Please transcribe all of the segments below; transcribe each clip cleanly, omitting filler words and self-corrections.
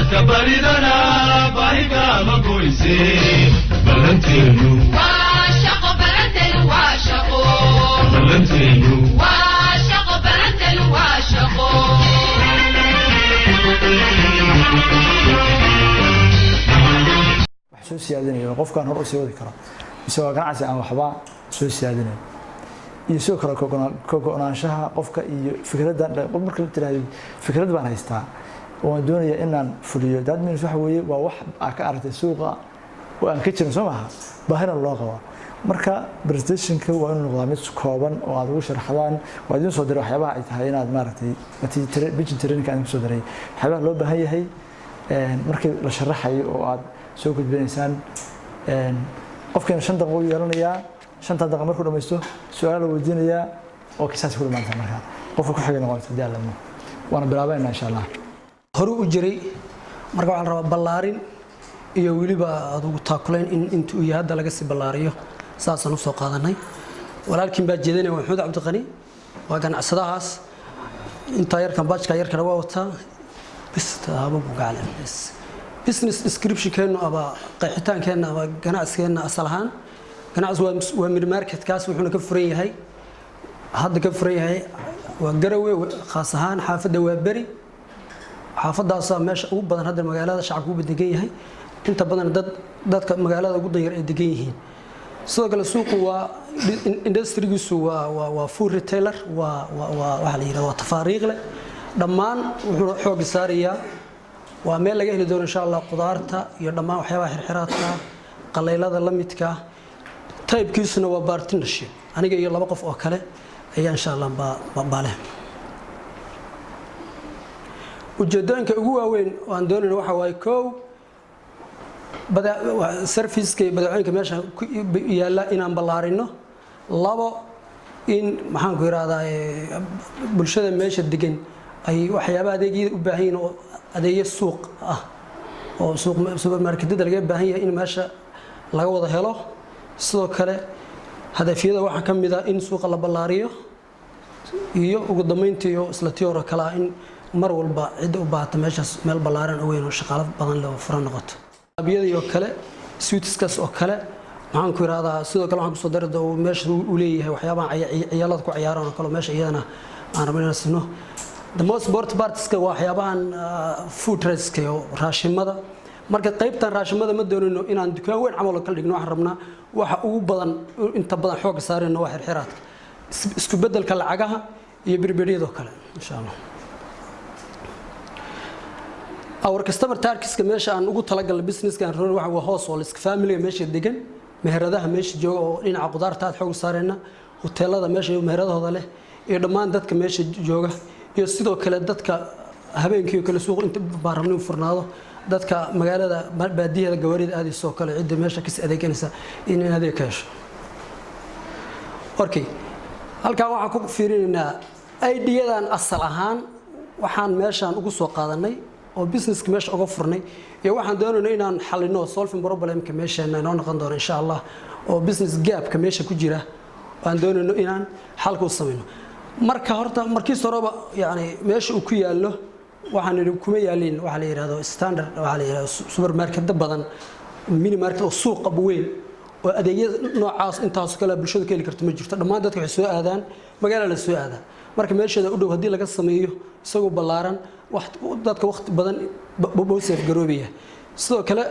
Aadka baridana baahigama goyse ballanteenu. Waa shaqo balanteenu, waa shaqo. Ballanteenu. Waa shaqo balanteenu, waa shaqo. Wax soo siyaadinayo qofkaan hor u sii wadi karo, mise waa ganacsi aan waxba soo siyaadinayn? Iyo sidoo kale ka go-naanshaha qofka iyo fikraddan. Qof marka la tiraahdo "Fikrad baan haystaa oo waan doonayaa inaan fuliyo," that means waxa weeye waa wax aa ka aragtay suuqa oo aan ka jirin, soo maha? Baahina loo qabaa. Marka presentationka waa inuu noqdaa mid kooban oo aad ugu sharaxdaan. Waa idiin soo diray waxyaabaha ay tahay inaad maaragtay pitching training aan kusoo diray, waxyaabaha loo baahan yahay markii la sharaxayo oo aad soo gudbinaysaan. Qofkiina 5 daqiiqo u yeelanayaa. 5ta daqiiqa markuu dhamaysto, su-aal la weydiinayaa oo kisaas ku dhamaanta. Markaa qofka ku xigay noqonaysa haddii alla idmo. Waana bilaabanayna, insha Allah. Hore u jiray. Marka waxaa la rabaa ballaarin iyo weliba adugu taakulayn in inta uu yahay hadda laga sii ballaariyo. Saasaan usoo qaadanay. Walaalkiin baa jeedinaya, waa Maxamuud Cabdiqani, waa ganacsadahaas. Intaa yarkan baajka yarkana waa wataa. Bis taabo buu gacale. Business description-keennu ama qeexitaankeenna ama ganacsigeenna, asal ahaan ganacsi waa mid marketkaas wuxuuna ka furan yahay, hadda ka furan yahay, waa Garowe, khaas ahaan xaafadda waa Beri. Xaafadaasaa meesha ugu badan hadda magaalada shacabku ugu degan yahay, inta badan dadka magaalada ugu danyar ay degan yihiin. Sidoo kale suuqu waa industrygiisu waa food retailer, waa waxaa la yidhahda waa tafaariiq leh dhammaan. Wuxuuna xoogga saarayaa, waa meel laga heli doono, insha Allah, qudaarta iyo dhammaan waxyaabaha xirxiraadka, qalaylada la midka. Typekiisuna waa partnership, aniga iyo laba qof oo kale ayaa, insha Allah, baa leh. Ujeedooyinka ugu waaweyn oo aan doonayno waxa waaye: kow, serviceka iyo badeecooyinka meesha ku yaalla inaan ballaarino; labo, in, maxaan ku yidhahdaa, bulshada meesha degan ay waxyaabaha adeegyada u baahan yihiin oo adeegyo suuq ah oo suuq supermarketyada laga baahan yahay in meesha laga wada helo. Sidoo kale hadafyada waxaa ka mid ah in suuqa la ballaariyo, iyo ugu dambeyntii oo isla tii hore kale ah, in mar walba cidda u baahata meeshaas meel ballaaran oo weyn oo shaqaalo badan leh oo furan noqoto. Abyadii oo kale, sweetskaas oo kale, maxaan ku yidhahdaa, sidoo kale waxaan kusoo dari oo meesha uu leeyahay waxyaabaha ciyaalada ku ciyaaraan oo kale oo meesha iyadana aan rabno inaan sino. The most important partska waa waxyaabahan food traska iyo raashimada. Marka qaybtan raashimada ma doonayno inaan dukaan weyn camal oo kala dhigno. Waxaan rabnaa waxa ugu badan, inta badan xoogga saarayno, waa xirxiraadka, isku beddelka lacagaha iyo berberyadoo kale, insha Allah. Our customer targetska, meesha aan ugu talagalnay businesska aan rabno, waxa waa households, family meesha degan, meheradaha meesha jooga oo dhinaca qudaarta aad xoog saarayna, hoteelada meesha meheradahooda leh, iyo dhammaan dadka meesha jooga, iyo sidoo kale dadka habeenkii oo kale suuq inta baan rabnay u furnaado, dadka magaalada baadiyaheeda gawaarida aadayso oo kale, cidda meesha kasi adeeganaysa in adeeg ka hesho. Okay, halkan waxaan ku fiirinaynaa ideadan. Asal ahaan waxaan meeshaan ugu soo qaadanay oo businesska meesha uga furnay iyo waxaan doonayno inaan xalino, solving problemka meesheena inoo noqon doono, insha Allah, oo business gapka meesha ku jira aan doonayno inaan xalka u samayno. Marka horta markiis horeba, yani, meesha uu ku yaallo, waxaan idhi kuma yaalin waxaa la yidhahdo standard, waxaa la yidhahdo supermarketda badan, mini market oo suuqa weyn oo adeegya noocaas intaas kale bulshadu ka heli karto ma jirto. Dhammaan dadka waxay soo aadaan magaala la soo aadaa. Marka meesheeda u dhow haddii laga sameeyo isagoo ballaaran, dadka waqti badan buu save garoobaya. Sidoo kale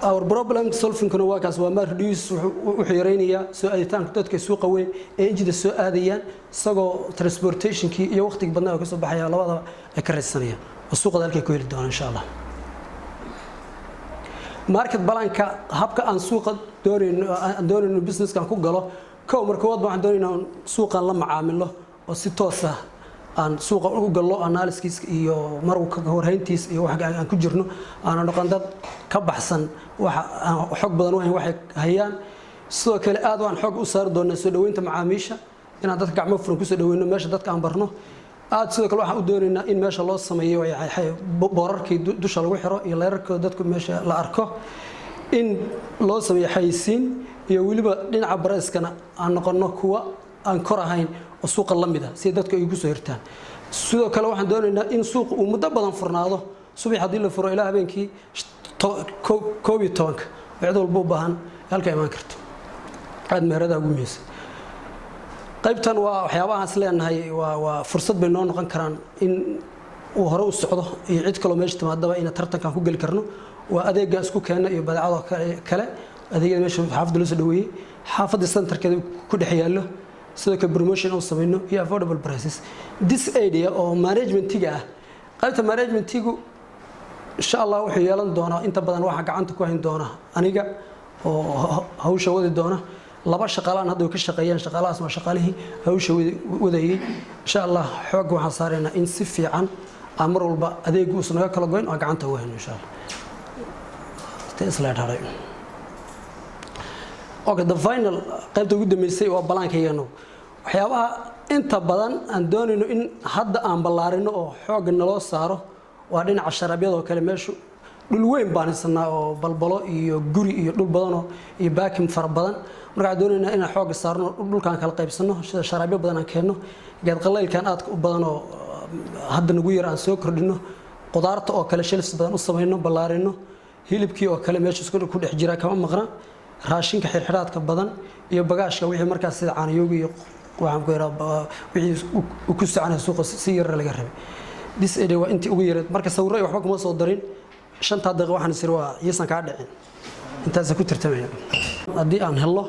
our problem solvingkuna waa kaas, waa ma reduce, wuxuu yaraynayaa soo aaditaanka dadka suuqa weyn ee injida soo aadayaan, isagoo transportationkii iyo waqtigii badnaa oo kasoo baxaya labadaba ay ka raysanayaan oo suuqada halkay ku heli doonaan, insha Allah. Market planka, habka aan suuqa doonayno, aan doonayno businesskan ku galo: kow, marka koowaad waxaan doonaynaa suuqan la macaamilo oo si toos ah aan suuqa ugu gallo, analysis iyo mar ka warhayntiis iyo wax aan ku jirno, aana noqon dad ka baxsan waxa aan xog badan u hayn waxay hayaan. Sidoo kale aad waan xog u saari doonaa soo dhaweynta macaamiisha, inaan dadka gacmo furan kusoo dhaweyno meesha, dadka aan barno aad. Sidoo kale waxaan u doonaynaa in meesha loo sameeyo boorarkii dusha lagu xiro iyo leerarkooda, dadku meesha la arko, in loo sameeyo xayisiin, iyo weliba dhinaca priceskana aan noqono kuwa aan kor ahayn oo suuqa la mid ah si dadku ay ugu soo hirtaan. Sidoo kale waxaan doonaynaa in suuqa uu muddo badan furnaado. Subax haddii la furo ilaa habeenkii 11-ka, cid walba u baahan halka imaan karto. Aad meheradaha ugu muhiimsan qaybtan waa waxyaabahaas leenahay waa fursad bay noo noqon karaan in uu hore u socdo iyo cid kaloo meesha timaadaba ina tartankan ku geli karno. Waa adeegga isku keena iyo badeecado kale, adeegyada meesha xaafadda loo soo dhaweeyey, xaafadda centerkeeda ku dhex yaallo. Sidoo kale promotion oo samayno iyo affordable prices. This idea oo managementiga ah, qaybta managementigu insha Allah wuxuu yeelan doonaa inta badan waxaa gacanta ku hayn doona aniga oo hawsha wadi doona. Laba shaqaalaan hadda way ka shaqeeyaan, shaqaalahaas waa shaqaalihii hawsha wadayay. Insha Allah xoogga waxaan saaraynaa in si fiican aan mar walba adeegu uusan naga kala goyn oo aan gacanta ugu hayno insha Allah. Slide haray. Okay, the final qaybta ugu dambeysay waa balaankayga. Waxyaabaha inta badan aan doonayno in hadda aan ballaarino oo xoogga naloo saaro waa dhinaca sharaabyada oo kale. Meeshu dhul weyn baan haysanaa oo balbalo iyo guri iyo dhul badanoo iyo parking fara badan. Marka waxaan doonaynaa inaan xoogga saarno, dhulkaan kala qaybsano, sida sharaabyo badan aan keenno, geed qalaylkan aadka u badan oo hadda nagu yar aan soo kordhino, qudaarta oo kale shelves badan u samayno, ballaarino, hilibkii oo kale meesha isku ku dhex jira kama maqna, raashinka xirxiraadka badan iyo bagaashka wixii markaas sida caanayooga iyo waxaan ku yaraa wixii uu ku soconaya suuqa si yar laga rabay. This area waa intii ugu yareed. Marka sawirro iyo waxba kuma soo darin. 5-taa daqiiqo waxaan isiri waa iyasan kaa dhicin, intaasa ku tartamaya. Haddii aan helno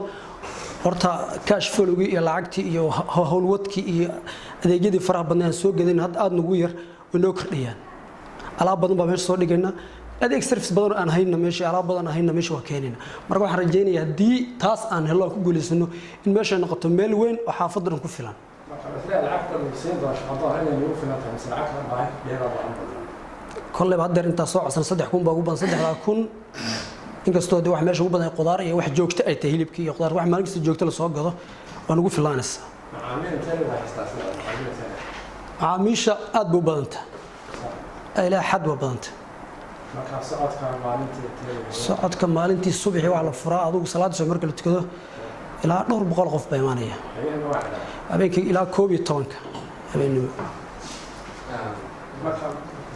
horta cash flowgii iyo lacagtii iyo howlwadkii iyo adeegyadii faraha badnaa aan soo gadan hadda aada nagu yar way noo kordhayaan. Alaab badan baa meesha soo dhigayna, adeeg service badan oo aan hayna meesha, alaab badan aan hayna meesha waa keenayna. Marka waxaan rajaynayaa haddii taas aan hello, aan ku guulaysano, in meesha ay noqoto meel weyn oo xaafadda dhan ku filan. Marka isla lacagta lagu siin doono shaqadoon inay nagu filan tahay mise lacag baahi dheeraad ah badan? Kolleyba haddeer intaa soo codsan 3,000 baa ugu badan. 3,000 inkastoo dee wax meesha ugu badan ay qudaar iyo wax joogto ay tahay, hilibkii iyo qudaar wax maalin kasta joogto la soo gado, waa nagu filaanaysaa. Macaamiil intee waa haystaa sida macaamiil intee? Macaamiisha aad bay u badanta, ilaa xad waa badanta. Marka socodka maalintii intee? Socodka maalintii subaxii waxaa la furaa adugu salaada subax marka la tukado ilaa dhowr boqol qof baa imaanaya. Habeenka waa xidhan? Habeenkii ilaa 11-ka habeennimo. Marka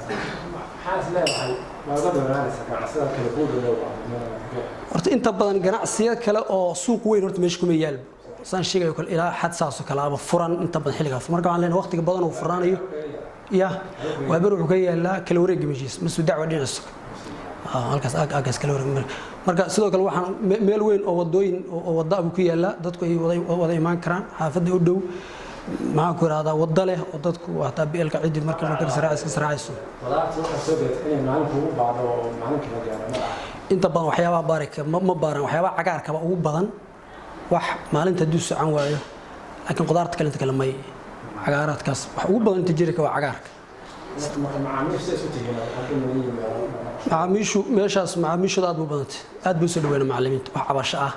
maxaa is leedahay waa uga dhowaanaysa ganacsiyada kale kuu dhow? Horta inta badan ganacsiyo kale oo suuq weyn horta meesha kuma yaal, saan sheegayo kale, ilaa xad saasoo kale ama furan inta badan xilligaas. Marka waxaan leenahay waqtiga badan uu furanayo ya waa ber wuxuu ka yaalaa kala wareegga meeshiis masu dacwa dhinaciisa halkaas aagaas kala wareeg. Marka sidoo kale waxaan meel weyn oo wadooyin oo wadda buu ku yaalaa, dadku ay wada imaan karaan, xaafadda u dhow, maxaan ku ihahdaa, wadda leh oo dadku hataa bielka ciddi marka marka iska israacayso. Qudaarta waxaa soo gadatay inay maalin kugu baadho oo maalinka la gaaro ma aha? Inta badan waxyaabaha baarika ma baaran, waxyaabaha cagaarkaba ugu badan wax maalinta hadduu socon waayo, laakiin qudaarta kale inta kale may, cagaaraadkaas wax ugu badan inta jirika waa cagaarka. Marka macaamiisha isu tihiin haddii nala yimaado? Macaamiishu meeshaas macaamiishooda aad buu badantay, aad buu soo dhaweynaa macallimiinta. Wax cabasho ah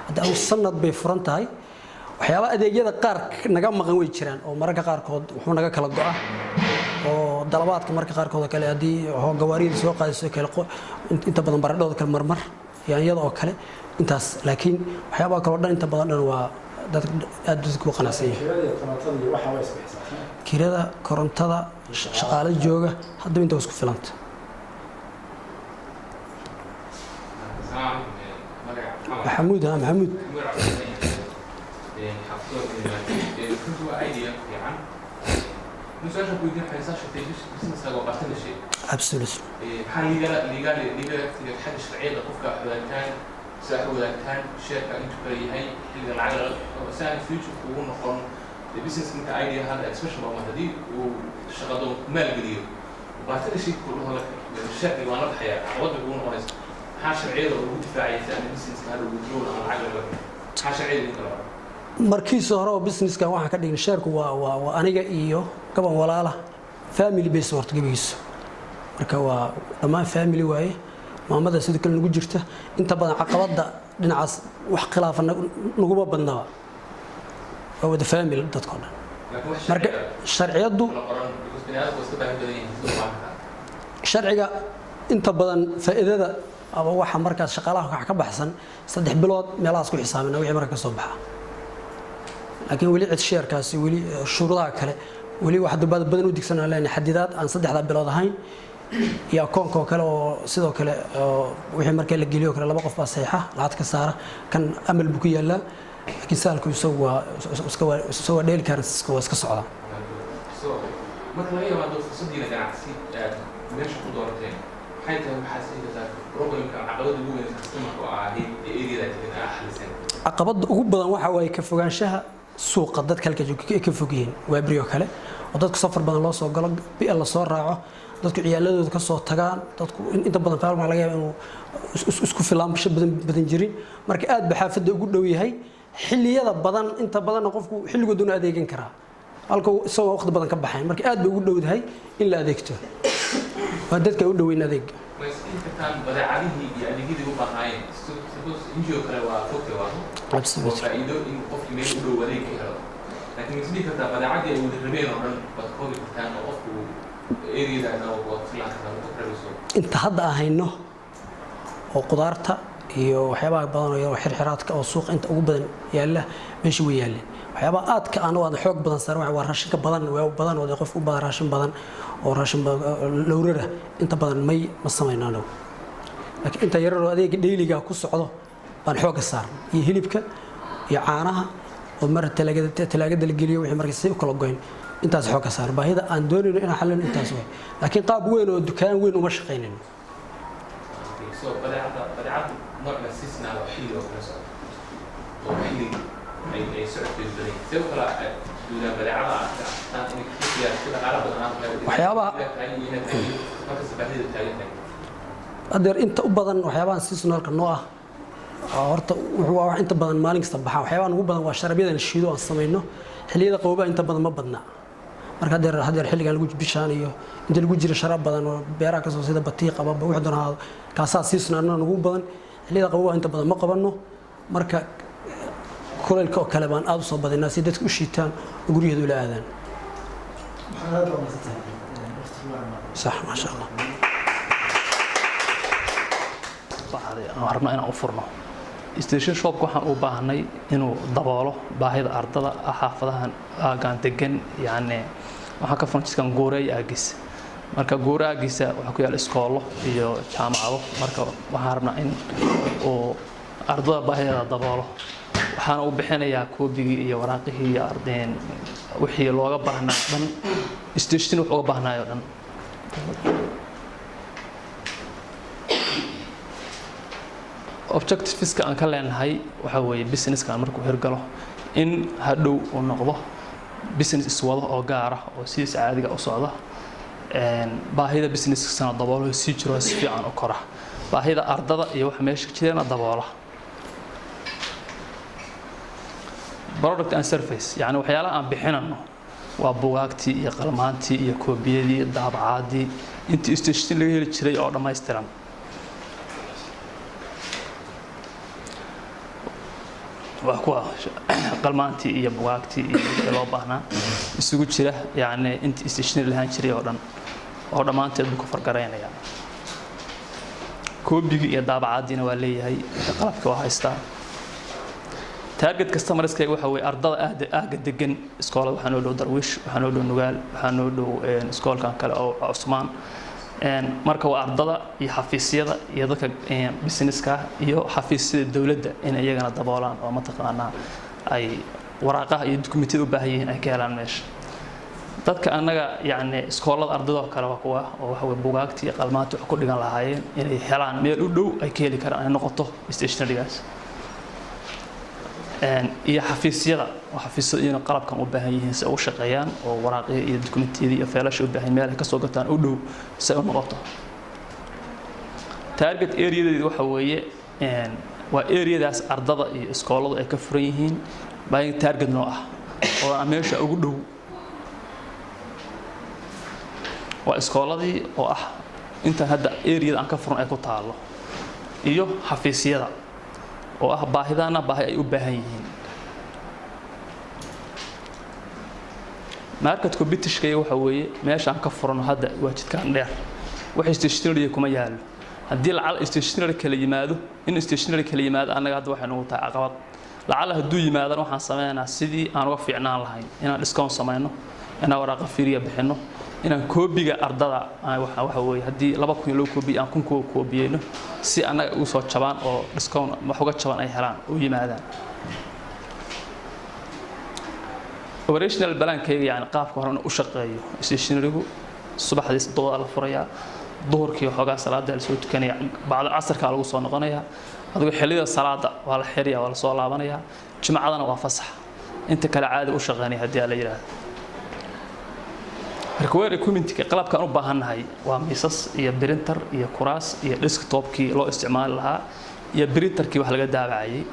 hadda adugu sanad bay furan tahay. Waxyaaba adeegyada qaar naga maqan way jiraan oo mararka qaarkood wuxuu naga kala go'a oo dalabaadka marka qaarkood oo kale haddii gawaariyada soo qaadayso kale, inta badan baradhooda kale marmar, yaanyada oo kale intaas, laakiin waxyaabaha kaloo dhan inta badan dhan waa dad aad dadku u qanacsan yihiin. Kirada iyo korontada iyo waxa way isbixisaa? Kirada, korontada, shaqaale jooga haddaba inta waa isku filanta. Maxamuud, ha Maxamuud. Absolutely. Maxaa legal xagga sharciyada qofka wadaagtaan, saax wadaagtaan, sheerka intuu kala yahay, xilliga lacag laga si aan future kugu noqon the business ninka idea hadda expression baa haddii uu shaqado maalgeliyo partnership ku dhaho sheerka waan la baxayaa, caqabad bay kugu noqonaysa. Maxaa sharciyada ugu difaacaya si aan businesska hadha withdraw ama lacag laga, maxaa sharciyada idin kala? Markiisa hore oo businesskan waxaan ka dhignay sheerku waa aniga iyo gaban walaala, family base horta gebigiisu. Marka waa dhammaan family waaye, maamada sidoo kale nagu jirta. Inta badan caqabadda dhinacaas wax khilaafa naguma badnaba, waa wada family dadkoo dhan. Laakiin wax marka sharciga sharciyaddu la qoran because bini'aadamku waa iska baahi badan yihiin sida u baahan kartaa. Sharciga inta badan faa'iidada ama waxa markaas shaqaalaha wax ka baxsan 3 bilood meelahaas ku xisaabina wixii marka ka soo baxa, laakiin weli cid sheerkaasi weli shuruudaha kale weli wax badan u digsan aan leenahay xadidaad aan 3-da bilood ahayn. Iyo akoonka oo kale oo sidoo kale oo wixii markii la geliyo kale laba qof baa saxiixa, lacag ka saara. Kan Amal buu ku yaalaa, laakiin Sahalku isagu waa iska, waa isagu waa daily currencies, waa iska socdaa. So marka laga yimaado fursadiina ganacsi aad meesha ku doorateen, maxay tahay waxaad siin kartaa problemka, caqabada ugu weyn customerka oo ahayd ee areada degan aa xaliseen? Caqabada ugu badan waxa waaye ka fogaanshaha suuqa. Dadka halka jooga ay ka fog yihiin Waaberi oo kale, oo dadku safar badan loo soo galo, bi'a la soo raaco, dadku ciyaaladooda ka soo tagaan. Dadku inta badan faalma laga yaaba inuu isku filaansho badan badan jirin. Marka aad ba xaafadda ugu dhow yahay xilliyada badan, inta badanna qofku xilligooduna adeegan karaa halka isagoo waqti badan ka baxayn. Marka aad bay ugu dhowdahay in la adeegto, waa dadka u dhoweyn adeega. Ma isdhihi kartaan badeecadihii iyo adeegyadii u baahnaayeen? Suppose NGO kale waa fogta, waa waa faa'iido in qofkii meel u dhow adeeg ka helo, laakiin ma isdhihi kartaa badeecadii ay wada rabeen oo dhan waad koobi kartaan oo qofku areadaana waad filan kartaa ku rabayso? Inta hadda aan hayno oo qudaarta iyo waxyaabaha badan oo yar oo xirxiraadka oo suuqa inta ugu badan yaalla, meesha way yaalleen. Waxyaabaha aadka aan aan xoog badan saaran waa raashinka badan, waa badan oo qof u badan raashin badan oo raashin lowrara inta badan may ma samayno anagu, laakiin inta yarar oo adeega dailyga ku socdo baan xoogga saaran, iyo hilibka iyo caanaha oo mar talaagada la geliyo, wixii marka si u kala goyn, intaas xoogga saaran. Baahida aan doonayno inaan xallino intaas way, laakiin qaab weyn oo dukaan weyn uma shaqaynayno. So badeecadda nooc seasonal oo xilli oo kala socdo oo xilli ay socodkeedu badan yahay, see u kala duunaa badeecada aad ka aragtaan inay ku si dhaqaala badan aan tahay iyo inaad tahay markasta baahida taagan tahay? Adeer, inta u badan waxyaabahan seasonalka noo ah horta wuxuu waa wax inta badan maalin kasta baxaa. Waxyaabahan ugu badan waa sharabyada la shiido aan samayno. Xilliyada qaboobaha inta badan ma badna. Marka hadeer xilligan lagu bishaan iyo inta lagu jiro sharaab badan oo beeraha kasoo sida batiiq ama wuxuu doona ahaado, kaasaa seasonalna ugu badan. Xilliyada qaboobaha inta badan ma qabanno. Marka kulaylka oo kale baan aad u soo badinaa si dadka u shiitaan oo guryahooda ula aadaan. Maxaad aad baa mahadsantahay, waqtigu waa dhamaaday. Sax, maasha Allah. Baxday aan rabnaa inaan u furno stationery shopka. Waxaan u baahnay inuu daboolo baahida ardada xaafadahan aagaan degan. Yacni waxaan ka furan jidkan Gooreey aagiisa. Marka Goore aagiisa waxaa ku yaal iskoolo iyo jaamacado. Marka waxaan rabnaa in uu ardada baahideeda daboolo. Waxaana u bixinayaa koobigii iyo waraaqihii iyo ardeen wixii looga baahnaa dhan, station wax uga baahnaayo dhan. Objectiveska aan ka leenahay waxa weeye businesskan markuu hirgalo in hadhow uu noqdo business iswado oo gaara oo sidiisa caadiga u socda, baahida businesskasana daboolo, sii jiro, si fiican u kora, baahida ardada iyo waxa meesha jirana daboola. Product and service, yani waxyaalaha aan bixinano waa bugaagtii iyo qalmaantii iyo koobiyadii, daabacaadii, intii station laga heli jiray oo dhammaystiran. Waa kuwa qalmaantii iyo bugaagtii iyo wixii loo baahnaa isugu jira, yacni intii stationary lahaan jiray oo dhan oo dhammaanteed buu ku fargaraynaya. Koobigii iyo daabacaadiina waa leeyahay, qalabka waa haystaa. Target customerskayga waxa weeye ardada aada aaga degan. Iskoolada waxaa noo dhow Darwiish, waxaa noo dhow Nugaal, waxaa noo dhow iskoolkan kale oo Cusmaan. Marka waa ardada iyo xafiisyada iyo dadka businesska iyo xafiisyada dowladda in iyagana daboolaan oo mataqaanaa ay waraaqaha iyo dukumentiyada u baahan yihiin ay ka helaan meesha. Dadka annaga, yacni iskoolada ardadoo kale, waa kuwa oo waxa weye bugaagtii iyo qalmaantii wax ku dhigan lahaayeen inay helaan meel u dhow ay ka heli karaan ay noqoto stationarygaas. Iyo xafiisyada oo xafiisyada iyana qalabkan u baahan yihiin si ay u shaqeeyaan oo waraaqihii iyo dukumentiyadii iyo feelasha u baahan meel ay kasoo gataan u dhow si ay u noqoto. Target areadeedu waxa weeye waa areadaas ardada iyo iskooladu ay ka furan yihiin baa target noo ah, oo ah meesha ugu dhow waa iskooladii oo ah intaan hadda areada aan ka furan ay ku taalo, iyo xafiisyada oo ah baahidana baahi ay u baahan yihiin. Market competitionka waxa weeye meesha aan ka furano hadda waa jidkaan dheer, wax stationary kuma yaalo. Haddii lacal stationary kala yimaado, in stationary kala yimaado annaga hadda waxay nagu tahay caqabad. Lacala hadduu yimaadana waxaan sameynaa sidii aan uga fiicnaan lahayn, inaan discount samayno, inaan waraaqa free ah bixino. Inaan koobiga ardada waxa weeye haddii 2000 loo koobiyo, aan 1000 kuwa koobiyeyno si annaga ugu soo jabaan oo discount wax uga jaban ay helaan oo yimaadaan. Operational plankayga, yani qaabka hore u shaqeeyo stationarygu: subaxdii 7-da la furayaa, duhurkii waxoogaa salaada la soo tukanaya, bacda casarkaa lagu soo noqonayaa, adigu xilliyada salaada waa la xiriya, waa la soo laabanayaa. Jimcadana waa fasax, inta kale caadi u shaqeynaya haddii la yidhaahdo. Require equipmentka, qalabkaan u baahannahay waa miisas iyo printer iyo kuraas iyo desktopkii loo isticmaali lahaa iyo printerkii wax laga daabacayay,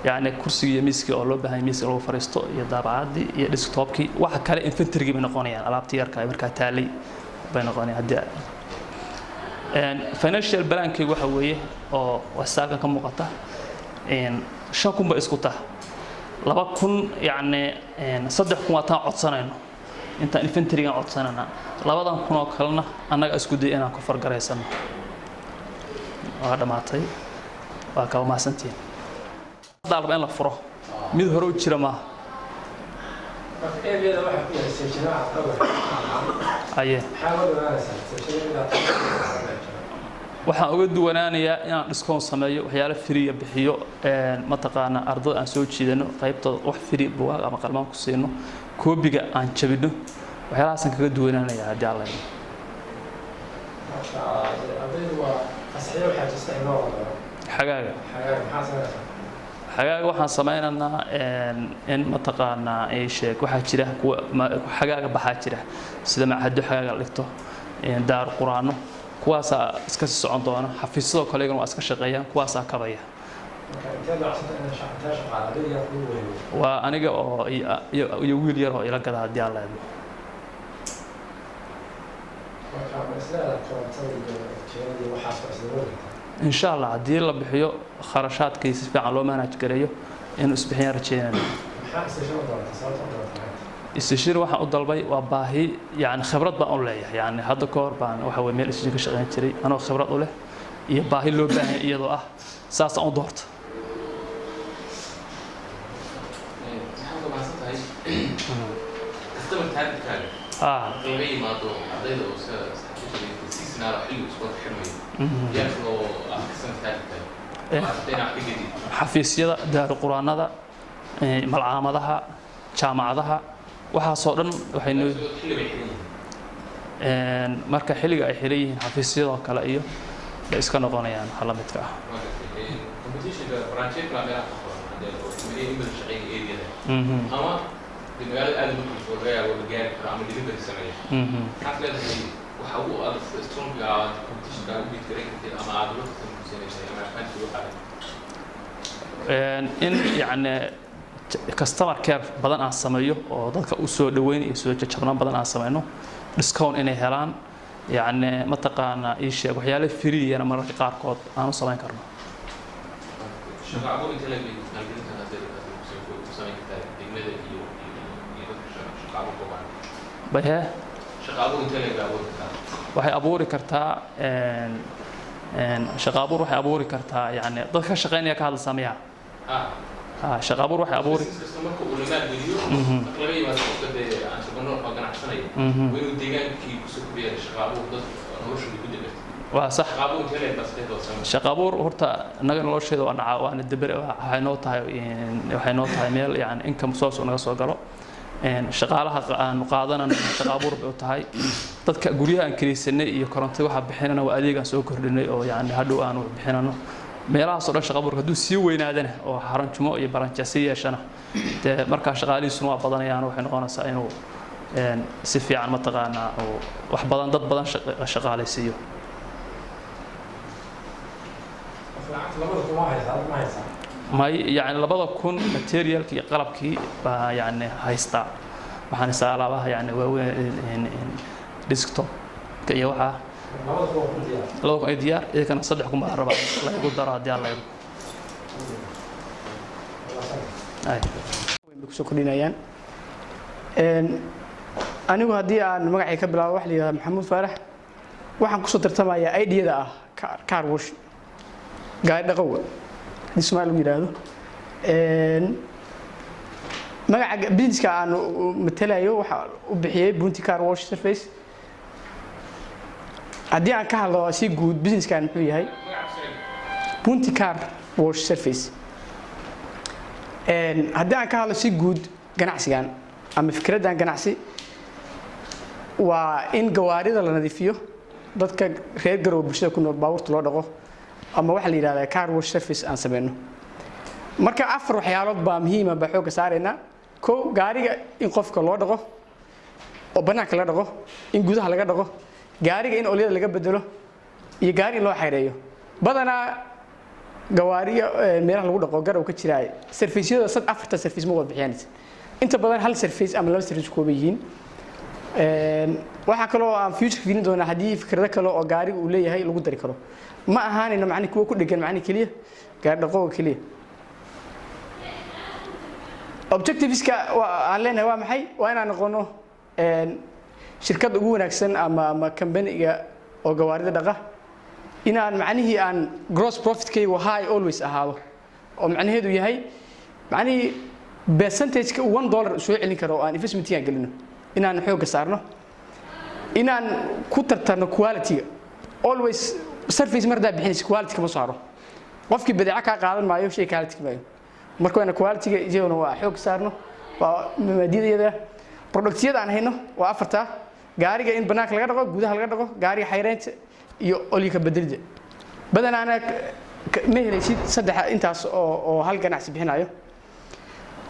yacni kursigii iyo miiskii oo loo baahan miiska lagu fariisto iyo daabacaadii iyo desktopkii. Waxa kale inventorygii bay noqonayaan, alaabtii yarka ay markaa taalay bay noqonayaan. Haddii financial plankaygu waxa weeye oo wasaalkan ka muuqata, 5000 bay isku tah, 2000, yacni 3000 waa taan codsanayno, intaan inventorygan codsanayna, 2000 oo kalena annaga isku day inaan ku fargaraysano. Waa dhammaatay, waa kaba mahadsantihiin. Haddaa raba in la furo, mid hore u jira maaha. Marka areada waxaa ku yahay stationada cad. Aye. Maxaa uga dhowaanaysaa stationada? Waxaan uga duwanaanayaa inaan discount sameeyo, waxyaalo free bixiyo, mataqaana ardada aan soo jiidano, qaybtooda wax free buugaag ama qalmaan ku siino, koobiga aan jabino. Waxyaalahaasaan kaga duwanaanayaa haddii Alla idmo. Marka ardaydu waa fasaxyo, waxaa jirta in loo qodoro. Xagaaga. Xagaaga maxaa sameynaysaa? Xagaaga waxaan sameynaynaa in mataqaanaa ay sheeg waxaa jira kuwa xagaaga baxaa jira, sida machado xagaaga la dhigto, daar quraano, kuwaasaa iska sii socon doona. Xafiisyadoo kale iyagana waa iska shaqeeyaan, kuwaasaa kabaya. Marka intee noocsanta inay intee shaqaale adiga yaa kugu weyn? Waa aniga oo iyo wiil yar oo ila gada haddii Alla idmo. Marka ma isleedahay korontada iyo jeerada iyo waxaas waa isla wadi kartaa? Insha Allah, haddii la bixiyo kharashaadkii si fiican loo manage gareeyo, inuu isbixiyaan rajeynayna. Maxaa station u dooratay? Sababta u dooratay maxay? Station waxaan u dalbay waa baahi, yani khibrad baan u leeyahay, yani hadda ka hor baan waxa weye meel station ka shaqeyn jiray anoo khibrad u leh iyo baahi loo baahan iyadoo ah, saasaan u doorta. Maxaad mahadsan tahay. Customer targetkaaga marka laga yimaado ardayda oo iska seasonal oo xilligu isku xirmayo, yaa kaloo ah customer targetkaaga oo arday inaad ka gedid? Xafiisyada, daaru quraanada, malcaamadaha, jaamacadaha, waxaasoo dhan waxay noo xilli bay xiran yihiin. Marka xilliga ay xiran yihiin xafiisyadoo kale iyo bay iska noqonayaan waxa la midka ah. Competitionka branchyo kala meelaha ka furan hadee oo sameeyay in badan shaqeynaya areada ama dee magaalada aad marka joogo laga yaabo la gaari karo ama delivery sameeya, maxaad leedahay waxa ugu adag stronga aad competitionka u beat garan kartid ama aad ula tartami kusiinaysa ama advantage uga qaadan? In yacni customer care badan aan sameeyo oo dadka u soo dhaweyn iyo soo jajabnaan badan aan sameyno, discount inay helaan, yacni mataqaanaa ii sheeg, waxyaalo freeyana mararka qaarkood aan u samayn karno. Shaqo abuur intee leeg bay maalgelintan hadee ku samayn kartaa degmada iyo dadka shaqo abuur ku baahan? Bayhee. Shaqo abuur intee leeg bay abuuri kartaa? Waxay abuuri kartaa shaqo abuur, waxay abuuri kartaa, yacni dadka ka shaqeynaya ka hadlaysaa miyaa? Ah. Ha, shaqo abuur waxay abuuri Business kasta marka uu la maalgeliyo, marka laga yimaado qofka dee entrepreneur oo ganacsanaya, waa inuu deegaankii kusoo kordhiya shaqo abuur, dad noloshooda ku degerta. Waa sax. Shaqo abuur intee leeg baa sideed oo sano? Shaqo abuur horta naga nolosheeda waa naca, waana dabar, waxay noo tahay meel yani income source uu naga soo galo. Shaqaalaha aanu qaadanano shaqo abuur bay u tahay. Dadka guryaha aan kiraysanay iyo korontada waxaa bixinana waa adeeg aan soo kordhinay oo yani hadhow aanu bixinano. Meelahaas oo dhan shaqo abuurka hadduu sii weynaadana oo xaranjumo iyo baranjasi yeeshana, dee markaa shaqaalihiisuna waa badanayaan, waxay noqonaysaa inuu si fiican mataqaanaa uu wax badan dad badan shaqaalaysiiyo. Lacagta 2000 ma haysaa? Ma haysaa? May, yani 2000 materialkii iyo qalabkii baa yani haystaa. Waxaan haystaa alaabaha yani waaweyn, desktop iyo waxaa. 2000 waa ku diyaar? 2000 ay diyaar, iyakana 3000 baa rabaa laygu daro haddii Alla idmo. Ay. Weyn bay kusoo kordhinayaan. Anigu haddii aan magacay ka bilaabo, waxa la yidhahdaa Maxamuud Faarax. Waxaan kusoo tartamayaa ideyada ah car wash, gaari dhaqowga haddii Soomaali lagu yidhaahdo. Magaca businesska aan matalayo waxa u bixiyey Bunty Car Wash Service. Haddii aan ka hadlo si guud, businesskan muxuu yahay? Bunty Car Wash Service. Haddii aan ka hadlo si guud ganacsigan ama fikraddan ganacsi, waa in gawaarida la nadiifiyo, dadka reer Garowe, bulshada ku nool, baabuurta loo dhaqo, ama waxaa la yidhahdaa car wash service aan sameyno. Marka afar waxyaalood baa muhiima baa xoogga saaraynaa. Kow, gaariga in qofka loo dhaqo oo bannaanka laga dhaqo, in gudaha laga dhaqo gaariga, in olyada laga bedelo, iyo gaari in loo xayreeyo. Badanaa gawaariga meelaha lagu dhaqo Garow ka jira, serviceyada sad afarta service ma wada bixiyaan. Inta badan hal service ama laba service kooban yihiin. Waxaa kaloo aan future fiirin doonaa haddii fikrado kale oo gaariga uu leeyahay lagu dari karo. Ma ahaanayno macni kuwa ku dhegan macni keliya gaari dhaqooga keliya. Objectiveska aan leenahay waa maxay? Waa inaan noqono shirkadda ugu wanaagsan ama companyga oo gawaarida dhaqa, inaan macnihii aan gross profitkaygu high always ahaado, oo macnaheedu yahay macnihii percentage-ka $1 soo celin karo oo aan investmentkaan gelino, inaan xoogga saarno, inaan ku tartarno quality-ga always. Service mar haddaa bixinaysa, quality kama soo haro. Qofkii badeeco kaa qaadan maayo shay quality maayo. Marka waana quality-ga iyaguna waa xoog saarno, waa mabaadi'dayada. Productyada aan hayno waa afartaa: gaariga in banaanka laga dhaqo, gudaha laga dhaqo, gaariga xayreynta iyo olyka bedelida. Badanaana ma helaysid saddex intaas oo hal ganacsi bixinayo.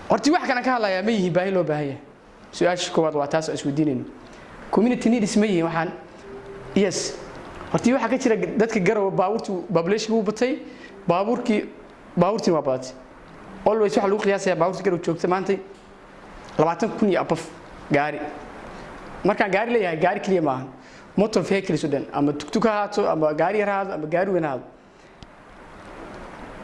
Horti wax kalan ka hadlayaa, ma yihiin baahi loo baahan yahay? Su-aasha koowaad waa taas oo isweydiinayno. Community needs ma yihiin waxaan? Yes. Horti waxaa ka jira dadka Garowe baabuurtu population wuu batay, baabuurkii baabuurtiin waa badatay. Always waxaa lagu qiyaasayaa baabuurta Garowe joogta maanta 20,000 iyo above gaari. Markaan gaari leeyahay, gaari keliya maahan, motor vehicles oo dhan, ama tugtug ha ahaato, ama gaari yar ha ahaato, ama gaari weyn ha ahaato.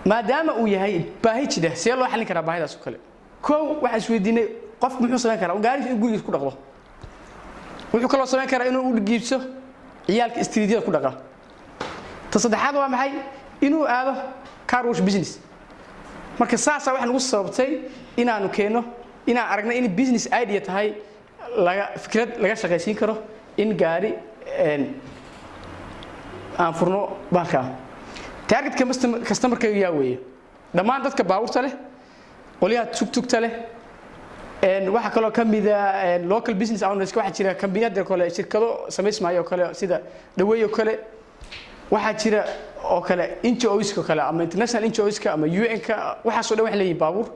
Maadaama uu yahay baahi jira, see loo xallin karaa baahidaas oo kale? Kow, waxaan isweydiinay, qofku muxuu samayn karaa? Gaarigiisa inuu gurigiisa ku dhaqdo. Wuxuu kaloo samayn karaa inuu u giibso ciyaalka streetyada ku dhaqa. Ta saddexaad waa maxay? Inuu aado car wash business. Marka saasaa waxaa nagu sababtay inaanu keenno, inaan aragno in business idea tahay, laga fikrad laga shaqaysiin karo, in gaari aan furno bahalkaa. Targetka customerka yaa weeye? Dhammaan dadka baabuurta leh, qolyaha tugtugta leh. Waxaa kaloo ka mida local business owners. Waxaa jira kambaniyada kale, shirkado samaysmaayo oo kale, sida Dhaweey oo kale. Waxaa jira oo kale NGOs oo kale, ama international NGOs-ka ama UN-ka. Waxaasoo dhan waxay leeyihiin baabuur.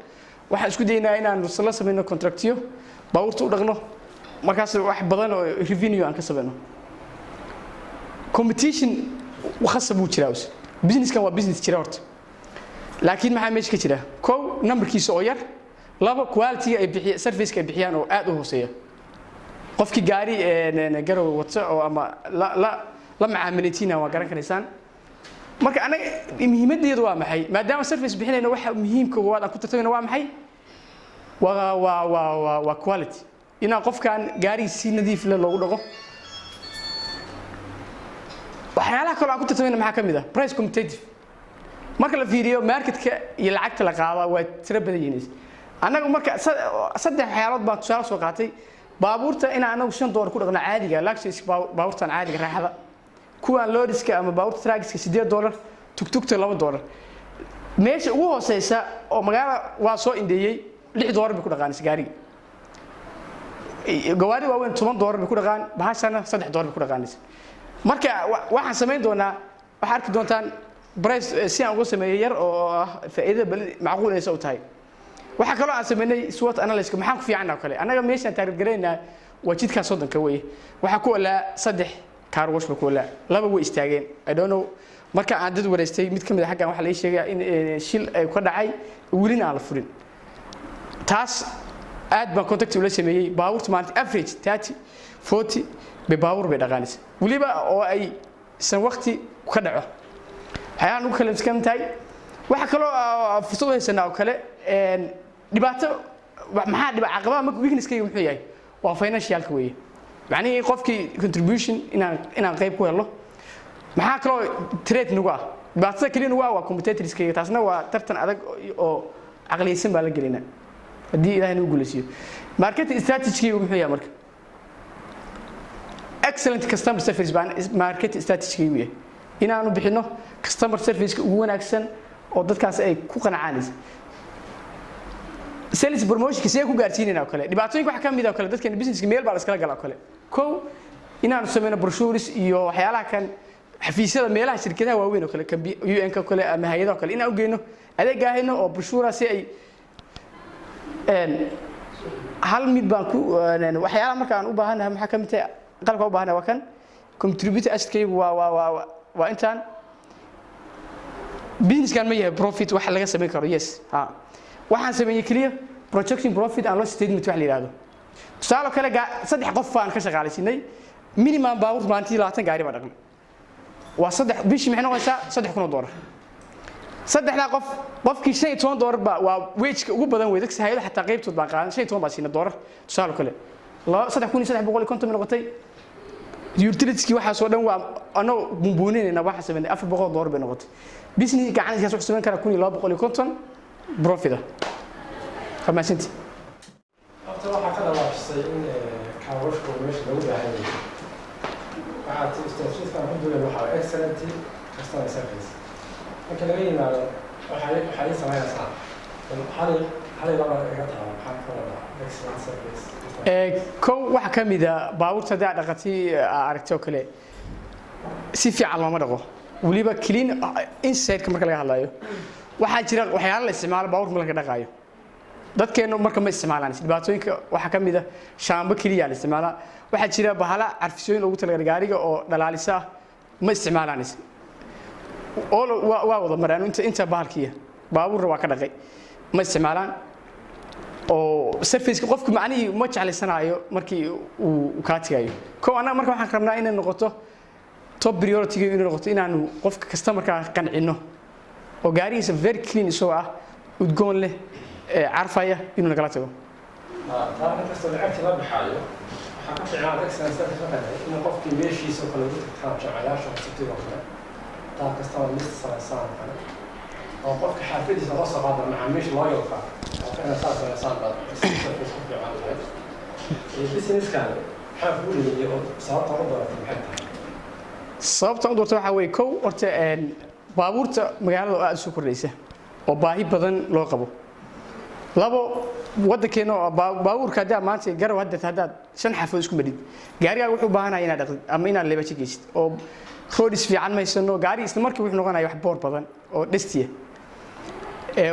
Waxaan isku daynaa inaan la samayno contractyo, baabuurta u dhaqno, markaas wax badan oo revenue aan ka samayno. Competition khasab buu jiraa. Businesskan waa business jira horta, laakiin maxaa meesha ka jira? Kow, numberkiisa oo yar. Labo, quality ay bixiy service ay bixiyaan oo aad u hooseeya. Qofkii gaari Garow wata oo ama la macaamilaytiina waa garan karaysaan. Marka anaga muhiimadeedu waa maxay? Maadaama service bixinayno, waxa muhiimka koowaad aan ku tartamayno waa maxay? Waa quality, inaan qofkan gaarigiisa si nadiif leh loogu dhaqo. Waxyaalaha kaloo aan ku tartamayna maxaa ka mid ah? Price competitive. Marka la fiiriyo marketka iyo lacagta la qaadaa, waa tiro badan yihiin. Annagu marka saddex waxyaalood baan tusaale soo qaatay. Baabuurta inaan anagu $5 ku dhaqno caadiga, luxury baabuurtan caadiga raaxada, kuwaan lorryska ama baabuurta truckiska $8, tugtugta $2. Meesha ugu hooseysa oo magaalada waa soo indheeyey, $6 bay ku dhaqaanaysa gaariga. Gawaari waaweyn $10 bay ku dhaqaan, bahashana $3 bay ku dhaqaanaysa. Marka waxaan samayn doonaa, waxaa arki doontaan price si aan uga sameeyey yar oo ah faa'iidada bal macquul aysa u tahay. Waxaa kaloo aan sameynay SWOT analysis. Maxaan ku fiicanna oo kale? Annaga meeshaan target garaynaa waa jidkaa 30-ka weeye. Waxaa ku olaa saddex car wash ba ku olaa, laba way istaageen. I don't know, marka aan dad wareystay, mid ka mid a xaggan waxaa la ii sheegaya in shil ay ka dhacay, welina aan la furin. Taas aad baan contact ula sameeyey. Baabuurta maalinta average 30 40 bay baabuur bay dhaqaanaysa, weliba oo ay san waqti ka dhaco. Waxyaalahan ugu kala miskan tahay, waxaa kaloo fursad u haysanaa oo kale dhibaato. Maxaa dhiba caqabadaha? Marka weaknesskayga muxuu yahay? Waa financialka weeye, macnihii qofkii contribution inaan qayb ku helo. Maxaa kaloo threat nagu ah? Dhibaatada keliya nagu ah waa competitorskayga. Taasna waa tartan adag oo caqliyeysan baa la gelinaa. Haddii Ilaahay nagu guulaysiiyo, marketing strategy muxuu yahay? Marka excellent customer service baan marketing strategy yahay, inaanu bixino customer service ugu wanaagsan oo dadkaas ay ku qanacaan. Sales promotion sidee ku gaarsiinayna oo kale, dhibaatooyinka waxa ka mid ah oo kale, dadkeena businesska meel baa la iskala galaa oo kale. Kow, inaanu sameyno brochures iyo waxyaalaha kan xafiisyada, meelaha shirkadaha waaweyn oo kale, UN ka kale ama hay'adaha oo kale, inaan u geyno adeeg hayno oo brochure si ay hal mid baan ku waxyaalaha marka aan u baahanahay. Maxaa ka mid tahay qalabka u baahanahay? Waa kan contributor assetkaygu, waa intaan. Businesskan ma yahay profit wax laga samayn karo? Yes, ha. Waxaan sameeyey keliya projection profit and loss statement wax la yidhaahdo. Tusaale kale, saddex qof baan ka shaqaalaysiinay. Minimum baabuur maalintii 20 gaari baa dhaqnay. Waa saddex bishii, maxay noqonaysaa? $3,000. Saddexdaa qof, qofkii $15 baa waa wageka ugu badan wey. Dadka hay'ado xataa qaybtood baan qaadan, 15 baa siina doolar. Tusaale kale, 3,350 bay noqotay. Utilitieskii waxaasoo dhan waa anoo bumbuuninayna, waxaan sameynay $400 bay noqotay. Business gacankaas wuxuu samayn karaa 1,250 profit ah. Waa mahadsantihi. Horta waxaa ka dhawaajisay in car washku meesha lagu baahan yahay. Waxaa ti istaraatiijiyadkan ku duulan waxaa waa excellent customer service. Marka laga yimaado, waxay ii samaynaysaa bal hal iyo laba iga taaba. Maxaa ka wadaa excellent service? Kow, waxaa ka mid a baabuurta haddii aad dhaqatay, aa aragtay oo kale, si fiican looma dhaqo, weliba clean inside-ka marka laga hadlayo. Waxaa jira waxyaalo la isticmaalo baabuurka marka laga dhaqaayo, dadkeenu marka ma isticmaalaan. Dhibaatooyinka waxaa ka mid a shaambo keliya la isticmaalaa. Waxaa jira bahala carfisooyin loogu talagalay gaariga oo dhalaalisa ah, ma isticmaalaan. Oo waa wada maraan inta bahalkiya baabuurna waa ka dhaqay, ma isticmaalaan. Oo serviceka qofku macnihii ma jeclaysanaayo markii uu kaa tegayo. Kow, annaga marka waxaan rabnaa inay noqoto top priority, inay noqoto inaanu qofka customerka qancino oo gaarigiisa very clean isagoo ah, udgoon leh, carfaya, inuu nagala tago. Taa inkastoo lacagtii la baxaayo, waxaa ka fiicnaa excellent service markaa tahay in qofkii meeshiisa oo kale ugu tagtaan, jamcayaasha cusubtida oo kale, taa customer list samaysaan oo kale, oo qofka xaafadiisa loo soo qaado, macaamiisha loyalka oo kale saa samaysaan baad excellent service ku fiican tahay. Businesskan maxaa kugu dhaliyay oo sababta u dooratay maxay tahay? Sababta u doorta waxaa weeye, kow, horta baabuurta magaalada oo aad u soo kordhaysa oo baahi badan loo qabo. Labo, waddankeena oo baabuurka haddii aad maanta garow hadda haddaad shan xafood isku madhid, gaarigaaga wuxuu u baahanaya inaad dhaqdid ama inaad lebajo geysid, oo roads fiican maysano. Gaari isla markii wuxuu noqonaya wax boor badan oo dhestiya.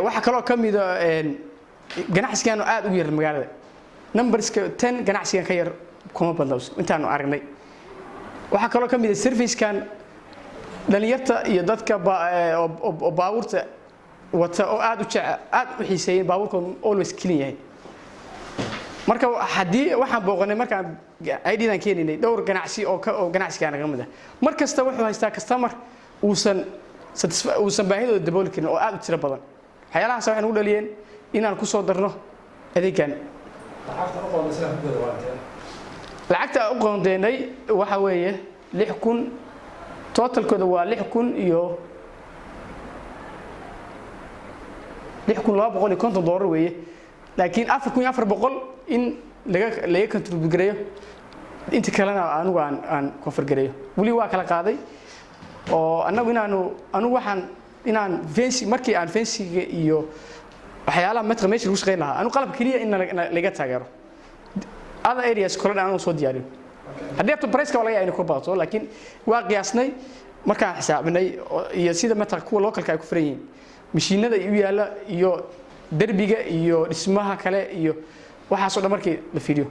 Waxaa kaloo ka mid a ganacsigan oo aad ugu yar magaalada, numberska 10 ganacsigan ka yar kuma badna intaanu aragnay. Waxaa kaloo ka mid ah servicekan dhalinyarta iyo dadka oo baabuurta wata oo aad u jece, aad u xiiseeyeen baabuurkooda always clean yahay. Marka haddii waxaan booqanay markaan iddan keenaynay dhowr ganacsi oo ganacsigaana ka mid ah, mar kasta wuxuu haystaa customer uusan baahidooda dabooli karin oo aad u tiro badan. Waxyaalahaas waxay nagu dhaliyeen inaan ku soo darno adeegan. Lacagta u qoonda sida ku gada waa intee? Lacagta u qoondeynay waxa weeye 6,000. Totalkooda waa 6,000 iyo $6,250 weeye, laakiin 4,400 in laga contribute gareeyo, inta kalena anigu aan cover gareeyo. Weli waa kala qaaday oo annagu inaanu anigu waxaan inaan fence, markii aan fencing-ga iyo waxyaalaha metra meesha lagu shaqeyn lahaa, anigu qalab keliya in laga taageero, other areas kale dhan anigu soo diyaariyo. Haddii abto price-ka waa laga yaabaa inay ku badato, laakiin waa qiyaasnay markaan xisaabinay iyo sida matala kuwa localka ay ku furan yihiin, mashiinada u yaalla iyo derbiga iyo dhismaha kale iyo waxaasoo dhan markii la fiiriyo.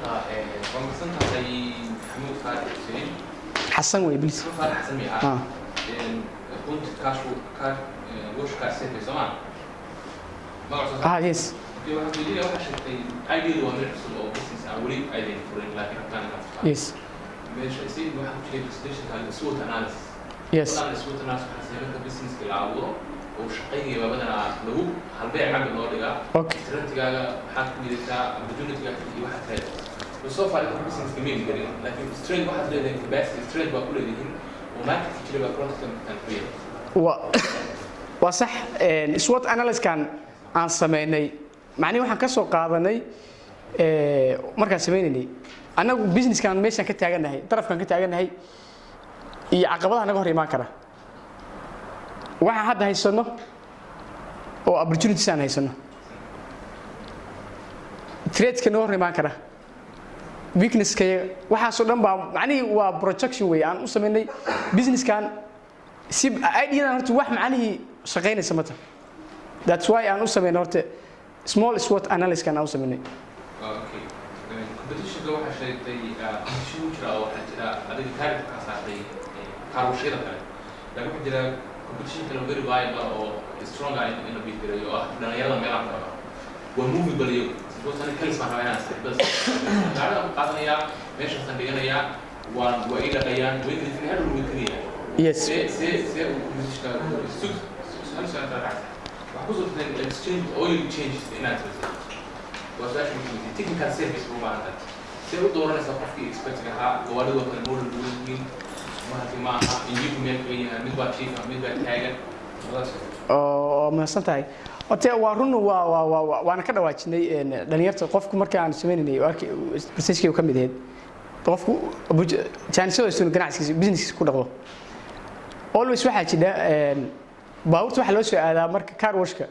Waa mahadsan tahay, Maxamuud Faarax Xuseen. Xasan wey, please. Maxamuud Faarax Xasan miya? Ah. Runti cash car wash car service soo maa magaca? Ah, yes. Okay, waxaan weydiinaya, waxaa sheegtay idea waa mid cusub oo business aan weli idea furin, laakiin rabtaan inaad furtaan. Yes. Meesha si waxaa ku jiray presentationka SWOT analysis. Yes. SWOT analysis waxaa sameeya marka businesska la abuuro oo shaqaynaya, badanaa lagu halbeec cabir loo dhigaa. Strengthigaaga maxaad ku liidataa, opportunity-gaaga iyo waxaad leedahay. But so far inta businesska ma gelin, laakiin strength waxaad leedahay, capacity strength baa ku leedihiin oo marketka jira baa kula tartami kartaan ku yahay. Waa sax. SWOT analysiskan Aan sameynay, macnihi waxaan ka soo qaadanay markaan sameynaynay annagu businesskan, meeshaan ka taagannahay, darafkaan ka taagannahay iyo caqabadaha naga hor imaan kara, waxaan hadda haysano oo opportunities aan haysano, threatska naga hor imaan kara, weaknesska, waxaasoo dhan baa macnihii waa projection wey aan u sameynay businesskan si ideadan horta wax macnihii shaqaynaysa mata. That's why aan u sameynay horta small SWOT analysis-kan aan u sameynay. Okay, competitionka waxaa sheegtay competition u jira oo waxaa jira adiga target ka saartay carwashyada kale, laakiin waxaa jira competition kale very viable oo strong ah in la beat gareeyo, oo ah dhalinyarada meelaha kale waa movable iyagu. Suppose aniga kalis baan rabaa inaan saaxiibada gaariga ku qaadanayaa, meeshaasaan dhiganayaa, waan waa ii dhaqayaan, way nadiifin, hadhow way tegayaan. See uu competitionka sug hal su'aal kala raacsan waxaa kusoo tirtay exchange oil changes inaad samaysid, waa su-aasha muhiimka. Technical service ma baahan tahay? See u dooranaysaa qofkii expertiga ahaa? Gawaaridu waa kala model duwan yihiin, mahalki ma aha, injiinku meel kaga yahay, mid baa jiifa, mid baa taagan, labadaas. Oo mahadsan tahay. Horta waa run, waa waana ka dhawaajinay dhalinyarta. Qofku marka aan sameynaynay percentagekii ka mid ahayd, qofku jaanisada inuu ganacsigiisa, businesskiisa ku dhaqdo. Always waxaa jira baabuurta waxaa loo soo aadaa marka car washka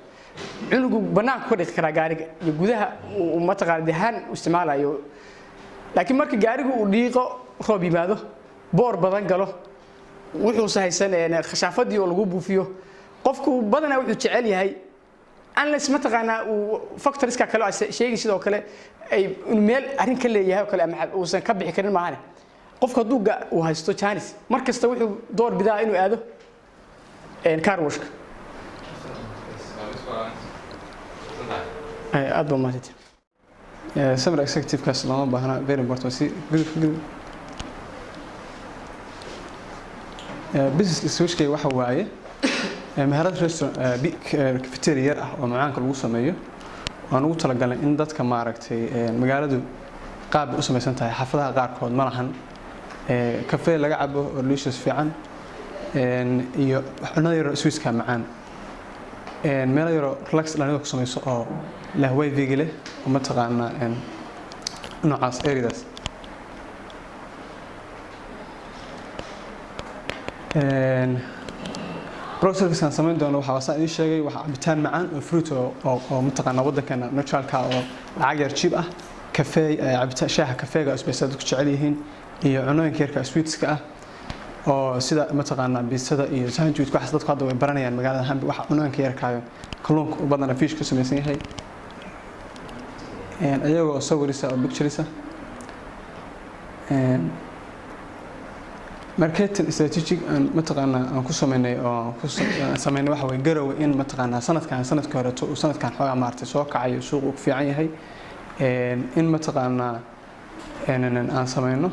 cunugu banaanku ka dhiqi karaa gaariga iyo gudaha uu mataqaana dehaan u isticmaalayo, laakiin marka gaarigu uu dhiiqo, roob yimaado, boor badan galo, wuxuusa haysan khashaafadii oo lagu buufiyo, qofku badanaa wuxuu jecel yahay, unless mataqaanaa uu factorska kale oo sheegi sidoo kale ay inuu meel arrin ka leeyahay oo kale ama uusan ka bixi karin maahane, qofku hadduu uu haysto chance, mar kasta wuxuu door bidaa inuu aado car washka. Aad baa mahadsantihin. Summary executive-kaas looma baahna, very important. Si gudub gudub. Business switchkayga waxa waaye meherad restaurant, cafeteria yar ah oo macaanka lagu sameeyo. Waan ugu talagalnay in dadka maaragtay magaaladu qaab bay u samaysan tahay, xaafadaha qaarkood ma lahan cafe laga cabo oo delicious fiican iyo cunada yaroo sweetska macaan, meelo yaroo relax dhalinyarada ku samayso oo leh wifi leh oo mataqaanaa noocaas areadaas. Process aan samayn doono waxaa saan idiin sheegay, waxaa cabitaan macaan oo fruit oo mataqaanaa waddankeena naturalka oo lacag yar cheap ah, kafee, cabitaan shaaha kafeega oo isbaysa dadku jecel yihiin, iyo cunooyinka yarka sweetska ah oo sida mataqaanaa biisada iyo sandwich. Waxaas dadku hadda way baranayaan magaalada Hambi, waxa cunooyinka yarkaayo kalluunka u badana fish ka samaysan yahay, iyagoo sawirisa oo picturesa. Marketing strategic aan mataqaanaa aan ku sameynay oo ku sameynay waxa way Garowe in mataqaanaa sanadkan, sanadkii horeeto uu sanadkan xoogaa maartay soo kacayo, suuq uu ku fiican yahay, in mataqaanaa aan sameyno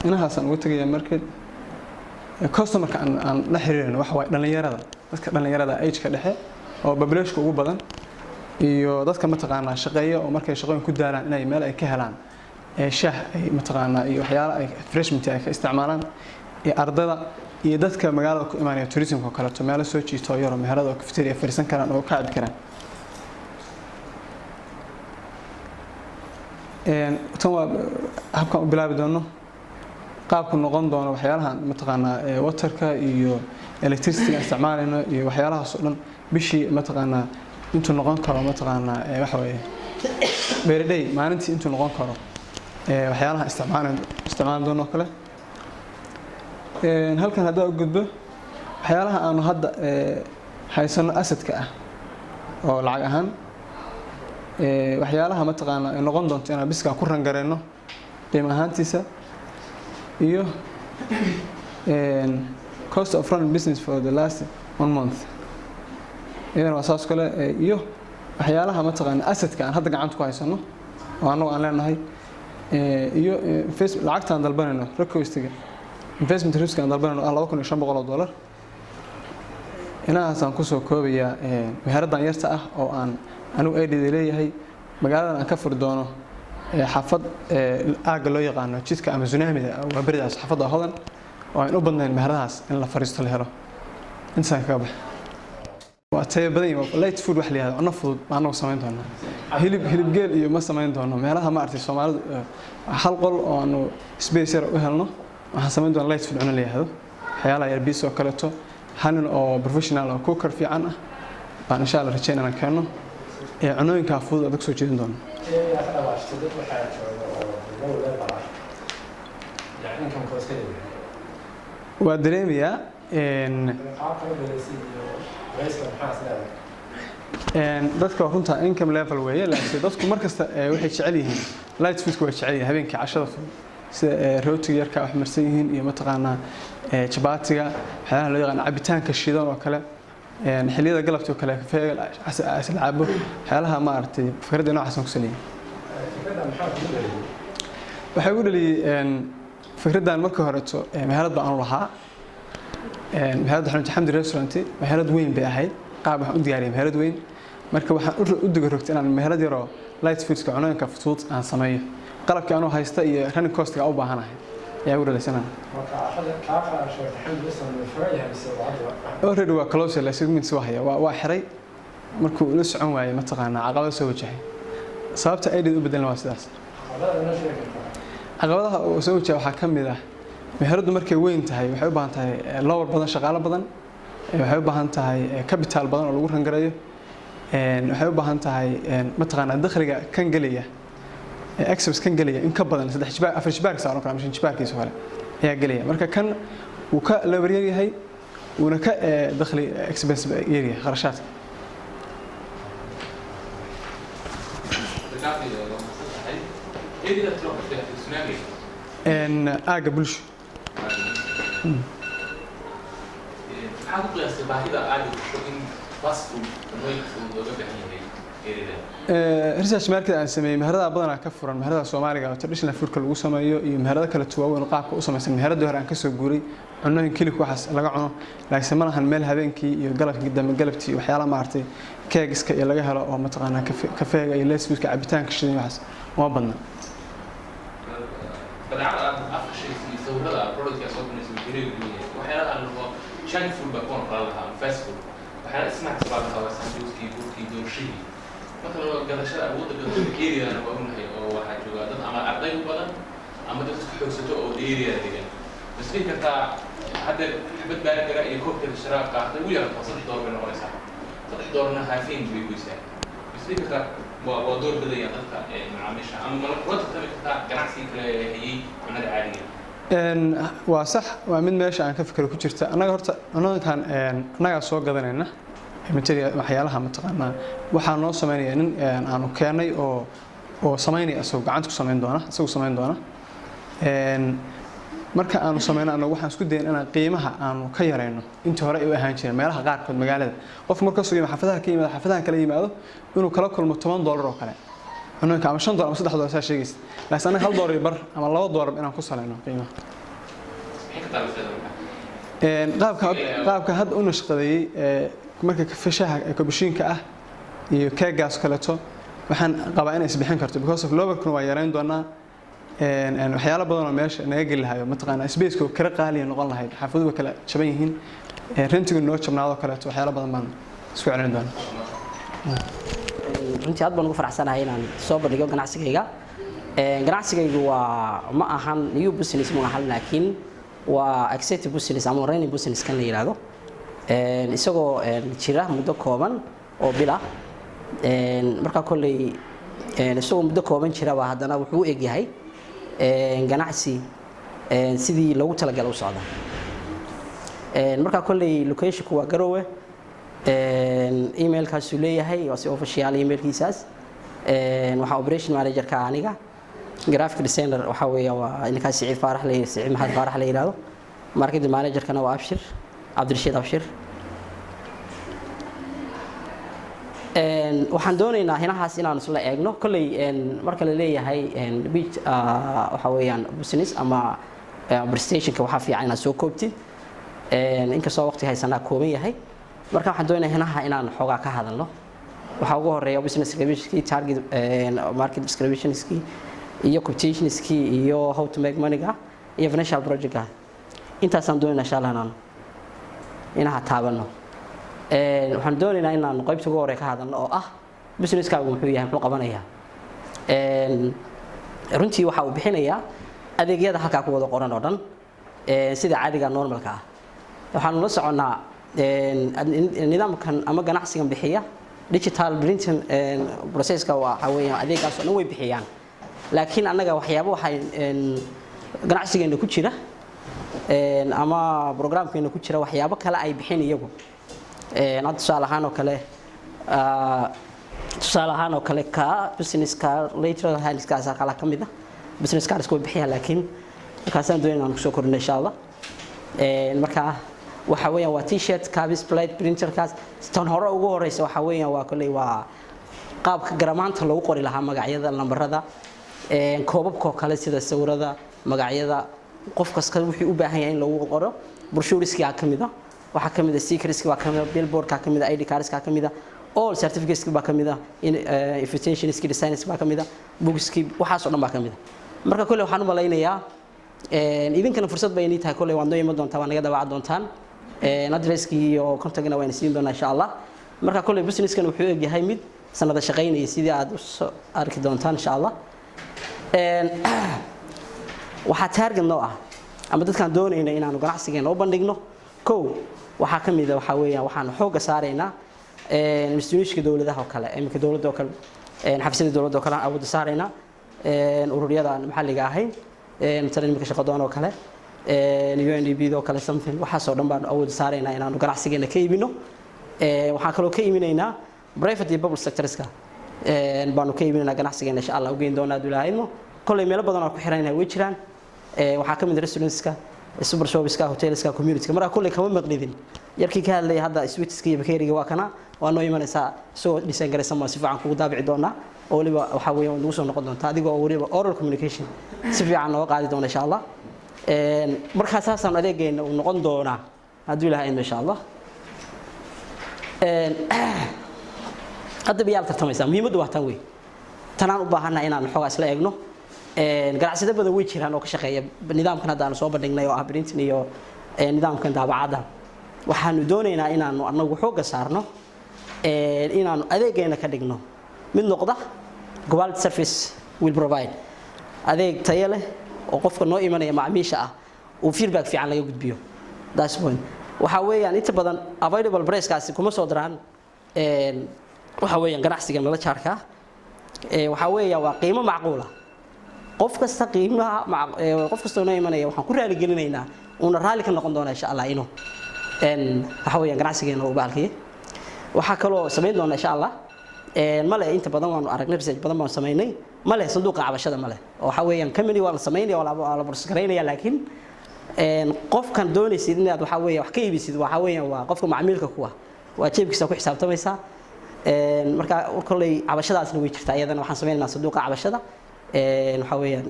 inahaasaan uga tegayaa. Market customerka aan la xiriirino waxa waaye dhalinyarada, dadka dhalinyarada age-ka dhexe oo population ugu badan, iyo dadka mataqaanaa shaqeeya oo markay shaqooyin ku daalaan inay meel ay ka helaan shaah ay mataqaanaa iyo waxyaalo ay refreshment ay ka isticmaalaan, iyo ardada iyo dadka magaalada ku imaanaya tourismka oo kaleeto, meelo soo jiito oo yaro meherada oo cafeteria fariisan karaan oo ka cabi karaan. Tan waa habkaan u bilaabi doono, qaabku noqon doono, waxyaalahan mataqaanaa waterka iyo electricity aan isticmaalayno iyo waxyaalahaas oo dhan, bishii mataqaanaa intuu noqon karo, mataqaanaa waxa weeye beeradhay maalintii intuu noqon karo, waxyaalaha isticmaali doono oo kale. Halkan haddaa u gudbo waxyaalaha aanu hadda haysano assetka ah oo lacag ahaan, waxyaalaha mataqaanaa ay noqon doonto inaan biskaa ku rangareyno qiimo ahaantiisa, iyo cost of running business for the last one month, iyadana waa saas kale, iyo waxyaalaha mataqaanaa assetka aan hadda gacanta ku haysano oo annagu aan leenahay, iyo lacagta aan dalbanayno, requestiga investment risk aan dalbanayno ah $2,500. Inahaasaan kusoo koobayaa meheraddan yarta ah oo aan anigu aidida leeyahay, magaaladan aan ka furi doono xaafad aagga loo yaqaano jidka ama tsunamida waa beridaas, xaafadda Hodan oo aan u badnayn meheradahaas in la fariisto la helo. Intaasaan kaga baxa. Waa tayo badan yihiin. Light food wax la yihahdo, cunno fudud baan anagu samayn doonaa. Hilib geel iyo ma samayn doono. Meelaha, maaragtay, Soomaalidu, hal qol oo aanu space yar u helno, waxaan samayn doonaa light food, cunno la yihahdo, waxyaalaha yar, biis oo kaleeto. Hal nin oo professional oo cooker fiican ah baan insha Allah rajayn inaan keenno ee cunooyinkaa fudud adag soo jeedin doono. Yaa ka dhawaashtay, dad waxaa jooga oo low level ah, yani income-kooda iska yaryahay. Waa dareemayaa. Qaabka la beelaysay iyo culayska maxaa is leedahay? Dadka waa runta, income level weeye, laakiin dadku mar kasta waxay jecel yihiin light foodka, waa jecel yihiin habeenkii cashada fudud, sida rootiga yarka wax marsan yihiin iyo mataqaanaa jabaatiga, waxyaalaha loo yaqaan cabitaanka shiidan oo kale, xilliyada galabtii oo kale kafeega la cabo, waxyaalaha, maaragtay, fikradda noocaas aan ku saleeyay. Fikradda maxaa kugu dhaliyay? Waxay ugu dhaliyey fikraddan, markii horeeto meherad baan u lahaa. Meherad waxaan Xamdi Restaurant, meherad weyn bay ahayd. Qaab waxaan u diyaariyay meherad weyn. Marka waxaan u diga rogtay inaan meherad yaroo light foodska, cunooyinka fudud aan sameeyo. Qalabkii anuu haysta iyo running cost-ga u baahanahay ayaa ugu dhalisay. Marka hadda kaa kala sheegtay, Xamdi Restaurant, ma furan yahay mise waa hadda? Already waa close, la segments waa haya, waa xiray markuu la socon waayey, mataqaanaa, caqabado soo wajahay. Sababta ay u bedelna waa sidaas. Caqabada noo sheegi kartaa? Caqabadaha uu soo wajahay waxaa ka mid ah, meheradu markay weyn tahay waxay u baahan tahay labor badan, shaqaalo badan, waxay u baahan tahay capital badan oo lagu rangarayo, waxay u baahan tahay, mataqaanaa, dakhliga kan gelaya, expense kan gelaya in ka badan saddex jibaar, afar jibaarkiisa oran kara ama shan jibaarkiisa hore ayaa gelaya. Marka kan wuu ka labor yar yahay, wuuna ka dakhli expense yar yahay, kharashaadka. Dagaalkii waa mahadsan tahay. Eedida tiro qofka tsunami. Aagga Bulsho. Maxaa ku qiyaastay baahida aagga Bulsho in fast food, cunooyinka fudud, looga baahan yahay eedida? Research market aan sameeyey, meheradaha badanaa ka furan, meheradaha Soomaaliga oo traditional foodka lagu sameeyo iyo meherado kale waaweyn oo qaabka u samaysan. Meheradii hore aan kasoo guuray, cunooyin kilibka waxaas laga cuno, laakiinse ma lahan meel habeenkii iyo galabkii dambe, galabtii, waxyaalaha, maaragtay, keegiska iyo laga helo oo, mataqaanaa, kafeega iyo light foodka, cabitaanka shidan iyo waxaas uma badna. Badeecada aad afka sheegtay iyo sawirada productka aad soo banaysa way kala duwan yihiin. Waxyaalaha aan laho junk food baa kuwan kala lahaa ama fast food, waxyaalaha snacks baa lahaa, waa sambuuskii, burkii, doorshihii. Marka loo gadashada, awoodda gadashada area-na waa ognahay oo waxaa jooga dad ama arday u badan ama dad isku xoogsato oo area degan. Ma isdhihi kartaa hadda xabad burger-a iyo koobkeeda sharaabka hadday ugu yaraato $3 bay noqonaysaa, $3-na haafeen bay goysaa? Ma isdhihi kartaa waa door bidayaan dadka macaamiisha, ama ma la kula tartami kartaa ganacsigii kale ee hayay cunnada caadiga? Waa sax, waa mid meesha aan ka fikiro ku jirta. Annaga horta cunooyinkan annagaa soo gadanayna material, waxyaalaha, mataqaanaa, waxaa noo sameynaya nin aanu keenay oo samaynaya, isagoo gacanta ku samayn doona, isagoo samayn doona. Marka aanu sameyno annagu, waxaan isku dayin inaan qiimaha aanu ka yarayno intii hore ay u ahaan jireen meelaha qaarkood magaalada. Qof marka soo yimaado xaafadaha ka yimaado, xaafadaha kala yimaado, inuu kala kulmo $10 oo kale cunooyinka ama $5 ama $3 saa sheegaysa, laakiin annaga $1.50 ama $2 inaan ku salayno qiimaha. Maxay ka taalasada marka? Qaabka hadda u nashqadeeyey marka kafeshaha kabushiinka ah iyo keegaas kaleeto, waxaan qabaa inay isbixin karto because of labour-kuna waa yareyn doonaa. Waxyaalo badan oo meesha naga geli lahayo, mataqaanaa, space-ka oo kala qaaliya noqon lahayd, xaafaduhu way kala jaban yihiin, rentigu noo jabnaado kaleeto, waxyaalo badan baan isku celin doonaa. Runtii aad baan ugu faraxsanahay inaan soo bandhigo ganacsigayga. Ganacsigaygu waa ma ahan new business, ma ahan, laakiin waa accepted business ama running business kan la yiraahdo. Isagoo jira muddo kooban oo bil ah. Marka kolley isagoo muddo kooban jira baa haddana wuxuu u egyahay ganacsi sidii loogu talagalay u socda. Marka kolley locationku waa Garowe. Emailkaasuu leeyahay, waa si official emailkiisaas. Waxaa operation manager-ka aniga, graphic designer waxaa weeya waa ninkaas Siciid Faarax la, Siciid Maxamed Faarax la yiraahdo. Marketing manager-kana waa Abshir Cabdirashiid Abshir. Waxaan doonaynaa hinahaas inaan isla eegno. Kolley marka la leeyahay beach waxaa weeyaan business ama presentationka, waxaa fiican inaad soo koobtid, inkastoo waqti haysanaa kooban yahay. Marka waxaan doonayaa hinaha inaan xoogaa ka hadalno. Waxaa ugu horeeya business descriptionkii, target market descriptionskii iyo quotationskii iyo how to make money-ga iyo financial project-ga. Intaasaan doonaynaa insha Allah inaan inaha taabano. Waxaan doonaynaa inaan qaybta ugu hore ka hadalno oo ah businesskaagu muxuu yahay, muxuu qabanayaa. Runtii waxa uu bixinayaa adeegyada halkaa ku wada qoran oo dhan, sida caadiga normalka ah. Waxaanu la soconnaa nidaamkan ama ganacsigan bixiya digital printing processka, waxa weeyaan adeegaas oo dhan way bixiyaan, laakiin annaga waxyaabo waxay ganacsigeena ku jira ama programkeena ku jira waxyaabo kale ay bixin iyagu. Hadda tusaale ahaan oo kale ka business ka lateral handskaas kala ka mid ah business cards way bixiyaan, laakiin markaasaan doonayna aan kusoo kordhino, insha Allah. Marka waxa weeyaan waa T-shirt, cabis, plate printerkaas. Tan hore ugu horeysa waxa weeyaan waa kolley waa qaabka garamaanta lagu qori lahaa magacyada, lambarada, koobabka oo kale, sida sawirada, magacyada qof kasta wuxuu u baahan yahay in lagu qoro. Brochureska ka mid ah, waxaa ka mid ah stickerska, baa ka mid ah billboardka, ka mid ah ID cardska, ka mid ah all certificates baa ka mid ah, invitationski, designs baa ka mid ah, bookski, waxaas oo dhan baa ka mid ah. Marka kolley waxaan u malaynayaa idinkana fursad bay inii tahay. Kolley waad noo iman doontaa, waa naga daabacan doontaan, adresskii iyo contactna waan siin doonaa, insha Allah. Marka kolley businesskan wuxuu egyahay mid sanada shaqaynaya, sidii aad u soo arki doontaan, insha Allah. Waxaa target noo ah ama dadkaan doonayna inaanu ganacsigeena u bandhigno, kow waxaa ka mid a waxaa weeyaan waxaanu xoogga saaraynaa institutionka dowladaha oo kale, iminka dowladda oo kale, xafiisyada dowladda oo kale aan awoodda saaraynaa, ururyada aan maxalliga ahayn, matalan iminka shaqadoon oo kale, UNDP oo kale, something waxaasoo dhan baan awoodda saaraynaa inaanu ganacsigeena ka iibino. Waxaan kaloo ka iibinaynaa private iyo public sectorska baanu ka iibinaynaa ganacsigeena, insha Allah, u geyn doonaa hadduu Ilaahay idmo. Kolley meelo badan oo ku xiranayna way jiraan. Waxaa ka mid ah restaurantska, super shopska, hotelska, communityga. Marka kolley kama maqlidin yarkii ka hadlayay hadda sweetska iyo bakeeriga, waa kana, waa noo imanaysaa isagoo design garaysan, baan si fiican kugu daabici doonaa, oo weliba waxaa weeyaan waad nagu soo noqon doontaa adigoo weliba oral communication si fiican nooga qaadi doona, insha Allah. Markaa saasaan adeegeena uu noqon doonaa hadduu Ilaahay idmo, insha Allah. Hadda biyaa la tartamaysaa, muhiimaddu waa tan wey, tanaan u baahannahay inaan xoogaa isla eegno. Ganacsiyada badan way jiraan oo ka shaqeeya nidaamkan hadda aanu soo bandhignay oo ah printing iyo nidaamkan daabacadda. Waxaanu doonaynaa inaanu anagu xoogga saarno inaanu adeegeena ka dhigno mid noqda quality service will provide, adeeg tayo leh oo qofka noo imanaya macmiisha ah uu feedback fiican laga gudbiyo. That's point. Waxa weeyaan inta badan available price-kaasi kuma soo daraan. Waxa weeyaan ganacsiga nala jaarka waxa weeyaan waa qiimo macquula. Qof kasta qiimaha qof kasta noo imanaya waxaan ku raali gelinaynaa, uuna raali ka noqon doonaa, insha Allah, inuu waxa weeyaan ganacsigeena uu bahalkiye. Waxaa kaloo samayn doonaa, insha Allah, male inta badan waanu aragnay, research badan baanu samaynay, male sanduuqa cabashada male oo waxa weeyaan company waa la samaynaya, waa la process garaynaya, laakiin qofkan doonaysid inaad waxa weeye wax ka iibisid waxa weeyaan waa qofka macmiilka kuwa waa jeebkiisa ku xisaabtamaysaa. Marka kolley cabashadaasna way jirtaa, iyadana waxaan sameynaynaa sanduuqa cabashada. Waxa weeyaan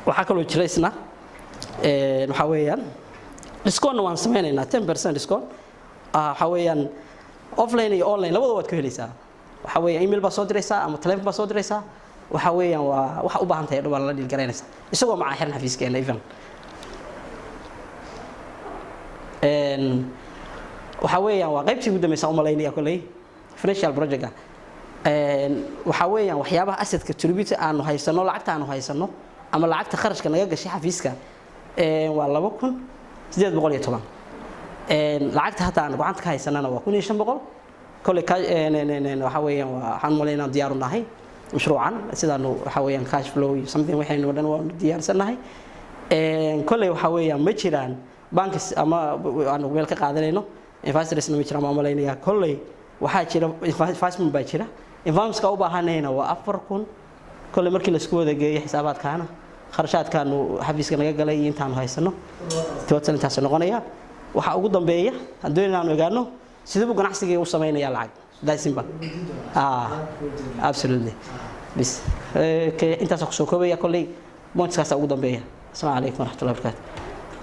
waxaa kaloo jira isna waxa weeyaan discountna waan sameynaynaa, 10% discount. Waxa weeyaan offline iyo online labadaba waad ku helaysaa. Waxa weeyaan email baa soo diraysaa ama telephone baa soo diraysaa, waxa weeyaan waa waxa u baahan tahay dhan waa lala deal garaynaysaa isagoo macaa xiran xafiiskeena even. Waxa weeyaan waa qaybtii ugu dambeysa u malaynaya kolley financial project. Waxa weeyaan waxyaabaha assetka tribute aanu haysano, lacagta aanu haysano ama lacagta kharashka naga gashay xafiiska waa 2810. Lacagta hadda aan gacanta ka haysanana waa 1500. Kolley ka waxa weeyaan waa waxaan malaynaa inaan diyaar u nahay mashruucan, sidaanu waxa weeyaan cash flow iyo something waxaynu dhan waanu diyaarsannahay. Kolley waxa weeyaan ma jiraan banks ama aanu meel ka qaadanayno, investorsna ma jiraan baan malaynayaa. Kolley waxaa jira investment baa jira, investmentka u baahanayna waa 4000. Kolley markii laisku wada geeyo xisaabaadkaana, kharashaadkaanu xafiiska naga galay iyo intaanu haysano, total intaas noqonaya. Waxaa ugu dambeeya haddii inaanu ogaano sidee buu ganacsiga u samaynayaa lacag. That's simple. Ah, absolutely. Bis okay, intaas kusoo koobaya. Kolley pointskaasa ugu dambeeya. Asalaamu calaykum waraxmatullahi wabarakaatu.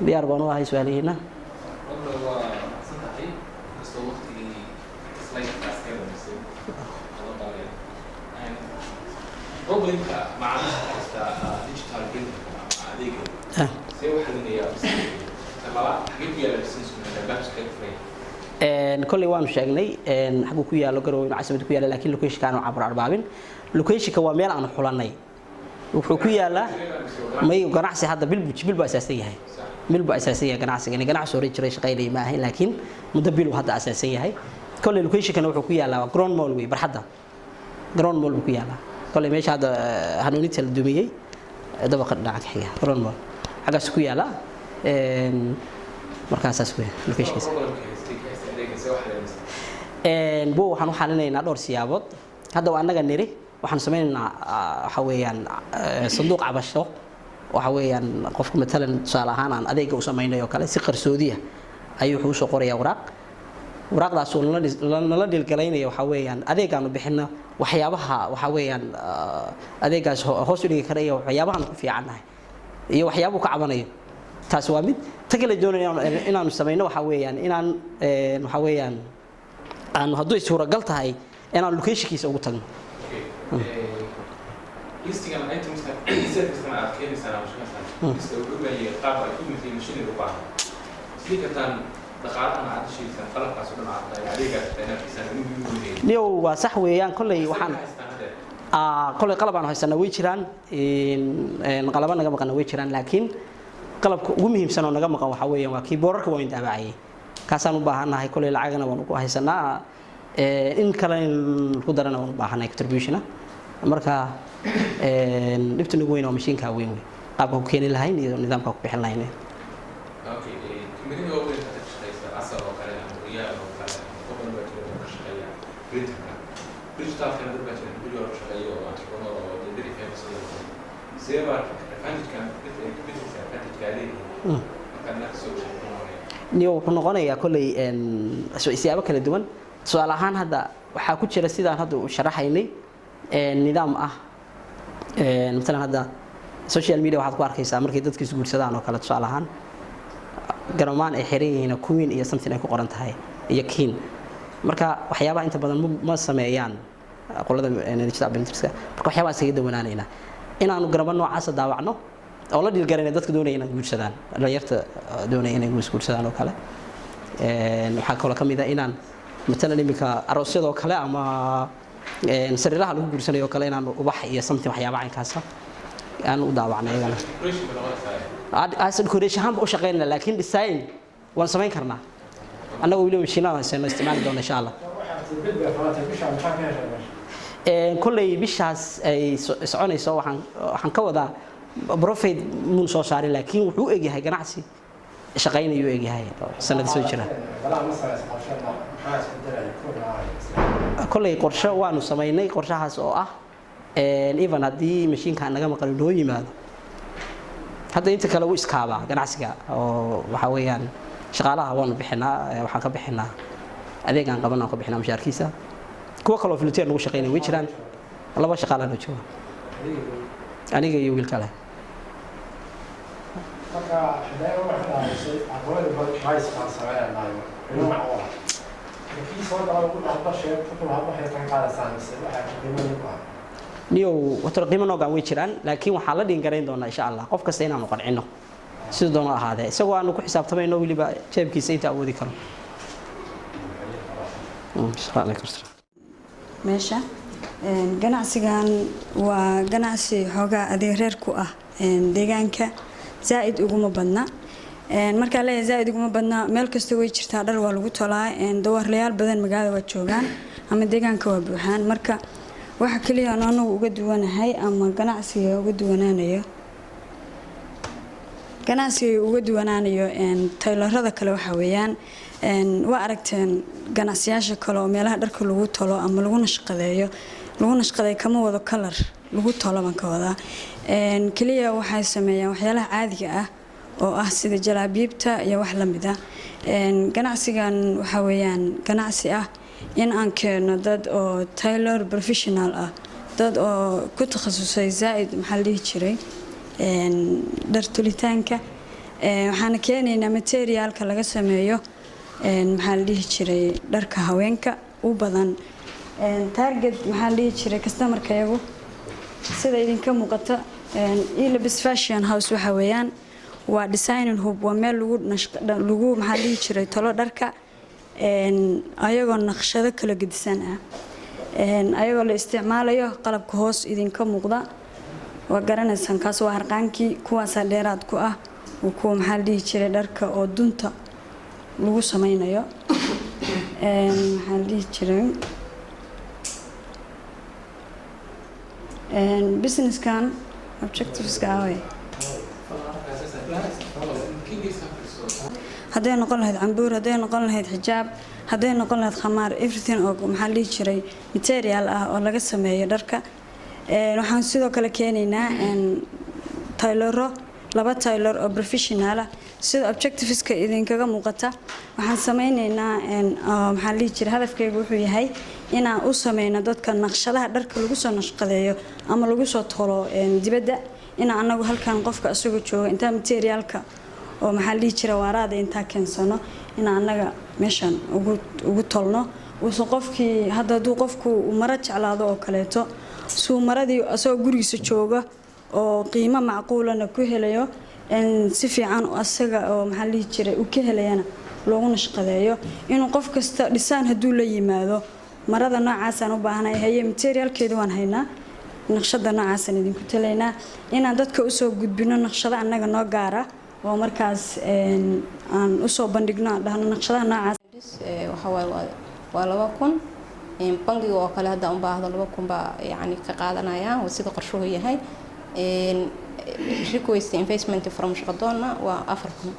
Diyaar baan u ahay su-aalihiina. Wallah, waa mahadsan tahay, inkastoo waqtigii slide-kaas ka dhamisay loo qaaday. Problemka macaamiisha ka haysta digital printerka ama adeega see u xalinayaa business? Tan labaad, xagee ku yaala business albaabka kaga furay? Kolley waanu sheegnay xaguu ku yaalo Garowe, inuu caasimadda ku yaalo, laakiin locationka aanu cabur arbaabin. Locationka waa meel aanu xulanay. Wuxuu ku yaalaa may ganacsi hadda bil buu bil buu asaasan yahay, bil buu asaasan yahay ganacsigani. Ganacsi hore jiray shaqaynaya ma ahayn, laakiin muddo bil uu hadda asaasan yahay. Kolley locationkana wuxuu ku yaalaa waa Grand Mall wey, barxadda Grand Mall buu ku yaalaa. Kolley meesha hadda Hanuuninta la dumiyey, dabaqa dhinaca ka xiga Grand Mall xaggaas ku yaalaa. Markaasaas wey locationkiisa. Bo waxaan u xalinaynaa dhowr siyaabood. Hadda waa annaga niri waxaan sameynaynaa, waxa weeyaan sanduuq cabasho. Waxa weeyaan qofka matalan tusaale ahaan aan adeega u samaynayo oo kale, si qarsoodiya ayuu wuxuu usoo qorayaa waraaq. Waraaqdaas uu nala dhiilgalaynaya waxa weeyaan adeegaanu bixino, waxyaabaha waxa weeyaan adeegaas hoos u dhigi kara iyo waxyaabahaan ku fiicannahay iyo waxyaabuu ka cabanayo. Taasi waa mid. Ta kale doonaya inaanu samayno waxa weeyaan inaan waxa weeyaan aanu hadduu suuragal tahay inaan locationkiisa ugu tagno. Listigan itemska servicekana aad keenaysaan ama shaqaysaan, lista wuxuu u baahan yahay qaab ay ku yihiin machinery u baahan isdhihi kartaan, dhaqaalahan aad heshiisaan, qalabkaas oo dhan aad tahay, adeegaas inaad bixisaan inuu muhiim yahay. Niyow, waa sax weeyaan. Kolley waxaan kolley qalab aan haysanaa way jiraan, qalabo naga maqana way jiraan, laakiin qalabka ugu muhiimsan oo naga maqan waxaa weeyaan waa kii boorarka waan daabacayay. Kaasaan u baahannahay. Kolley lacagana waan ku haysanaa, in kale in ku darana waan u baahannahay contributiona. Marka dhibta nagu weyn waa mashiinka weyn wey, qaabka ku keeni lahayn iyo nidaamka ku bixin lahayn. Okay, kambaniyada waaweyn hadda ka shaqeysa, Asal oo kale ama Riyaal oo kale, qoban baa jira oo ka shaqeeya printerka digitalkana, dad baa jira computer ka shaqeeya oo entrepreneur oo dee very famous iyo sidee baa advantage-kan business advantage-ka leeyihiin markaad inaad kasoo gashay muxuu noqonaya? Niyo, wuxuu noqonayaa kolley siyaabo kala duwan. Tusaale ahaan hadda waxaa ku jira sidaan hadda u sharaxaynay nidaam ah, matalan hadda social media waxaad ku arkaysaa markay dadka isguursadaan oo kale, tusaale ahaan garamaan ay xiran yihiin, queen iyo something ay ku qoran tahay iyo king. Marka waxyaabaha inta badan ma sameeyaan qolada digital printerska. Marka waxyaabaha iskaga dawanaanaynaa inaanu garamo noocaasa daawacno oo la dhiilgarayna dadka doonaya inay guursadaan, dhalinyarta doonaya inay guursadaan oo kale. Waxaa kaloo ka mid ah inaan matalan iminka aroosyadoo kale ama sariiraha lagu guursanayo oo kale inaan ubax iyo something waxyaaba caynkaasa aan u daawacno iyagana. Decoration bay noqonaysaa. As decoration ahaan ba u shaqeynana, laakiin design waan samayn karnaa annagoo weliba mashiinada haysano isticmaali doona insha Allah. Kolley bishaas ay soconayso waxaan ka wadaa profit mun soo saarin, laakiin wuxuu u egyahay ganacsi shaqaynayuu egyahay oo sanad soo jira. Kolley qorshe waanu samaynay, qorshahaas oo ah even haddii mashiinka naga maqan noo yimaado, hadda inta kale wuu iskaabaa ganacsiga oo waxa weeyaan shaqaalaha waanu bixinaa, waxaan ka bixinaa adeegaan qaban aan ka bixinaa mushaarkiisa. Kuwo kaloo volunteer nagu shaqeynaya way jiraan. Laba shaqaalaa noo jooga, aniga iyo wiil kale. Marka xidaayo waxaa dhaawaysay aqoonada price baan sameynaynayo qiimo macquul ah. Kii soo gala ugu hadba sheeg wuxuu hadba waxay ka qaadaysaa mise waxa qiimo ku ah? Niyow, wato qiimo noogaan way jiraan, laakiin waxaan la dhiin garayn doonaa insha Allah qof kasta inaanu qancino siduu doono ahaadee, isagoo aanu ku xisaabtamayno weliba jeebkiisa inta awoodi karo. Asalaamu calaykum. Meesha ganacsigan waa ganacsi xoogaa adeeg reer ku ah deegaanka, zaa-id uguma badna. Markaa leeyahay zaa-id uguma badna, meel kasta way jirtaa, dhar waa lagu tolaa, dawaarlayaal badan magaalada waa joogaan ama deegaanka waa buuxaan. Marka waxa kaliya aan anagu uga duwanahay ama ganacsiga uga duwanaanayo, ganacsiga uga duwanaanayo taylorada kale waxa weeyaan, waa aragteen ganacsiyaasha kale oo meelaha dharka lagu tolo ama lagu nashqadeeyo, lagu nashqadeeyo kama wado, kalar lagu tolo baan ka wadaa. Kaliya waxay sameeyaan waxyaalaha caadiga ah oo ah sida jalaabiibta iyo wax la mid ah. Ganacsigan waxa weeyaan ganacsi ah in aan keeno dad oo tailor professional ah, dad oo ku takhasusay zaa-id, maxaa la dhihi jiray, dhar tolitaanka. Waxaana keenaynaa materialka laga sameeyo, maxaa la dhihi jiray, dharka haweenka u badan. Target, maxaa la dhihi jiray, customerka iyagu sida idinka muuqata, Elabis Fashion House waxa weeyaan waa designing hub, waa meel lagu lagu, maxaa la dhihi jiray, tolo dharka. Ayagoo naqshado kala gedisan ah, ayagoo la isticmaalayo qalabka hoos idinka muuqda, waa garanaysaan, kaas waa harqaankii. Kuwaasaa dheeraad ku ah oo kuwa, maxaa la dhihi jiray, dharka oo dunta lagu sameynayo. Maxaa la dhihi jiray, businesskan objectiveska ah wey. Hadday noqon lahayd cambuur, hadday noqon lahayd xijaab, hadday noqon lahayd khamaar, everything oo, maxaa la dhihi jiray, material ah oo laga sameeyo dharka. Waxaan sidoo kale keenaynaa tailoro, laba tailor oo professional ah. Sida objectiveska idinkaga muuqata, waxaan sameyneynaa, maxaa la dhihi jiray, hadafkayga wuxuu yahay inaan u sameyno dadka naqshadaha dharka lagu soo nashqadeeyo ama lagu soo tolo dibadda, inaan anagu halkan qofka isagoo jooga intaa materialka oo, maxaa la dhihi jiray, waaraada intaa keensano, inaan annaga meeshan ugu tolno. Uusan qofkii hadda, hadduu qofku uu maro jeclaado oo kaleeto, suu maradii asagoo gurigiisa jooga oo qiimo macquulana ku helayo, si fiican asaga oo, maxaa la dhihi jiray, uu ka helayana loogu nashqadeeyo. Inuu qof kasta dhisaan hadduu la yimaado, marada noocaasaan u baahanay, haye, materialkeeda waan haynaa, naqshada noocaasaan idinku talaynaa, inaan dadka usoo gudbino naqshado annaga noo gaara oo markaas aan usoo bandhigno, aan dhahno naqshadaha noocaas. Waxa waaye waa 2000. Bangiga oo kale haddaan u baahdo, 2000 baa yani ka qaadanaya sida qorshuhu yahay. Request investment from Shaqadoonna waa 4000.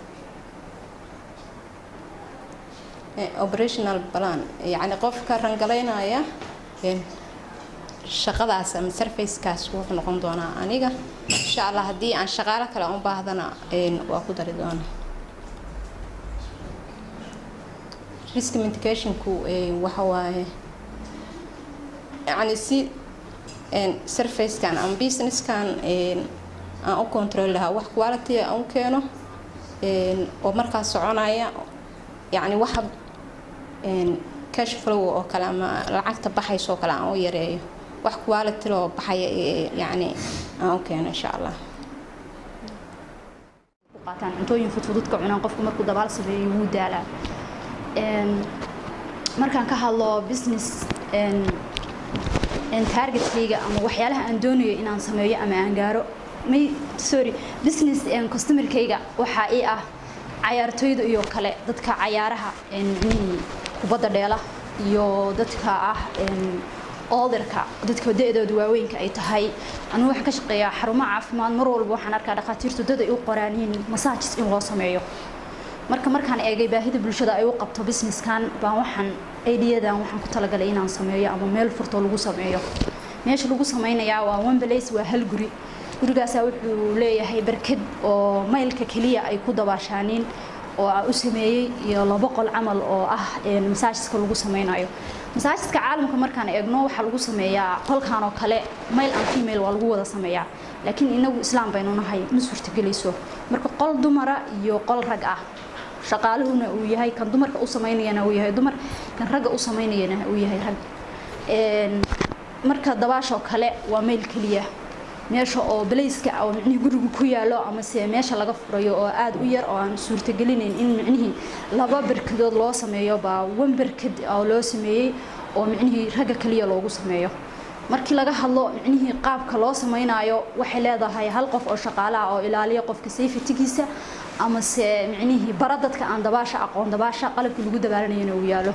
Operational plan, yacni qofka rangalaynaya shaqadaas ama servicekaas wuxuu noqon doonaa aniga, insha Allah. Haddii aan shaqaalo kale u baahdana, waa ku dari doonaa. Risk mitigationku waxa waaye yacni si servicekan ama businesskan aan u control lahaa, wax quality aan u keeno oo markaas soconaya, yacni waxa cash flow oo kale ama lacagta baxayso oo kale aan u yareeyo, wax quality loo baxaya yacni aan u keeno, insha Allah. Qaataan cuntooyin fudfudud ka cunaan. Qofku markuu dabaal sameeyo wuu daalaa. Markaan ka hadlo business targetkayga ama waxyaalaha aan doonayo inaan sameeyo ama aan gaaro, may, sorry, business customerkayga waxaa ii ah cayaartoyda iyo kale, dadka cayaaraha kubadda dheela iyo dadka ah olderka, dadka da-dooda waaweynka ay tahay. Anigu waxaan ka shaqeeyaa xarumo caafimaad. Mar walba waxaan arkaa dhakhaatiirtu dad ay u qoraaniin massages in loo sameeyo. Marka markaan eegay baahida bulshada ay u qabto businesskan baan waxaan ideadan waxaan ku talagalay inaan sameeyo ama meel furto lagu sameeyo. Meesha lagu sameynayaa waa one place, waa hal guri. Gurigaasaa wuxuu leeyahay barkad oo maylka keliya ay ku dabaashaaniin oo aan u sameeyey, iyo laba qol camal oo ah massageska lagu sameynayo. Massageska caalamka markaan eegno, waxaa lagu sameeyaa qolkan oo kale, male and female waa lagu wada sameeyaa, laakiin inagu Islaam baynu nahay, ma suurtagelayso. Marka qol dumara iyo qol rag ah, shaqaaluhuna uu yahay kan dumarka u sameynayana uu yahay dumar, kan ragga u sameynayana uu yahay rag. Marka dabaashoo kale waa meel keliya, meesha oo balayska oo micnihii gurigu ku yaalo ama se meesha laga furayo oo aada u yar oo aan suurtagelinayn in micnihii laba barkadood loo sameeyo, baa one barkad oo loo sameeyey oo micnihii ragga kaliya loogu sameeyo. Markii laga hadlo micnihii qaabka loo sameynayo, waxay leedahay hal qof oo shaqaale ah oo ilaaliya qofka safetygiisa ama se micnihii bara dadka aan dabaasha aqoon dabaasha, qalabkii lagu dabaalanayana uu yaalo.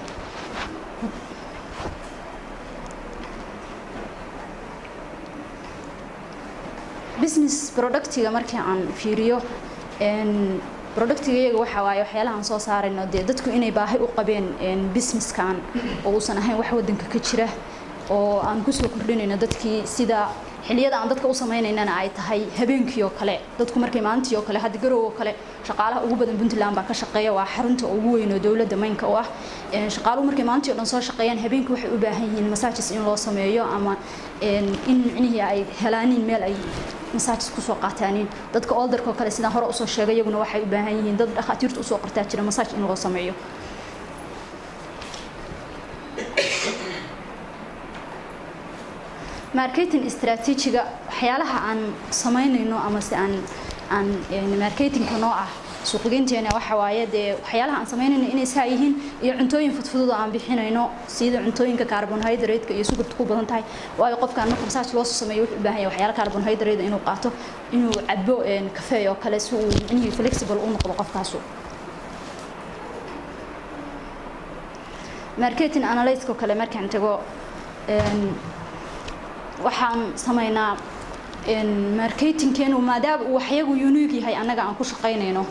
Business productiga markii aan fiiriyo, productiga iyaga waxa waaye waxyaalaha aan soo saarayno, dee dadku inay baahi u qabeen businesskan oo uusan ahayn wax wadanka ka jira oo aan kusoo kordhinayno dadkii, sida xilliyada aan dadka u sameynaynana ay tahay habeenkii oo kale. Dadku markay maalintii oo kale, hadda Garow oo kale shaqaalaha ugu badan Puntland baa ka shaqeeya, waa xarunta ugu weyn oo dowladda maynka u ah. Shaqaaluhu markay maalintii oo dhan soo shaqeeyaan, habeenkii waxay u baahan yihiin massages in loo sameeyo ama in micnihii ay helaaniin meel ay massages kusoo qaataaniin. Dadka olderka oo kale, sidaan hore usoo sheegay, iyaguna waxay u baahan yihiin, dad dhakhaatiirta usoo qortaa jira massage in loo sameeyo. Marketing strategiga, waxyaalaha aan samaynayno ama se aan marketingka noo ah Suuqgeynteena waxa waaye dee waxyaalaha aan samaynayno inay saa yihiin iyo cuntooyin fudfudud oo aan bixinayno, sida cuntooyinka carbohydrate-ka iyo sugarta ku badan tahay, waayo qofkaan marka massage loo soo sameeyo wuxuu u baahan yahay waxyaalo carbohydrate inuu qaato, inuu cabo kafee oo kale, si uu micnihii flexible u noqdo qofkaasu. Marketing analysis oo kale markaan tago, waxaan samaynaa marketingkeenu maadaama uu waxyagu unique yahay annaga aan ku shaqaynayno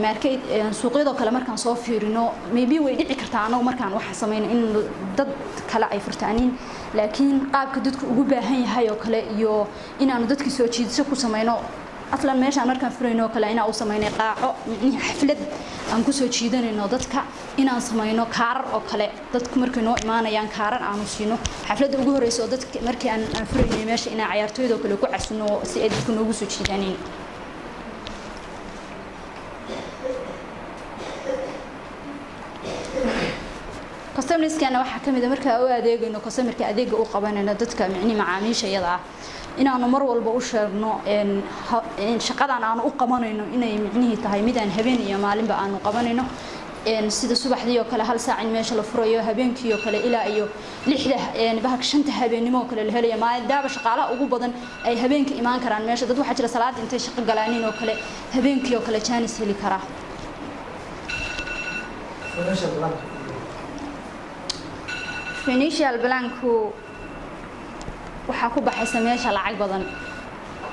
market suuqyadoo kale markaan soo fiirino, maybe way dhici kartaa annagu markaan waxaan samayno in dad kale ay furtaaniin, laakiin qaabka dadku ugu baahan yahay oo kale iyo inaanu dadki soo jiidasho ku samayno. Aslan meeshaan markaan furayno oo kale inaan u samaynay qaaco, micnihi xaflad aan kusoo jiidanayno dadka, inaan samayno kaarar oo kale, dadku markay noo imaanayaan kaarar aanu siino. Xafladda ugu horeysa oo dadka markii aan furaynay meesha inaan cayaartooyda oo kale ku casuno si ay dadku noogu soo jiidaneen. Customerskana waxaa ka mid ah markaa u adeegayno customerka, adeega u qabanayno dadka, micnihi macaamiisha iyada ah, inaanu mar walba u sheegno shaqadan aanu u qabanayno inay micnihii tahay mid aan habeen iyo maalinba aanu qabanayno, sida subaxdii oo kale 1 saac in meesha la furayo, habeenkii oo kale ilaa iyo 6da bahalka 5ta habeennimo oo kale la helayo, maadaama shaqaalaha ugu badan ay habeenka imaan karaan meesha. Dad waxaa jira salaada intay shaqo galaanin oo kale habeenkii oo kale jaanis heli karaa. Financial planku waxaa ku baxaysa meesha lacag badan,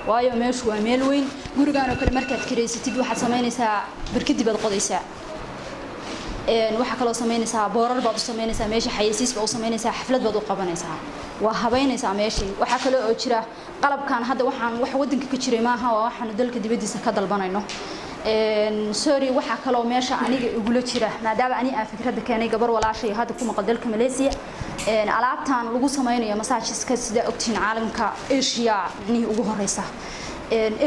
waayo meeshu waa meel weyn. Gurigaan oo kale markaad kiraysatid waxaad samaynaysaa barkadii baad qodaysaa, waxaa kaloo samaynaysaa boorar baad u samaynaysaa meesha, xayeysiis baad u samaynaysaa, xaflad baad u qabanaysaa, waa habaynaysaa meeshii. Waxaa kale oo jira qalabkan hadda waxaan wax waddanka ka jiray maaha, waa waxaanu dalka dibaddiisa ka dalbanayno. Sorry, waxaa kaloo meesha aniga igula jira, maadaama ani aan fikradda keenay, gabar walaashay hadda ku maqan dalka Malaysia. Alaabtan lagu sameynayo massageska, sida ogtiin caalamka Asia micnihii ugu horeysa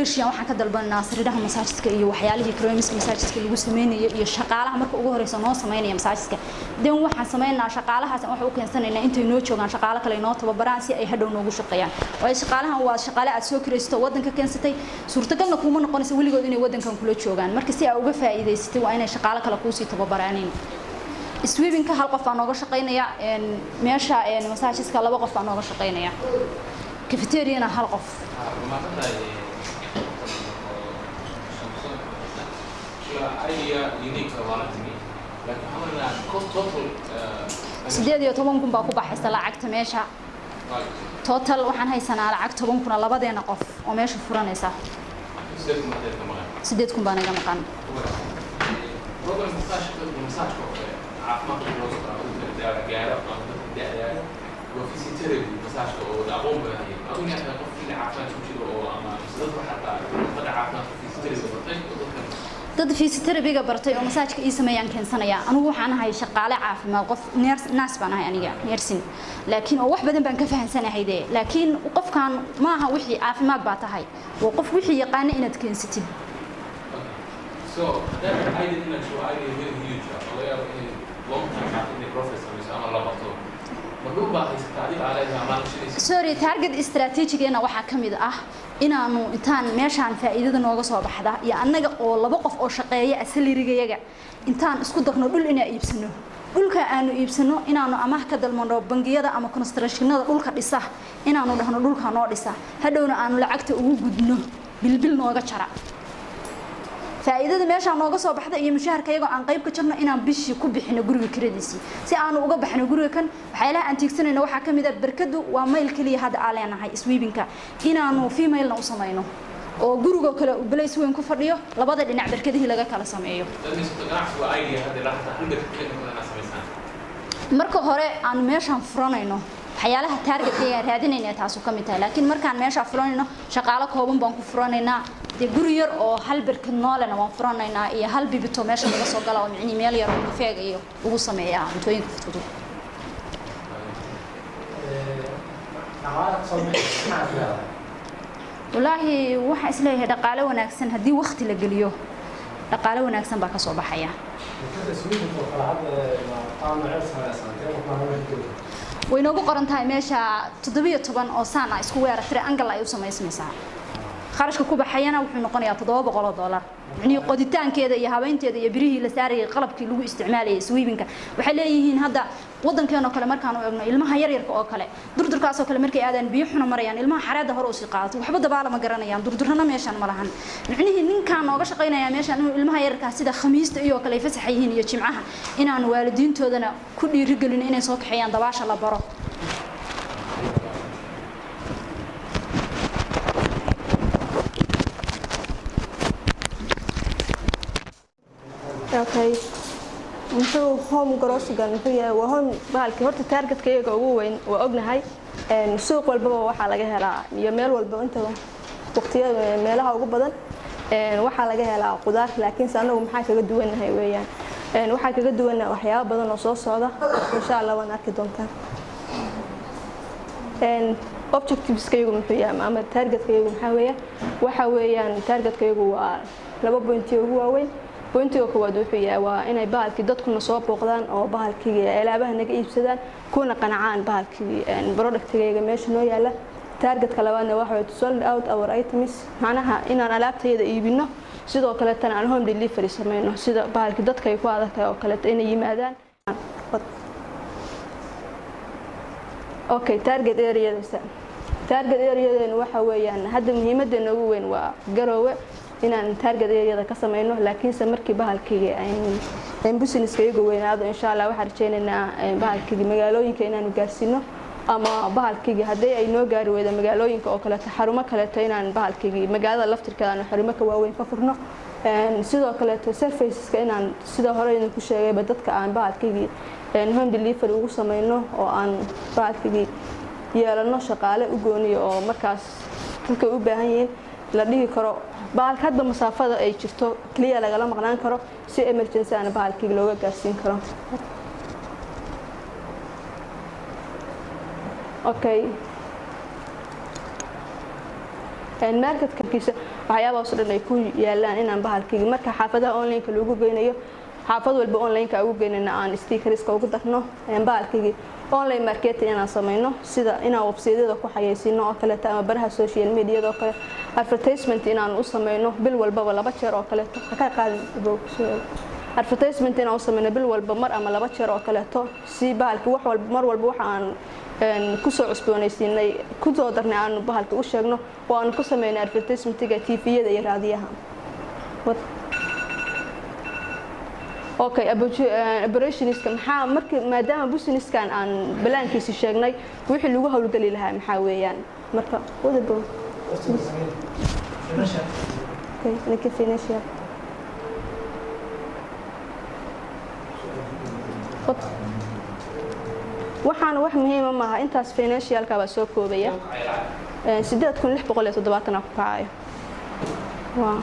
Asia, waxaan ka dalbanaa sariiraha massageska iyo waxyaalihii creamska massageska lagu sameynayo iyo shaqaalaha marka ugu horeysa noo sameynaya massageska. Then waxaan sameynaa shaqaalahaas waxaan u keensanaynaa intay noo joogaan shaqaalo kale noo tababaraan si ay hadhow noogu shaqeeyaan, waayo shaqaalahan waa shaqaale aad soo kiraysato, waddanka keensatay, suurtagalna kuuma noqonaysa weligood inay waddankan kula joogaan. Marka si aa uga faa'iidaysatay waa inay shaqaalo kale kuusii tababaraanin. Sweepingka hal qof baa nooga shaqeynaya meesha, massageska laba qof baa nooga shaqeynaya, cafeteriana hal qof. Idea unique waa la timi, laakiin waxaan maleynayaa cost total. 18,000 baa ku baxaysa lacagta meesha total. Waxaan haysanaa lacag 10,000 labadeena qof oo meesha furanaysa. 8,000 hadda ka maqan. 8,000 baa naga maqan. Program massage, massage oo kale caafimaadka loo soo qaato gaaro ama dadka da'da waa physiotherapy massage oo aqoon baahan adigu inaad tahay qof fiil caafimaad ku jiro oo ama dadku xataa qada caafimaadka physiotherapy bartay oo dadkan. Dad physiotherapy-ga bartay oo massage-ka ii sameeyaan keensanaya. Anigu waxaan ahay shaqaale caafimaad, qof nurse baan ahay aniga, nursing, laakiin oo wax badan baan ka fahansanahay dee, laakiin qofkan maaha wixii caafimaad baa tahay, waa qof wixii yaqaana inaad keensatid. So that idea inaad show idea very huge ah oo laga yaabo inay long time qaato inay profit samayso ama la barto, ma dhul baa haysataa adiga aa leedahay ama la Sorry, target strategy-geena waxaa ka mid ah inaanu intaan meeshaan faa'iidada nooga soo baxda iyo annaga oo laba qof oo shaqeeya salary-gayaga intaan isku darno dhul inaan iibsano. Dhulka aanu iibsano inaanu amaah ka dalmano bangiyada ama constructionada dhulka dhisa, inaanu dhahno dhulka noo dhisa, hadhowna aanu lacagta ugu gudno bilbil nooga jara. Faa'iidada meesha nooga soo baxda iyo mushaharka iyagoo aan qayb ka jarno inaan bishii ku bixino guriga kiradiisii si aanu uga baxno guriga kan. Waxyaalaha aan tiigsanayno waxaa ka mid ah barkadu waa mayl keliya hadda aan leenahay, sweepingka inaanu femalena u samayno oo gurigoo kale uu balays weyn ku fadhiyo, labada dhinac barkadihii laga kala sameeyo. That means ganacsigu waa idea hadda ilaa xataa hal barkad kaliya inaad samaysaan. Marka hore aanu meeshaan furanayno waxyaalaha targetkayga raadinayna taasu ka mid tahay, laakiin markaan meeshaa furanayno shaqaalo kooban baan ku furanaynaa dee, guri yar oo hal barkad noolena waan furanaynaa iyo hal bibito meesha laga soo gala oo micnii meel yar oo kafeega iyo ugu sameeya cuntooyinka fudud. Dhaqaalaha kasoo bixi maxaa is leedahay? Wallaahi waxaan isleeyahay dhaqaale wanaagsan haddii waqti la geliyo, dhaqaale wanaagsan baa kasoo baxaya. Shirkadda sweeping oo kale hadda ma qaab noocee samaysan intee wax baa laga Way noogu qoran tahay meesha 17 oo saan ah isku weera triangle ay u samaysmaysaa. Kharashka ku baxayana wuxuu noqonayaa $700, micnihii qoditaankeeda iyo habeynteeda iyo birihii la saarayay, qalabkii lagu isticmaalayay sweepingka. Waxay leeyihiin hadda waddankeena oo kale markaan u eegno, ilmaha yaryarka oo kale durdurkaas oo kale markay aadaan biyo xuna marayaan, ilmaha xareedda hore usii qaadato, waxba dabaala ma garanayaan, durdurrana meeshaan ma lahan. Micnihii ninkaan nooga shaqaynaya meeshaan inuu ilmaha yararkaa sida Khamiista iyo kale ay fasaxa yihiin iyo Jimcaha inaan waalidiintoodana ku dhiirigelino inay soo kaxeeyaan, dabaasha la baro. Okay, muxuu home grocerygan muxuu yahay? Waa home bahalkii. Horta targetka iyaga ugu weyn waa ognahay. Suuq walbaba waxaa laga helaa iyo meel walba inta waqtiyada meelaha ugu badan waxaa laga helaa qudaar, laakiinse anagu maxaa kaga duwanahay weeyaan? Waxaa kaga duwanahay waxyaabo badan oo soo socda, insha Allah waan arki doontaan. Objectiveskayagu muxuu yahay ama targetkayagu maxaa weeyaan? Waxa weeyaan targetkayagu waa laba pointi ugu waaweyn. Pointiga koowaad wuxuu yahay waa inay bahalkii dadkuna soo booqdaan oo bahalkii alaabaha naga iibsadaan, kuna qancaan bahalkii productgayga meesha noo yaala. Targetka labaadna waxa way to sold out our items, macnaha inaan alaabtayada iibino, sidoo kaleetana aan home delivery sameyno, sida bahalkii dadka ay ku adag tahay oo kaleeto inay yimaadaan. Okay, target areadasa, target areadeenu waxa weeyaan hadda muhiimadeena ugu weyn waa Garoowe inaan target areada ka sameyno, laakiinse markii bahalkii businesska iyagu weynaado, insha Allah waxaan rajeynaynaa bahalkii magaalooyinka inaanu gaarsiino, ama bahalkii haddii ay noo gaari weydo magaalooyinka oo kaleeto, xarumo kaleeto inaan bahalkii magaalada laftirkeeda aanu xarumo ka waaweyn ka furno. Sidoo kaleeto serviceska inaan sida hore idinku sheegayba dadka aan bahalkii home delivery ugu sameyno oo aan bahalkii yeelano shaqaale u gooniyo oo markaas dadka u baahan yihiin la dhigi karo bahalka hadba masaafada ay jirto kaliya lagala maqnaan karo, si emergency aan bahalkii looga gaarsiin karo. Okay, marketkiisa waxyaabahaas oo dhan ay ku yaalaan inaan bahalkii marka xaafadaha online-ka lagu geynayo, xaafad walba online-ka ugu geynayna, aan stickerska ugu darno. Bahalkii online marketing inaan sameyno, sida inaan website-yada ku xayeysiino oo kaleeto ama baraha social media oo kale, advertisement inaan u sameyno bil walbaba laba jeer oo kaleeto. Ha ka qaadin, advertisement inaan u sameyno bil walba mar ama laba jeer oo kaleeto, si bahalki wax walba mar walba waxa aan kusoo cusboonaysiinay, kusoo darnay, aanu bahalka u sheegno oo aanu ku sameynay advertisementiga TV-yada iyo raadiyaha. Okay, operationska maxaa markii maadaama businesskan aan balaankiisi sheegnay, wixii lagu howlgeli lahaa maxaa weeyaan? Marka wadabo. Okay, ninka financial. Waxaana wax muhiima maaha, intaas financialka baa soo koobaya. 8670 ku kacayo. Waa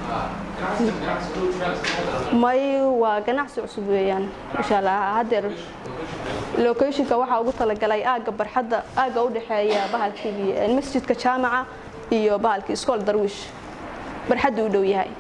may, waa ganacsi cusub weeyaan, insha Allah. Haddeer locationka waxaa ugu talagalay aagga barxadda, aagga u dhexeeya bahalkii masjidka jaamaca iyo bahalkii iskool Darwiish, barxadda u dhow yahay.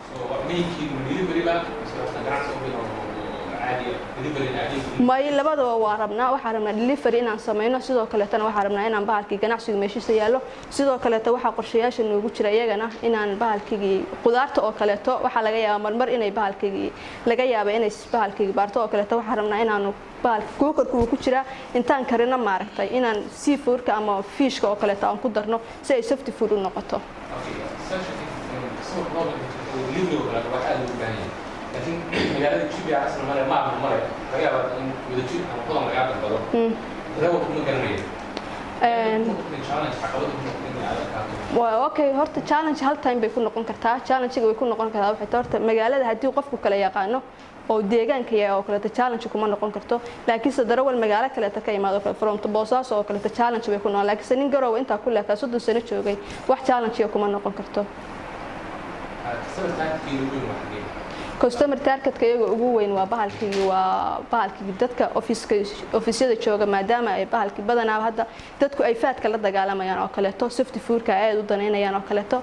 May, labadaba waa rabnaa. Waxaan rabnaa delivery inaan sameyno, sidoo kaleetana waxaan rabnaa inaan bahalkii ganacsigu meeshiisa yaallo. Sidoo kaleeto waxaa qorshayaasha noogu jira iyagana inaan bahalkigii qudaarta oo kaleeto waxaa laga yaabaa marmar inay bahalkigii laga yaaba inay bahalkigii baarto oo kaleeto. Waxaan rabnaa inaanu bahalka cookerka uu ku jiraa intaan karino, maaragtay, inaan seafoodka ama fishka oo kaleeto aan ku darno si ay soft food u noqoto. Laakiin magaalada Jibia asna male, ma male laga yaabaa in Wadajir ama Hodan lagaa dalbado, darawalku ma garanayo. Challenge, caqabada ku noqon inay adag Waa okay, horta challenge hal time bay ku noqon kartaa. Challenge way ku noqon kartaa waxay tahay, horta magaalada haddii qofku kala yaqaano oo deegaanka yahay oo kaleeto, challenge kuma noqon karto. Laakiinse darawal magaalo kaleeto ka imaado kale, from Boosaaso oo kaleeto, challenge bay ku noqon. Laakiinse nin Garowe intaa ku leekaa 30 sano joogay, wax challenge kuma noqon karto. Customer targetkiina weyn waa xagee? Customer targetka iyaga ugu weyn waa bahalkii dadka office office-yada jooga, maadaama ay bahalkii badanaa hadda dadku ay fatka la dagaalamayaan oo kaleeto, soft foodka aad u daneynayaan oo kaleeto.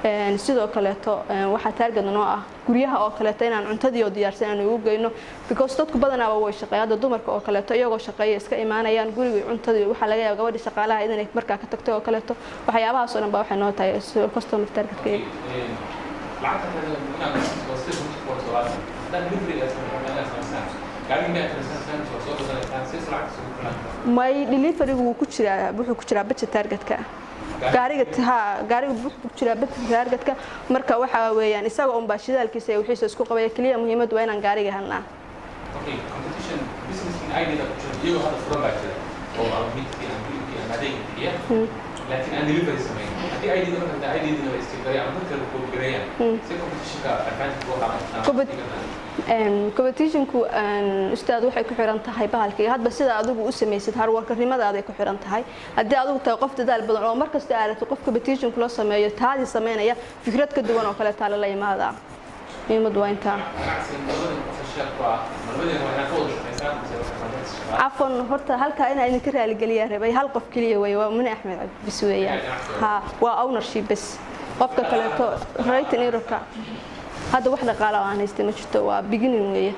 Sidoo kaleeto waxaa target noo ah guryaha oo kaleeto inaan cuntadii oo diyaarsan aan ugu geyno, because dadku badanaaba way shaqeeyaan. Hadda dumarka oo kaleeto iyagoo shaqeeya iska imaanayaan gurigii, cuntadii waxaa laga yaabaa gabadhii shaqaalaha inay markaa ka tagtay oo kaleeto. Waxyaabahaas oo dhan baa waxay noo tahay customer targetka. Lacagta inaad waa sida 170, haddaan delivery aad samaysaan, gaariga miyaad kiraysanaysaan, waa soo gadanaysaan, si lacagta isugu filan? May, deliverygu wuu ku jiraa, wuxuu ku jiraa budget targetka gaariga. Ha, gaariga wuxuu ku jiraa budget targetka. Marka waxa weeyaan isaga unbaa shidaalkiisa iyo wixiisa isku qabaya. Keliya muhiimaddu waa inaan gaariga helnaa. Okay, competition business in idea ku jira iyagoo hadda furan baa jira oo ama midkii ama hilibkii ama adeega bixiya, laakiin aan delivery samayn. Haddii idea marka idea la isticmaalayo ama dadka la koobigareeyaan, si competitionka advantage uga qaadan? Competitionku, ustaad, waxay ku xiran tahay bahalkii hadba sida adigu u samaysid, hardworkernimadaada ku xiran tahay. Haddii adigu tahay qof dadaal badan oo markasta aad qof competition kula sameeyo, taadii sameynaya fikrad ka duwan oo kale taala la yimaadaa, muhiimadu waa intaa. Ganacsiga labadii qof sheekh ku ah, ma labadii waa inaad ka wada shaqaysaan mise waxaad? Cafwan, horta halkaa inaa idinka raaligeliyaa rabay. Hal qof keliya wey, waa Mune Axmed Cabdi bis weeyaan. Ha, waa ownership bes. Qofka kaleeto writing errorka hadda wax dhaqaala oo aan haystay ma jirto, waa beginning weeye,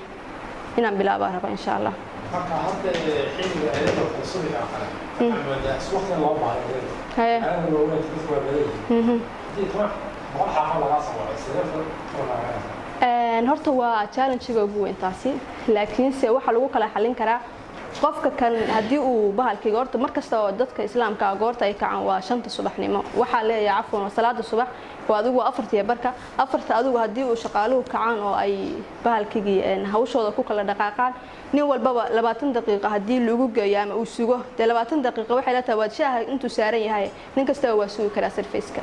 inaan bilaabaa raba insha Allah. Marka hadda xilliga adeega kale, subaxii oo kale, waxaa moodaa is waqtigan loo baahdo adeega. Magaalada waaweyn dadku waa badan yihiin. Haddii 10, 100 xaafad lagaa soo wacay, sidee kula laaganaysaa? Horta waa challenge-ga ugu weyn taasi, laakiinse waxaa lagu kala xalin karaa qofka kan haddii uu bahalkayga. Horta mar kasta oo dadka islaamka ah goorta ay kacaan waa 5ta subaxnimo, waxaa leeyahay, cafwan, waa salaada subax, waa adigu waa 4:30. 4ta adigu haddii uu shaqaaluhu kacaan oo ay bahalkaygii hawshooda ku kala dhaqaaqaan, nin walbaba 20 daqiiqo haddii lagu geeyo ama uu sugo, dee 20 daqiiqo waxay la tahay waad shaaha intuu saaran yahay, nin kastaba waa sugi karaa serviceka.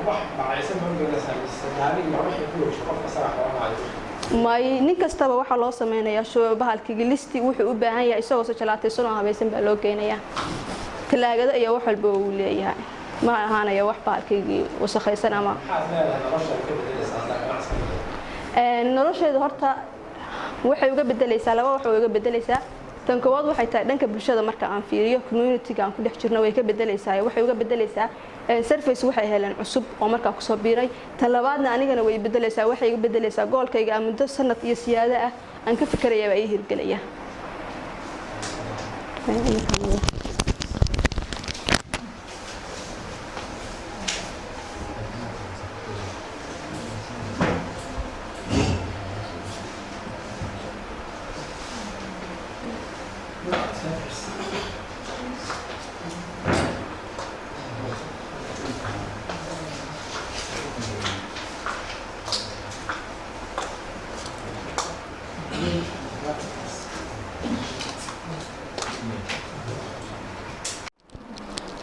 Wax dhacaysa ma oganaysaa mise gaarigii baa wixii ku wajiyo qofka saga xoolanayo? May, nin kastaba waxaa loo sameynayaa bahalkigi listi wuxuu u baahan yahay, isagoo sojalaataysan oo habaysan baa loo geynayaa. Talaagado iyo wax walba uu leeyahay, ma ahaanaya wax bahalkaygii wasakhaysan ama Maxaad leedahay noloshaada ka bedelaysaa haddaa ganacsiga? Nolosheeda horta waxay uga bedelaysaa laba wax way uga bedelaysaa. Tan koowaad waxay tahay dhanka bulshada marka aan fiiriyo, community-ga aan ku dhex jirno way ka bedelaysaa. Waxay uga bedelaysaa service waxay heleen cusub oo markaa kusoo biiray. Tan labaadna anigana way bedelaysaa, waxay iga bedelaysaa goalkayga aan muddo sanad iyo siyaado ah aan ka fikiraya baa ii hirgelaya.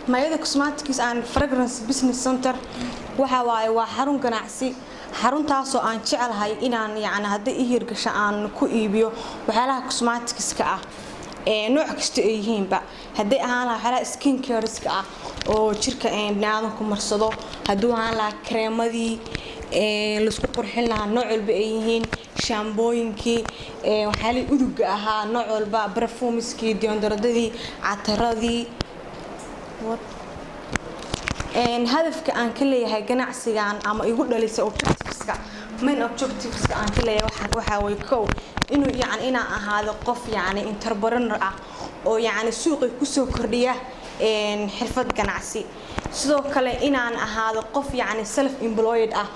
Mayada Cosmetics and Fragrance Business Center waxa waaye waa xarun ganacsi, xaruntaasoo aan jecelahay inaan yacni haddii i hirgasho aan ku iibiyo waxyaalaha cosmeticska ah ee nooc kasta ay yihiinba, haddii ahaan lahaa waxyaalaha skin careska ah oo jirka bini'aadamku marsado, hadduu ahaan lahaa kareemadii laisku qurxin lahaa nooc walba ay yihiin, shaambooyinkii, waxyaalihii uduga ahaa nooc walba, perfumiskii, deodoranadii, cataradii. Hadafka aan ka leeyahay ganacsigan ama igu dhalisay objectiveska, main objectiveska aan ka leeyahay waxaa way kow inuu yacni inaan ahaado qof yacni entrepreneur ah oo yacni suuqa kusoo kordhiya xirfad ganacsi. Sidoo kale inaan ahaado qof yacni self employed ah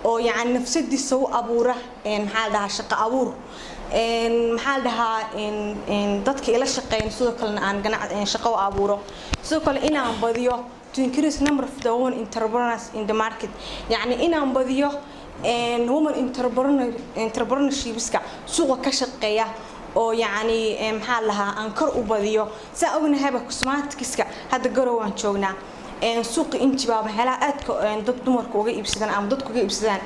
oo yacni nafsadiisa u abuura maxaa la dhahaa, shaqo abuur, maxaa la dhahaa, dadka ila shaqeyn, sidoo kalena aan shaqo u abuuro. Sidoo kale inaan badiyo, to increase number of the women entrepreneurs in the market, yacni inaan badiyo women entrepreneurshipska suuqa ka shaqeeya oo yacni maxaa la dhahaa, aan kor u badiyo. Saa ognahayba cosmeticska hadda Garow waan joognaa, suuqa Inji baa waxyaalaha aadka dad dumarka uga iibsadaan ama dadku uga iibsadaan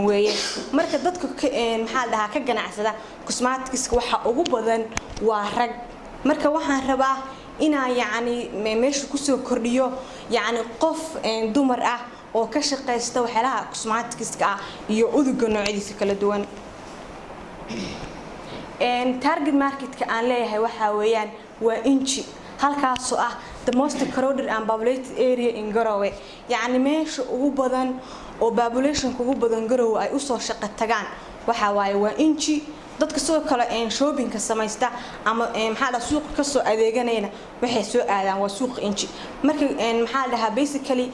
weeye. Marka dadka maxaa la dhahaa, ka ganacsada cosmeticska waxa ugu badan waa rag. Marka waxaan rabaa inaan yacni meesha kusoo kordhiyo yacni qof dumar ah oo ka shaqaysta waxyaalaha cosmeticska ah iyo uduga noocyadiisa kala duwan. Target marketka aan leeyahay waxaa weeyaan waa Inji, halkaasoo ah the most crowded and populated area in Garowe, yacni meesha ugu badan oo populationka ugu badan Garowe ay usoo shaqo tagaan waxa waaye waa Inji. Dadka sidoo kale shoppingka samaysta ama maxaa la suuqa kasoo adeeganayna waxay soo aadaan waa suuqa Inji. Marka maxaa la dhahaa, basically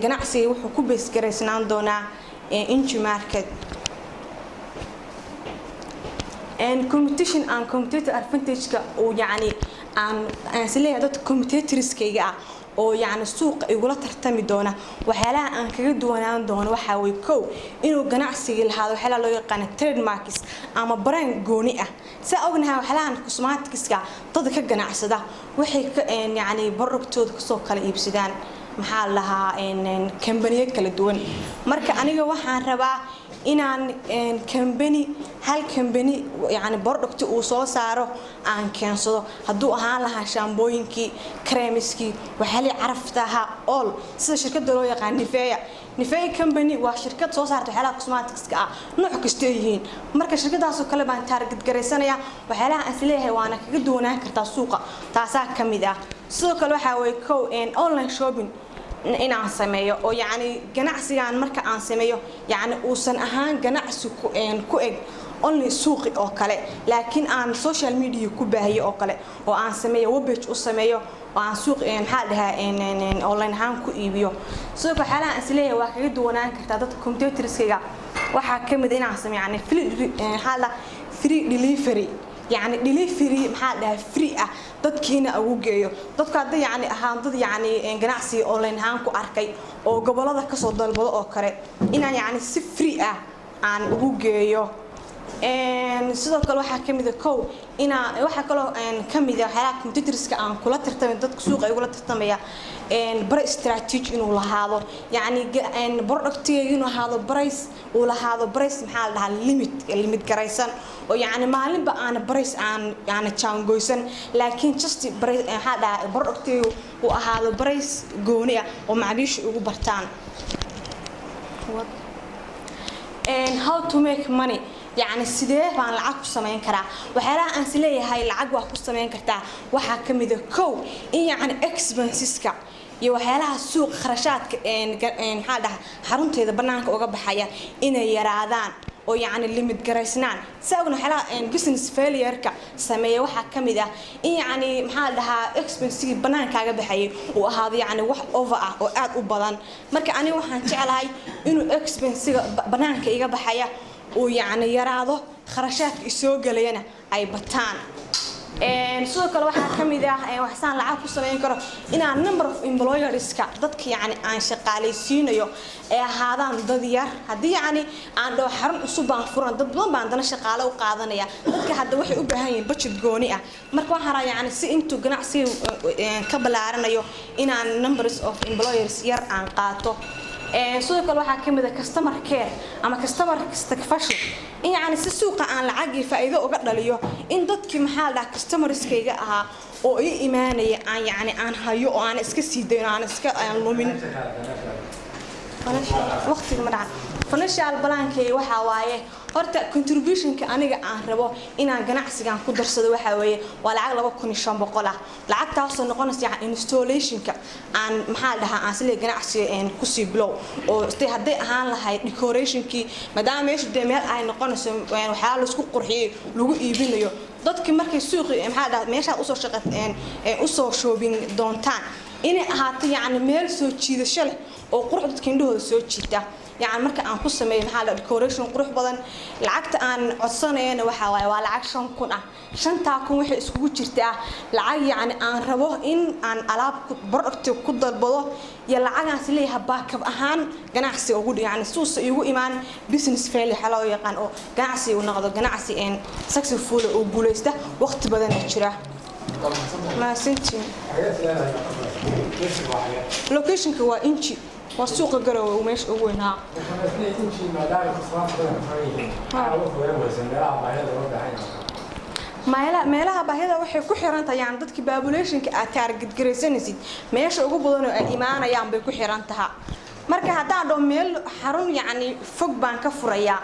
ganacsiga wuxuu ku base garaysnaan doonaa Inji Market. And competition and competitor advantage-ka uu yacni aan is leeyahay dadka competitorskayga ah oo yacni suuqa igula tartami doona, waxyaalaha aan kaga duwanaan doono waxaa way: kow, inuu ganacsigii lahaado waxyaalaha loo yaqaano trademarks ama brand gooni ah. Saa ognahay, waxyaalahan cosmeticska dadka ka ganacsada waxay ka yacni productooda kasoo kala iibsadaan, maxaa la dhahaa, kambaniyo kala duwan. Marka aniga waxaan rabaa inaan company, hal company yani product uu soo saaro aan keensado, hadduu ahaan lahaa shaambooyinkii, creamskii, waxyaalihii carafta ahaa all, sida shirkadda loo yaqaan Nivea. Nivea company waa shirkad soo saarta waxyaalaha cosmeticska ah nooc kasta ay yihiin. Marka shirkadaasoo kale baan target garaysanayaa. Waxyaalaha aan isleeyahay waana kaga duwanaan kartaa suuqa taasaa ka mid ah. Sidoo kale waxaa waye kow, online shopping inaan sameeyo, oo yacni ganacsigan marka aan sameeyo yacni uusan ahaan ganacsi ku eg only suuqi oo kale, laakiin aan social media ku baahiyo oo kale, oo aan sameeyo webpage u sameeyo oo aan suuq, maxaa la dhahaa, online ahaan ku iibiyo. Sidoo kale waxyaalaha aan isleeyahay waa kaga duwanaan kartaa dadka competitorskayga waxaa ka mid inaan sameeyo yani free, maxaa la dhahaa, free delivery, yacni delivery, maxaa la dhahaa, free ah dadkiina ugu geeyo. Dadku hadday yacni ahaan dad yacni ganacsiga online ahaan ku arkay oo gobolada kasoo dalbado oo kale, inaan yacni si free ah aan ugu geeyo. Sidoo kale waxaa ka mid a kow inaa waxaa kaloo ka mid a waxyaalaha competitorska aan kula tartamay, dadka suuqa igula tartamaya, price strategy inuu lahaado, yacni productigayga inuu ahaado price, uu lahaado price, maxaa la dhahaa, limit garaysan, oo yacni maalinba aan price aan yacni jaangoysan, laakiin just price, maxaa la dhahaa, productigayga uu ahaado price gooni ah oo macaamiisha ugu bartaan. And how to make money, yacni sidee baan lacag ku samayn karaa? Waxyaalaha aan is leeyahay lacag waa ku samayn kartaa waxaa ka mid a kow, in yacni expenseska iyo waxyaalaha suuq kharashaadka maxaa la dhahaa xarunteeda banaanka uga baxaya inay yaraadaan oo yacni limit garaysnaan. Saa ogna, waxyaalaha business failure-ka sameeya waxaa ka mid ah in yacni, maxaa la dhahaa, expensigii banaankaaga baxayay uu ahaado yacni wax over ah oo aad u badan. Marka aniga waxaan jeclahay inuu expensiga banaanka iga baxaya uu yacni yaraado, kharashaadka isoo gelayana ay bataan. Sidoo kale waxaa ka mid ah waxsaan lacag ku samayn karo inaan number of employerska, dadka yacni aan shaqaalaysiinayo, ay ahaadaan dad yar. Haddii yacni aan dhaho xarun cusub baan furan, dad badan baan dana shaqaale u qaadanaya. Dadka hadda waxay u baahan yihiin budget gooni ah. Marka waxaan rabaa yacni si intuu ganacsiga ka ballaaranayo inaan numbers of employers yar aan qaato. Sidoo kale waxaa ka mid ah customer care ama customer satisfaction, in yacni si suuqa aan lacag iyo faa'iido uga dhaliyo, in dadkii, maxaa la dhahaa, customerskayga ahaa oo ii imaanaya aan yacni aan hayo oo aan iska sii dayn oo aan iska aan lumin waqtiga. Ma dhacan. Financial plankay waxaa waaye horta contributionka aniga aan rabo inaan ganacsigan ku darsado waxaa weeye waa lacag 2500 ah. Lacagtaasoo noqonaysa yani installationka aan, maxaa la dhahaa, aan sile ganacsiga kusii bilow, oo sida hadday ahaan lahayd decorationkii, maadaama meeshu dee meel ay noqonayso waxyaala laisku qurxiyey lagu iibinayo. Dadki markay suuqi, maxaa la dhahaa, meeshaad usoo shaqa usoo shopping doontaan inay ahaato yacni meel soo jiidasho leh oo qurux dadka indhahooda soo jiita. Yacni marka aan ku sameeyo, maxaa la, decoration qurux badan. Lacagta aan codsanayana waxaa waaye waa lacag 5000 ah. 5000 waxay iskugu jirtaa lacag yacni aan rabo in aan alaab product ku dalbado iyo lacag aan is leeyahay backup ahaan ganacsiga ugu dhig, yacni suusa iigu imaan business failure waxa loo yaqaan, oo ganacsi uu noqdo ganacsi successful oo guuleysta waqti badan jira. Mahadsantiin. Locationka waa Inji, waa suuqa Garowe uu meesha ugu weynaa. Inji maadaama customers badan ku xiran yihiin, waxaa ugu fogaan weysa meelaha baahida looga baahan yahay? Meelaha baahida waxay ku xiran tahay yani dadka populationka aad target garaysanaysid meesha ugu badan oo ay imaanayaan bay ku xiran tahay. Marka haddaan dhaho meel xarun yacni fog baan ka furayaa,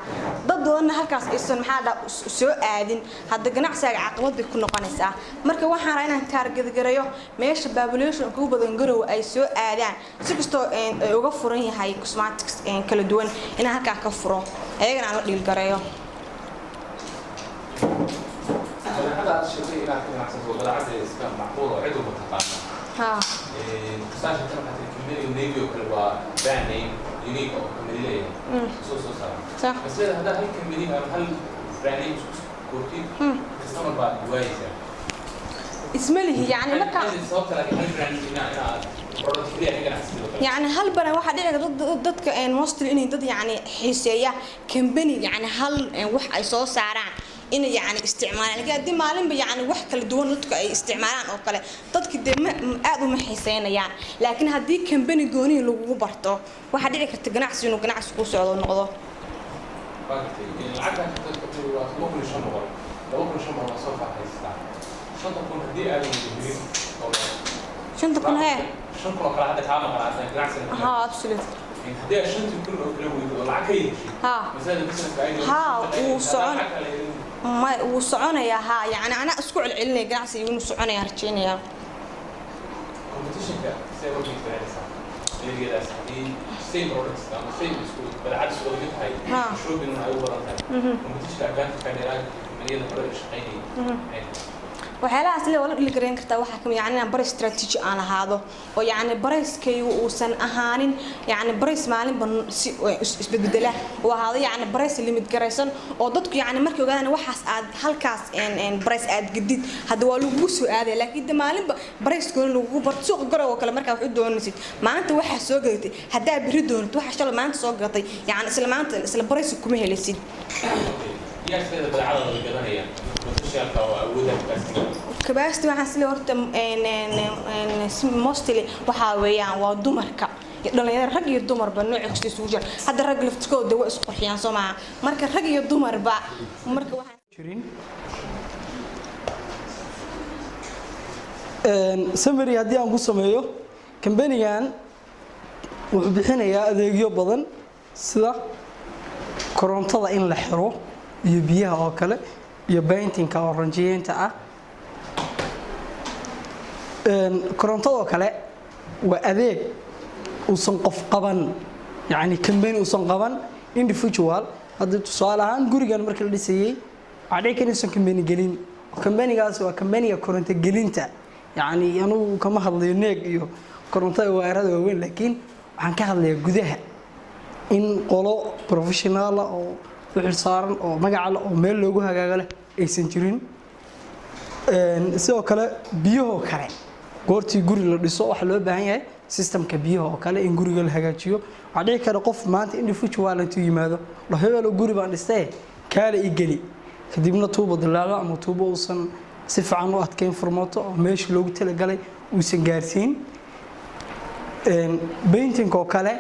dad badanna halkaas aysan, maxaa dhaa, soo aadin, hadda ganacsigaaga caqabad bay ku noqonaysaa. Marka waxaan rabaa inaan target gareeyo meesha population ugu badan Garowe ay soo aadaan, si kastoo ay uga furan yahay cosmetics kala duwan, inaan halkaa ka furo, ayagana aan la deal gareeyo. Badeecada aad sheegtay inaad ka ganacsato, badeecada iska macquul oo cid walba taqaana. Saasha tan waxaa tiri company Navy oo kale waa brand name unique oo company leeyahay soo saara. Bas leeda haddaa hal company ama hal brand name isku koortid, customer baad waayeysaa. Isma lihi, yacni marka Sababta laakiin hal brand inaad product keliya ka ganacsato oo kale. Yacni hal brand waxaa dhici karta dadka mostly inay dad yacni xiiseeya company, yacni hal wax ay soo saaraan inay yacni isticmaalaan. Laakiin haddii maalinba yacni wax kala duwan dadku ay isticmaalaan oo kale, dadki dee ma aad uma xiiseynayaan. Laakiin haddii company goonihi lagugu barto, waxaa dhici karta ganacsi inuu ganacsi kuu socdo noqdo. Waa gartay. Lacagta waa 2500, 2500 waa soo faahaystaa. 5000 haddii aadan helin oo 5000 hee? 5000 oo kale hadda kaa maqan ganacsiga. Ha, absolute. Haddii aad 5000 oo kale weydo oo lacag ka heshid, masalada businesska ayadoo Ha, wuu socon, ma wuu soconayaa. Ha, yacni anaa isku celcelinaya, ganacsiga inuu soconaya rajeynayaa. Competitionka see uga fiirsanaysaa areadaas haddii same products ama same isku badeecad isku wada mid tahay, shopping ay u badan tahay, competitionka advantage ka dheeraan kambaniyada hore u shaqaynayay? Waxyaalahaas le waa la deal gareyn kartaa. Waxaa kamid, yani, inaan price strategy aan lahaado oo yacni pricekaygu uusan ahaanin yacni price maalinba si isbedbedela, uu ahaado yacni price limit garaysan oo dadku yacni markay ogaadaan waxaas aad halkaas price aad gedid, hadda waa lagugu soo aadaya. Laakiin de maalinba price gooni lagugu barto suuqa Garow oo kale, markaa wax u doonaysid maanta waxaa soo gadatay, haddaa berri doonatid waxaa shalay maanta soo gadatay, yacni isla maanta isla price kuma helaysid. Yaa sideeda badeecada la gadanaya potentialka oo awoodda capacity? Capacity waxaan sida horta mostly waxaa weeyaan waa dumarka iyo dhalinyarada, rag iyo dumarba nooc kasta isugu jira. Hadda rag laftirkooda way isqurxiyaan, soo maaha? Marka rag iyo dumarba, marka waxaan jirin. Summary haddii aan ku sameeyo, kambanigan wuxuu bixinayaa adeegyo badan sida korontada in la xiro iyo biyaha oo kale iyo paintingka oo ranjiyeynta ah. Korontada oo kale waa adeeg uusan qof qaban, yacni kambani uusan qaban individual. Hadda tusaale ahaan gurigan marka la dhisayey, waxaa dhici kara inuusan kambani gelin. Kambanigaas waa kambaniga koronto gelinta. Yacni anugu kama hadlayo neeg iyo korontada waayarada waaweyn, laakiin waxaan ka hadlayaa gudaha in qolo professional ah oo u xilsaaran oo magaca leh oo meel loogu hagaago leh aysan jirin. Sidoo kale biyahoo kale, goortii guri la dhiso waxaa loo baahan yahay systemka biyaha oo kale in guriga la hagaajiyo. Waxaa dhici kara qof maanta individual intuu yimaado dhaho, "Hebelo, guri baan dhistay, kaale i geli," kadibna tuubo dilaalo ama tuubo uusan si fiican u adkeyn furmato oo meeshii loogu talagalay uusan gaarsiin. Painting oo kale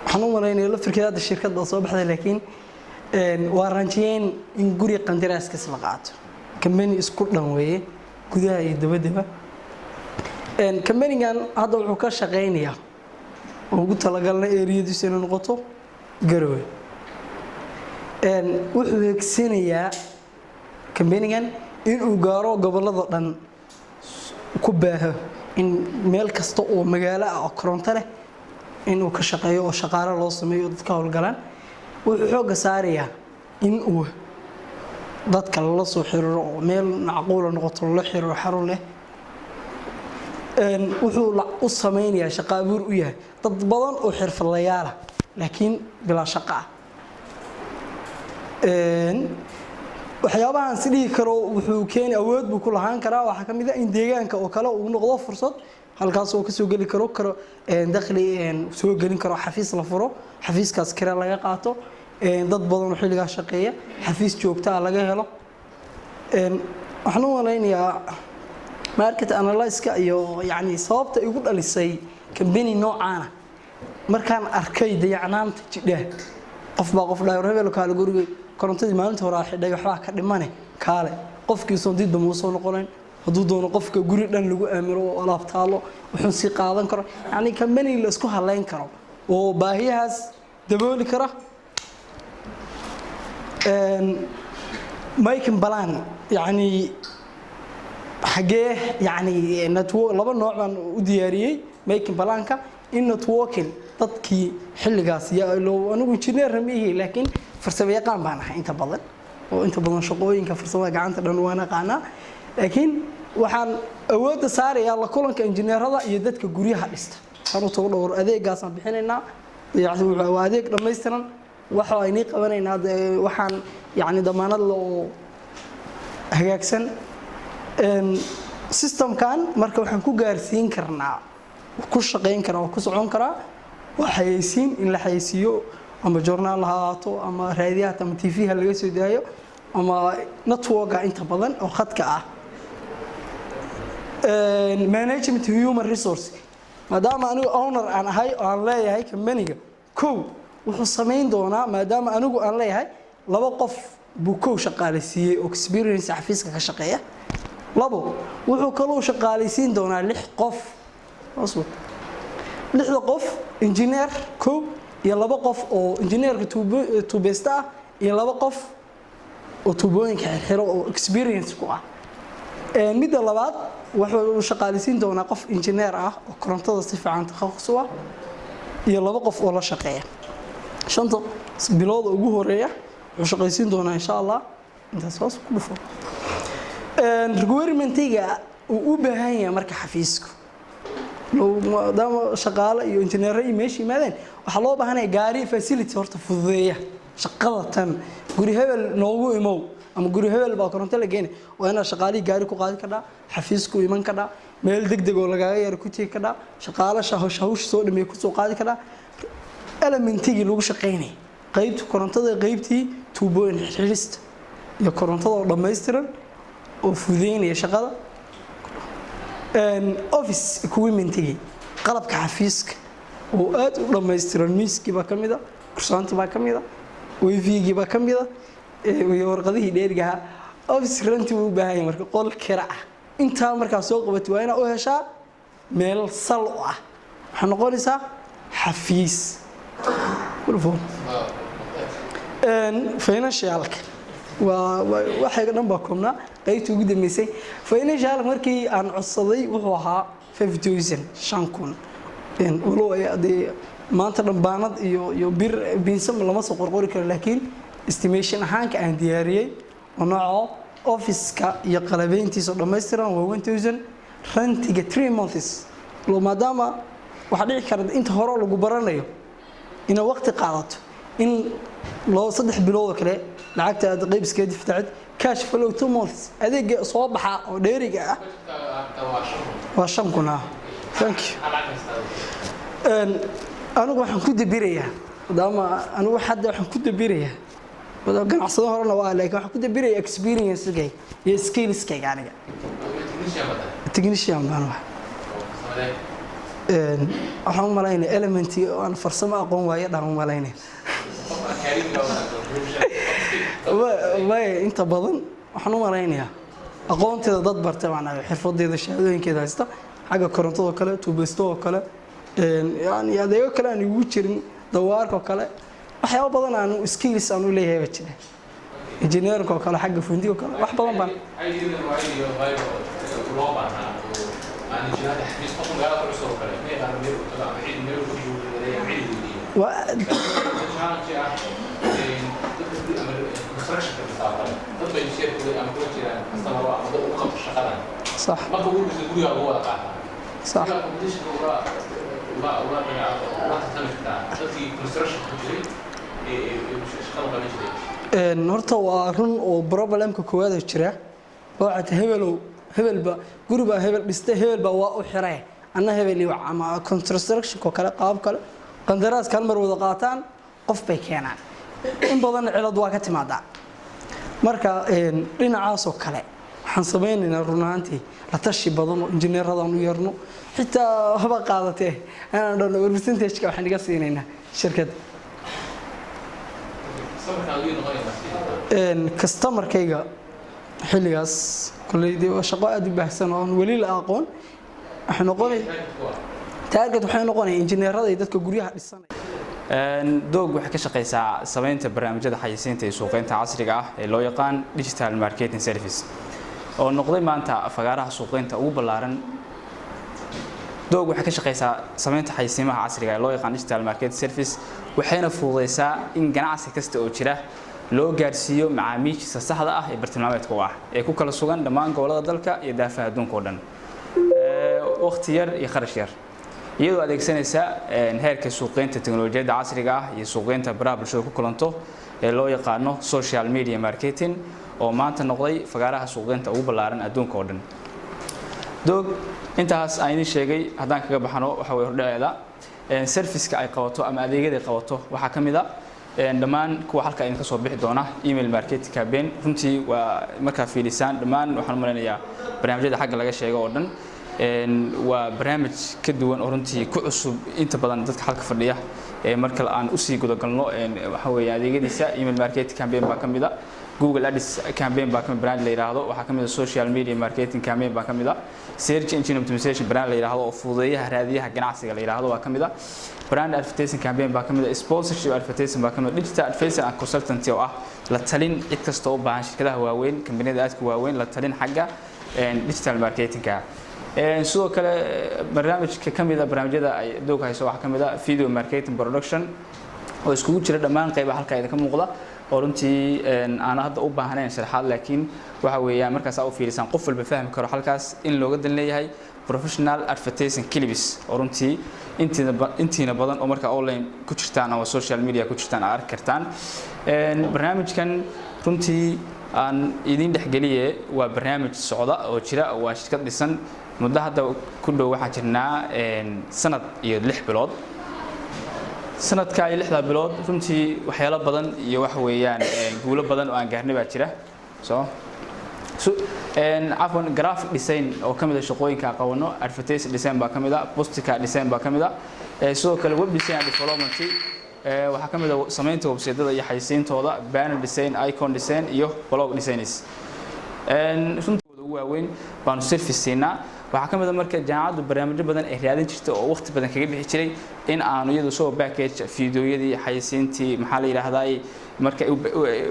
waxaan u malaynaya laftirkeeda hadda shirkadda soo baxday, laakiin waa ranjiyeyn in guri qandaraaskiis la qaato. Kambani isku dhan weeye gudaha iyo dabaddaba. Kambanigan hadda wuxuu ka shaqeynayaa oo ugu talagalnay areadiisu inay noqoto Garowe. Wuxuu heegsanayaa kambanigan inuu gaaro gobollada dhan, ku baaho in meel kasta oo magaalo ah oo koronto leh inuu ka shaqeeyo oo shaqaale loo sameeyo oo dadka howlgalaan. Wuxuu xoogga saarayaa in uu dadka lala soo xiriiro oo meel macquula noqoto lala xiriiro, xarun leh. Wuxuu u sameynayaa shaqo abuur u yahay dad badan oo xirfadlayaal ah laakiin bilaa shaqo ah. Waxyaabahan si dhihi karo wuxuu keeni awood buu ku lahaan karaa waxaa ka mid ah in deegaanka oo kale uu noqdo fursad halkaas oo kasoo geli karo dakhli, soo gelin karo xafiis la furo, xafiiskaas kira laga qaato, dad badan oo xilligaa shaqeeya, xafiis joogta ah laga helo. Waxaan u malaynayaa market analysis-ka iyo yacni sababta igu dhalisay kambani noocaana markaan arkay dayacnaanta jidha. Qof baa qof dhahay, "Hebel, kaale, guriga korontadii maalinta hore aa xidhay, waxbaa ka dhimane, kaale." Qofkii soon dib dambe usoo noqonayn. Hadduu doono qofka guri dhan lagu aamino oo alaab taalo, wuxuu sii qaadan karo. Yacni kambani la isku halayn karo. Oo baahiyahaas dabooli kara. Making plan, yacni xagee, yacni network laba nooc baan u diyaariyey making planka in networking dadkii xilligaas anigu engineer ma ihi, laakiin farsamo yaqaan baan ahay inta badan, oo inta badan shaqooyinka farsamada gacanta dhan waan aqaanaa. Laakiin waxaan awoodda saarayaa la kulanka injineerada iyo dadka guryaha dhista. Waxaan u tago dhowr adeegaasaan bixinaynaa, yacni waa adeeg dhammaystiran waxa aynii qabanaynaa. Dee waxaan yacni damaanad le oo hagaagsan systemkan. Marka waxaan ku gaarsiin karnaa, ku shaqayn karaa oo ku socon karaa waa xayeysiin, in la xayeysiiyo, ama journaal ha ahaato, ama raadiyaha ama TV ha laga soo daayo, ama networka inta badan oo khadka ah. Management human resource, maadaama anigu owner aan ahay oo aan leeyahay companyga, kow wuxuu samayn doonaa, maadaama anigu aan leeyahay, laba qof buu kow shaqaalaysiiyey oo experience xafiiska ka shaqeeya. Labo, wuxuu kaloo shaqaalaysiin doonaa lix qof. Hoos wad. Lixda qof, engineer kow iyo laba qof oo engineerka tuubeysta ah iyo laba qof oo tuubooyinka xirxiro oo experience ku ah. Midda labaad, wuxuu shaqaalaysiin doonaa qof engineer ah oo korontada si fiican takhasus u ah iyo laba qof oo la shaqeeya. 5ta bilood oo ugu horeeya wuxuu shaqaysiin doonaa, insha Allah, intaas. Hoos ku dhufo. Requirementiga uu u baahan yahay marka xafiisku, maadaama shaqaale iyo injineero iyo meesha yimaadeen, waxaa loo baahanaya gaari facility horta fududeeya shaqada tan. Guri hebel noogu imow ama guri hebel baa koronto la geenay, waa inaad shaqaalihii gaari ku qaadi kadhaa, xafiisku iman kadhaa, meel degdeg oo lagaaga yara ku tegi kadhaa, shaqaale hawsha soo dhameey kusoo qaadi kadhaa. Elementigii lagu shaqaynayay, qaybta korontada, qaybtii tuubooyin xirxirista iyo korontada oo dhammaystiran oo fududeynaya shaqada. Office equipmentigii, qalabka xafiiska oo aad u dhammaystiran, miiskii baa ka mid a, kursaantii baa ka mid a, wifigii baa ka mid a iyo warqadihii dheerigahaa. Office rent wuu u baahan yahay marka qol kira ah. Intaa markaa soo qabatay, waa inaa u heshaa meel sal u ah, waxaa noqonaysaa xafiis. Financialka waa waxayga dhan baa koobnaa. Qaybtii ugu dambeysay, financial, markii aan codsaday wuxuu ahaa 5000, 5000. Walow ay dee maanta dhan baanad iyo bir biinsa lama soo qorqori karo, laakiin estimation ahaanka aan diyaariyey oo nooco office-ka iyo qalabeyntiisa oo dhammaystiran waa 1000. Rentiga 3 months lo, maadaama waxaa dhici kara inta hore lagu baranayo inaad waqti qaadato, in loo 3 bilood oo kale lacagta aad qayb iskaga diftacid. Cash flow 2 months, adeega soo baxa oo dheeriga ah waa 5000 ah. Thank you. Anigu waxaan ku dabirayaa, maadaama anigu hadda waxaan ku dabirayaa ganacsado horena waa, laakiin waxaan ku dabirayaa experience-gayga iyo skills-kayga. Aniga technician baan. Waxaan u malaynaya element oo aan farsamo aqoon waayo dhaan u malaynaya maya. Inta badan waxaan u malaynayaa aqoonteeda dad bartay baan ahay, xirfadeeda, shahaadooyinkeeda haysta, xagga korontadoo kale, tuubaysto oo kale, yani adeego kale aan igu jirin, dawaarka oo kale, waxyaabo badan aan skills aan u leeyahay baa jira, engineering oo kale, xagga fundiga oo kale, wax badan baan. Idea-dan waa idea oo loo baahnaa oo aan injineerada xafiis qofka magaalada ku cusub oo kale ma yaqaano meel uu tago ama cid meel uu ka guuleeyo ama cid weydiiyo. Waa challenge ah dadka ama construction-ka dhisaa oo kale, dad bay share kula ama kula jiraan customer ama dad u qabto shaqadan. Marka ugu horreysa guriga lagu wada qaataa. Sida competition uga uga tartami kartaa dadkii construction ku jiray ee shaqada qaban jiray? Horta waa run oo problemka koowaad oo jira waxaa tahay hebelow, hebelba guri baa hebel dhistay, hebel baa waa u xiray, anna hebel iyo ama construction oo kale, qaab kale qandaraaska hal mar wada qaataan, qof bay keenaan, in badan cilad waa ka timaadaa. Marka dhinacaas oo kale waxaan samaynaynaa run ahaantii la tashi badan oo injineeradan u yeerno, xitaa haba qaadatee inaan dhahno war percentage-ka waxaan iga siinaynaa shirkadda. Samarkaan ugu noqonaynaa. Customerkayga xilligaas kolley dee waa shaqo aad u baahsan oo aan weli la aqoon. Waxay noqonay target, waxay noqonaya injineerada iyo dadka guryaha dhisanaya. Doog waxay ka shaqeysaa samaynta barnaamijyada xayeysiinta iyo suuqeynta casriga ah ee loo yaqaan digital marketing service, oo noqday maanta fagaaraha suuqeynta ugu ballaaran. Doog waxay ka shaqeysaa samaynta xayeysiimaha casriga ee loo yaqaan digital marketing service, waxayna fududeysaa in ganacsi kasta oo jira loo gaarsiiyo macaamiishiisa saxda ah ee bartilmaameedka u ah, ee ku kala sugan dhammaan gobollada dalka iyo daafaha adduunka oo dhan, waqti yar iyo kharash yar, iyadoo adeegsanaysa heerka suuqeynta teknolojiyadda casriga ah iyo suuqeynta baraha bulshada ku kulanto ee loo yaqaano social media marketing, oo maanta noqday fagaaraha suuqeynta ugu ballaaran adduunka oo dhan. Doog intaas aan idin sheegay haddaan kaga baxno, waxa weye hordhaceeda, serviceka ay qabato ama adeegyada ay qabato waxaa ka mid a dhammaan kuwa halka idinka soo bixi doona. Email marketing campaign, runtii waa markaa fiilisaan dhammaan, waxaan u malaynayaa barnaamijyada xagga laga sheego oo dhan waa barnaamij ka duwan oo runtii ku cusub inta badan dadka halka fadhiya. Marka aan usii gudagalno, waxa weeye adeegyadiisa email marketing campaign baa ka mid a, Google Ads campaign baa kamid brand la yiraahdo, waxaa kamid ah social media marketing campaign baa kamid ah, search engine optimization brand la yiraahdo oo fududeeyaha raadiyaha ganacsiga la yiraahdo baa kamid ah, brand advertising campaign baa kamid ah, sponsorship advertising baa kamid ah, digital advisor and consultancy oo ah la talin cid kasta oo u baahan, shirkadaha waaweyn, kambaniyada aadka waaweyn, la talin xagga digital marketingka. Sidoo kale barnaamijka ka mid a barnaamijyada ay Doog hayso waxaa ka mid ah video marketing production, oo iskugu jira dhammaan qaybaha halka idinka muuqda, oo runtii aan hadda u baahnayn sharaxaad, laakiin waxa weeyaan markaas aa u fiirisaan qof walba fahmi karo halkaas in looga dan leeyahay professional advertising clips, oo runtii intiina badan oo markaa online ku jirtaan ama social media ku jirtaan aad arki kartaan. Barnaamijkan runtii aan idin dhexgeliye waa barnaamij socda oo jira. Waa shirkad dhisan muddo hadda ku dhow, waxaan jirnaa sanad iyo 6 bilood. Sanadka iyo 6da bilood runtii waxyaalo badan iyo waxa weeyaan guulo badan oo aan gaarnay baa jira. So cafwan, graphic design oo ka mid ah shaqooyinka aan qabano, advertising design baa ka mid ah, postcard design baa ka mid ah, sidoo kale web design and development waxaa ka mid ah samaynta website-yada iyo xayeysiintooda, banner design, icon design iyo blog designs. Runtii ugu waaweyn baanu service siinaa. Waxaa ka mid ah marka jaamacaddu barnaamijyo badan ay raadin jirtay oo waqti badan kaga bixi jiray in aanu iyadu soo package fiidiyoyadii xayeysiintii, maxaa la yidhaahdaa, marka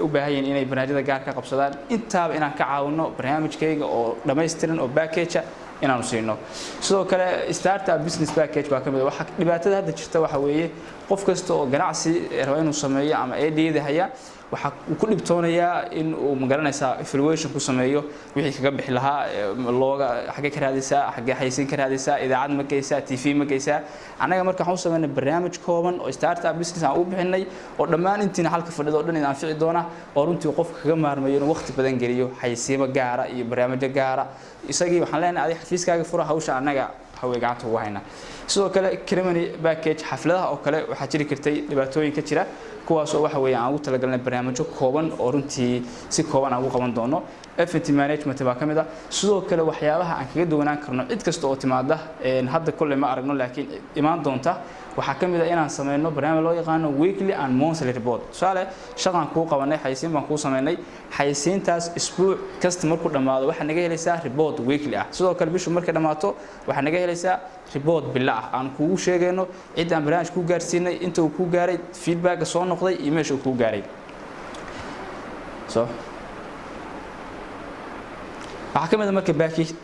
u baahan yihiin inay barnaamijyada gaar ka qabsadaan, intaaba inaan ka caawino barnaamijkayga oo dhammaystiran oo package inaanu siino. Sidoo kale startup business package baa ka mid ah. Waxa dhibaatada hadda jirta waxa weeye qof kasta oo ganacsi raba inuu sameeyo ama eedhiyada haya waxa uu ku dhibtoonayaa in uu, magaranaysaa, evaluation ku sameeyo wixii kaga bixi lahaa looga xaggee ka raadaysaa, xaggee xayeysiin ka raadaysaa, idaacad ma geysaa, TV ma geysaa. Annaga marka waxaan u sameynay barnaamij kooban oo startup business aan u bixinay, oo dhammaan intiina halka fadhida oo dhan idin anfici doona, oo runtii qofka kaga maarmayo inuu waqti badan geliyo xayeysiimo gaara iyo barnaamijyo gaara. Isagii waxaan leenahay, adiga xafiiskaaga fura, hawsha annaga haway gacanta ugu hayna. Sidoo kale ceremony package, xafladaha oo kale waxaa jiri kartay dhibaatooyin ka jira, kuwaas oo waxa weeye aan ugu talagalnay barnaamijyo kooban oo runtii si kooban aan ugu qaban doono. Event management baa ka mid ah. Sidoo kale waxyaabaha aan kaga duwanaan karno cid kasta oo timaada, hadda kolley ma aragno laakiin imaan doonta, waxaa ka mid ah inaan sameyno barnaamij loo yaqaano weekly and monthly report. Tusaale, shaqaan kuu qabanay, xayeysiin baan kuu sameynay, xayeysiintaas isbuuc kasta markuu dhammaado waxaa naga helaysaa report weekly ah. Sidoo kale bishu markay dhammaato waxaa naga helaysaa report bilo ah, aan kugu sheegayno cid aan barnaamij kuu gaarsiinay, inta uu kuu gaaray, feedbacka soo noqday iyo meesha uu kuu gaaray. So waxaa ka mid ah marka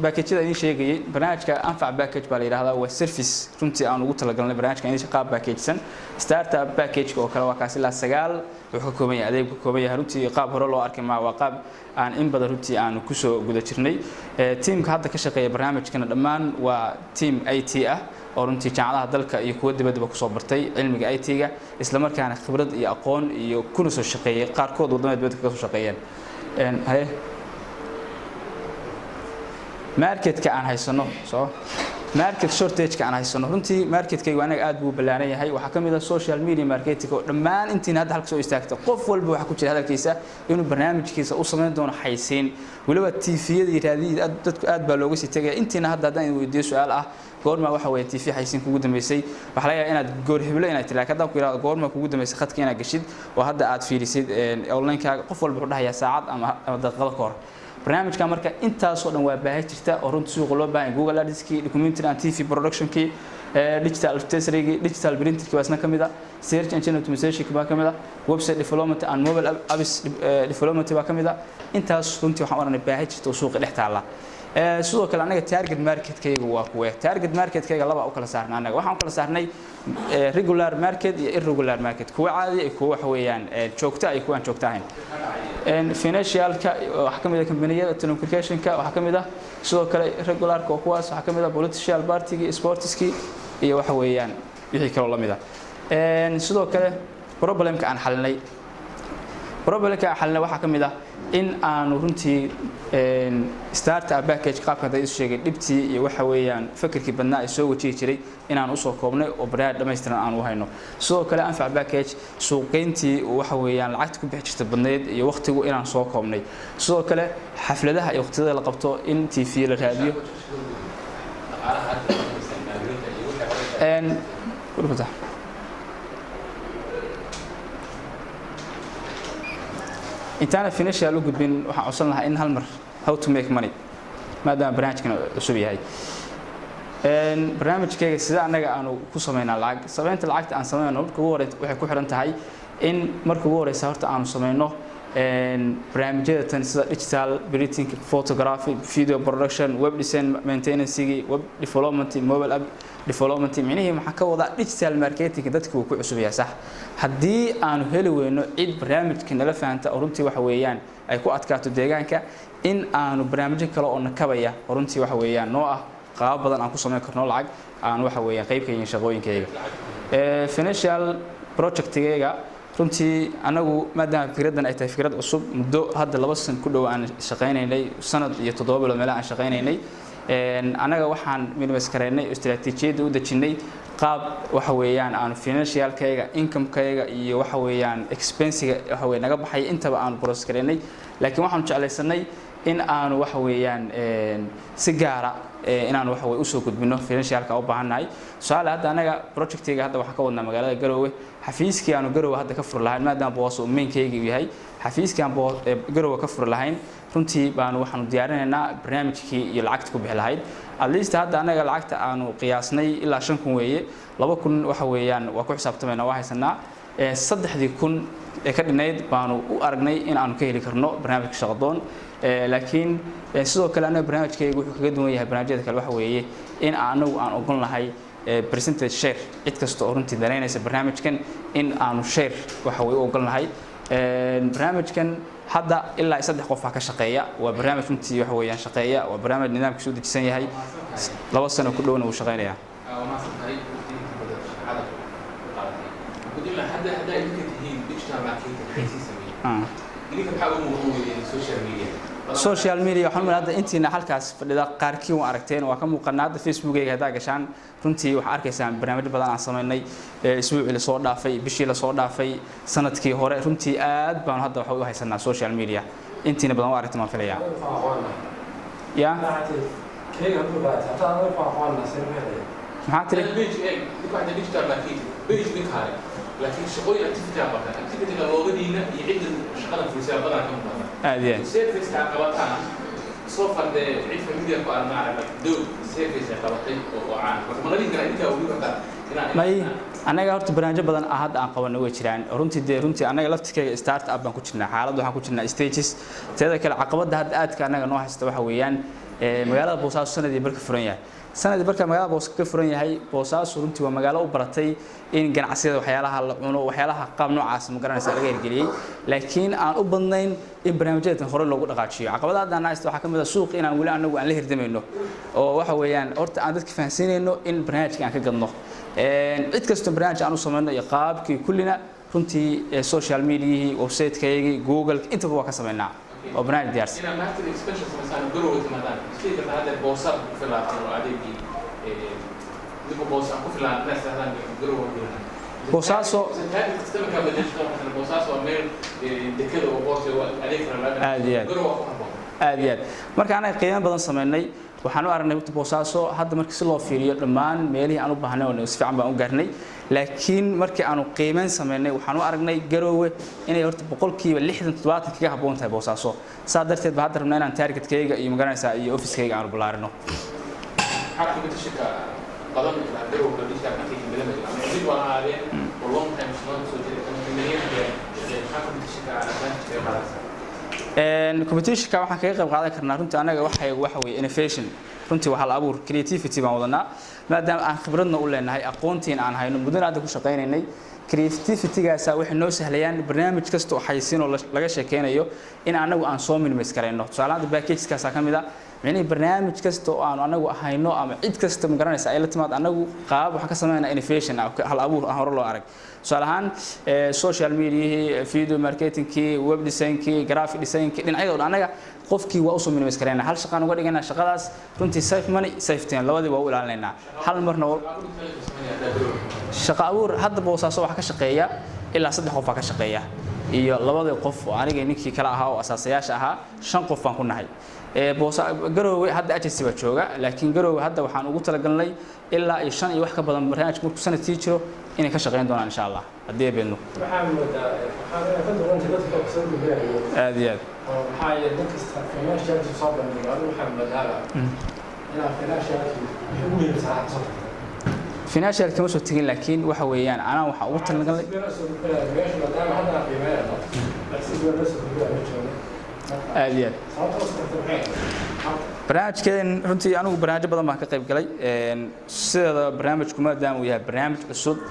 package-yada idin sheegayay, barnaamijka Anfac package baa la yidhahdaa. Waa service runtii aan ugu talagalnay barnaamijka idin qaab packagesan. Startup package oo kale waa kaas, ilaa 9 wuxuu ka kooban yahay adeeg ka kooban yahay. Runtii qaab hore loo arkay ma waa qaab aan in badan runtii aanu kusoo guda jirnay. Teamka hadda ka shaqeeya barnaamijkana dhammaan waa team IT ah, oo runtii jaamacadaha dalka iyo kuwa dibaddaba kusoo bartay cilmiga IT-ga, isla markaana khibrad iyo aqoon iyo kuna soo shaqeeyay, qaarkood waddamada dibadda kaga soo shaqeeyeen. Haye, marketka aan haysano, so market shortage-ka aan haysano, runtii marketkaygu anaga aad buu u ballaaran yahay. Waxaa ka mid ah social media marketing, oo dhammaan intiina hadda halka soo istaagta qof walba waxaa ku jira hadalkiisa inuu barnaamijkiisa u samayn doono xaysiin. Weliba TV-yada iyo raadiyada dadku aad baa looga sii tegaya. Intiina hadda haddaan idin weydiiyo su-aal ah, goorma waxa weeye TV xaysiin kugu dambeysay, waxaa laga yaabaa inaad goor heblo inaad tiri. Laakiin haddaan ku yidhahdo goorma kugu dambeysay khadka inaad gashid oo hadda aad fiirisid online-kaaga, qof walba wuxuu dhahayaa saacad ama daqiiqado ka hor. Barnaamijka marka intaasoo dhan waa baahi jirta oo runtii suuqa loo baahan: Google Ads-kii, documentary and TV productionkii. Digital advertising, digital printing waa isna ka mid ah, search engine optimization baa ka mid ah, website development and mobile apps development baa ka mid ah. Intaas runtii waxaan oranay baahi jirta oo suuqa dhex taala. Sidoo kale anaga target marketkayga waa kuwe? Target marketkayga laba u kala saarnay. Anaga waxaan u kala saarnay regular market iyo irregular market, kuwa caadi iyo kuwa waxa weeyaan joogto iyo kuwa aan joogto ahayn. Financialka waxaa ka mid ah kambaniyada telecommunicationka, waxaa ka mid ah sidoo kale regularka oo kuwaas waxaa ka mid ah political partygi, sportski iyo waxa weeyaan wixii kaloo la mid ah. Sidoo kale problemka aan xalinay waxaa ka mid ah in aanu runtii startup package qaabka hadda isu sheegay dhibtii iyo waxa weeyaan fikirkii badnaa ay soo wajihi jiray inaan usoo koobnay oo barnaamij dhammaystiran aan u hayno. Sidoo kale anfac package suuqgeyntii waxa weeyaan lacagta ku bixi jirta badneyd iyo waqtigu inaan soo koobnay. Sidoo kale xafladaha iyo waqtiyada la qabto in TV la raadiyo. Dhaqaalaha hadda maalgelinta iyo wixii hore. Intaana financial u gudbin, waxaan codsan lahaa in hal mar how to make money, maadaama barnaamijkan cusub yahay. Barnaamijkayga sida annaga aanu ku sameynaa lacag, sameynta lacagta aan sameynno marka ugu horeysa waxay ku xiran tahay in marka ugu horeysa horta aanu sameyno barnaamijyada tan sida digital printing, photography, video production, web design, maintenance, web development, mobile app development. Micnihii maxaa ka wadaa? Digital marketing dadku wuu ku cusub yahay, sax. Haddii aanu heli weyno cid barnaamijka nala fahanta oo runtii waxa weeyaan ay ku adkaato deegaanka, in aanu barnaamijyo kale oo nakabaya oo runtii waxa weeyaan noo ah qaabab badan aan ku samayn karno lacag aan waxa weeyaan qayb ka yihiin shaqooyinkayga. Financial projectigayga runtii anagu maadaama fikraddan ay tahay fikrad cusub, muddo hadda 2 san ku dhow aan shaqaynaynay, sanad iyo 7 bilood meelaha aan shaqaynaynay, annaga waxaan minimise gareynay, istiraatiijiyadda u dejinnay qaab waxa weeyaan aanu financialkayga, incomekayga iyo waxa weeyaan expensiga waxa weye naga baxay intaba aanu process gareynay. Laakiin waxaanu jeclaysanay in aanu waxa weeyaan si gaara inaanu waxa weye usoo gudbino financialka u baahannahay. Tusaale, hadda anaga projectiga hadda waxaan ka wadnaa magaalada Garowe. Xafiiskii aanu Garowe hadda ka furi lahayn, maadaama Boos uu mainkayga yahay, xafiiskii aan Garowe ka furi lahayn runtii baanu waxaanu diyaarinaynaa barnaamijkii iyo lacagta ku bixi lahayd. At least hadda anaga lacagta aanu qiyaasnay ilaa 5,000 weeye. 2,000 waxa weeyaan waa ku xisaabtamayna, waa haysanaa. 3,000 ee ka dhinayd baanu u aragnay in aanu ka heli karno barnaamijka Shaqadoon. Laakiin sidoo kale anaga barnaamijkayga wuxuu kaga duwan yahay barnaamijyada kale waxa weeye in anagu aan ogon lahay percentage share. Cid kasta oo runtii danaynaysa barnaamijkan in aanu share waxa way u ogon lahay. Barnaamijkan hadda ilaa 3 qof baa ka shaqeeya. Waa barnaamij runtii waxa weeyaan shaqeeya, waa barnaamij nidaamkiisu u dejisan yahay, 2 sano ku dhowna wuu shaqeynayaa. Waa mahadsantahay runtii, inta badan shaqada ku qaadatay. Gudila hadda haddaa idinka tihiin digital marketing xaysiin sameeyey, idinka maxaa ugu muuqan weydeen social media? Social media waxaan u hadda intiina halkaas fadhida qaarkiin waa aragteen, waa ka muuqanaa. Hadda Facebookayga haddaa gashaan runtii waxaa arkaysaan barnaamijyo badan aan samaynay isbuucii lasoo dhaafay, bishii lasoo dhaafay, sanadkii hore. Runtii aad baanu hadda waxa u haysanaa social media. Intiina badan waa aragteen baan filayaa ya. Maxaa tiri? Page eeg, ninka waxaa digital marketing page ninka hale, laakiin shaqooyin activity aa qabtaan, activity-ga loogadiina iyo cidda shaqada fulisaa badanaa ka muuqata. Aad iyo aad. Service aa qabataan soo fardee cid familiar ku aan maaragtay dow service ay qabatay oo caan, marka ma la dhihi karaa idinkaa weli kartaa inaa May, annaga horta barnaamijyo badan ah hadda aan qabanno way jiraan runtii. Dee runtii annaga laftirkayga start up baan ku jirnaa, xaalad waxaan ku jirnaa stages. Teeda kale caqabadda hadda aadka annaga noo haysta waxa weeyaan magaalada Boosaaso sanadii barka furan yahay, sanadii barka magaalada Boosaaso ka furan yahay. Boosaaso runtii waa magaalo u baratay in ganacsiyada waxyaalaha la cuno, waxyaalaha qaab noocaas ma garanaysa laga hirgeliyey, laakiin aan u badnayn in barnaamijyadan hore loogu dhaqaajiyo. Caqabadaha hadda aan haysta waxaa ka mid ah suuq inaan weli anagu aan la hirdamayno oo waxa weeyaan horta aan dadka fahansiinayno in barnaamijka aan ka gadno cid kastoo barnaamij aan u samayno iyo qaabkii kullina. Runtii social mediahii, website-kaygii, Google intaba waa ka samaynaa oo barnaamij diyaarsan. Inaad marketing expansion samaysaan, Garowe timaadaan, isdhihi kartaa hadda Boosaad ku filaataan oo adeegii idinku Boosa ku filaan inaad sahdaan Garowe ku. Boosaaso target customer-ka bedesho, مثلا Boosaaso waa meel dekada oo boorta oo adeeg kale laga Aad iyo aad. Garowe waa ku habboon. Aad iyo aad. Marka anaga qiimo badan sameynay, waxaan u aragnay horta Boosaaso hadda marka si loo fiiriyo dhammaan meelihii aan u baahnay oo si fiican baan u gaarnay, laakiin markii aanu qiimeyn sameynay waxaan u aragnay Garoowe inay horta 60% 70% kaga habboon tahay Boosaaso. Saa darteed baa hadda rabnaa inaan targetkayga iyo magaranaysaa iyo officekayga aanu ballaarino. Maxaa competition-ka Badan garow digital marketing badan ama individual ha ahaadeen oo long time soo jiray ama kambaniyada shaqeeya, maxaa competitionka advantage kaga qaadanaysaa? Competitionka waxaan kaga qayb qaadan karnaa runtii anaga waxay waxa weeye innovation, runtii waa hal abuur, creativity baan wadanaa, maadaama aan khibradna u leenahay, aqoontiin aan hayno, muddana hadda ku shaqaynaynay. Creativity-gaasa waxay noo sahlayaan barnaamij kasta oo xayisiin oo laga sheekeynayo in anagu aan soo minimise karayno. Tusaale ahaan packageskaasaa ka mid ah, micnihii barnaamij kasta oo aanu anagu hayno ama cid kasta, ma garanaysa, ay la timaad, anagu qaabab waxaan ka sameynaa innovation ah, hal abuur aan hore loo arag. Tusaale ahaan social mediahii, video marketingkii, web designkii, graphic designkii, dhinacyada oo dhan anaga qofkii waa usoo minimise karaynaa, hal shaqaan uga dhiganaa shaqadaas. Runtii safe money, safe time, labadii waa u ilaalinaynaa hal marna. Shaqo abuur hadda Boosaaso waxaa ka shaqeeya ilaa saddex qof baa ka shaqeeya, iyo labadii qof oo aniga ninkii kale ahaa oo asaasayaasha ahaa, shan qof baan ku nahay. Boosa Garoowe hadda agency baa jooga, laakiin Garoowe hadda waxaan ugu talagalnay ilaa iyo shan iyo wax ka badan barnaamijka markuu sanadkii jiro inay ka shaqeyn doonaan, insha Allah, haddii ay beedno. Waxaa moodaa waxaa ka duwantay dadka soo gudbinayo. Aad iyo aad. Oo maxaa yeelay dad kasta financialki soo bandhigo, adigu waxaa moodaaba inaa financialki wixii ugu muhiimsanaa ka soo tagtay. Financial kama soo tegin, laakiin waxa weeyaan anaa waxaan ugu talagalnay soo gudbinayo meesha, maadaama hadda aan qiimeynayno, laakiin si loo soo gudbinayo ma joogo. Aad iyo aad. Sababta usoo tagtay maxay? Barnaamijkeen runtii anigu barnaamijyo badan baan ka qayb galay. Sideeda barnaamijku maadaama uu yahay barnaamij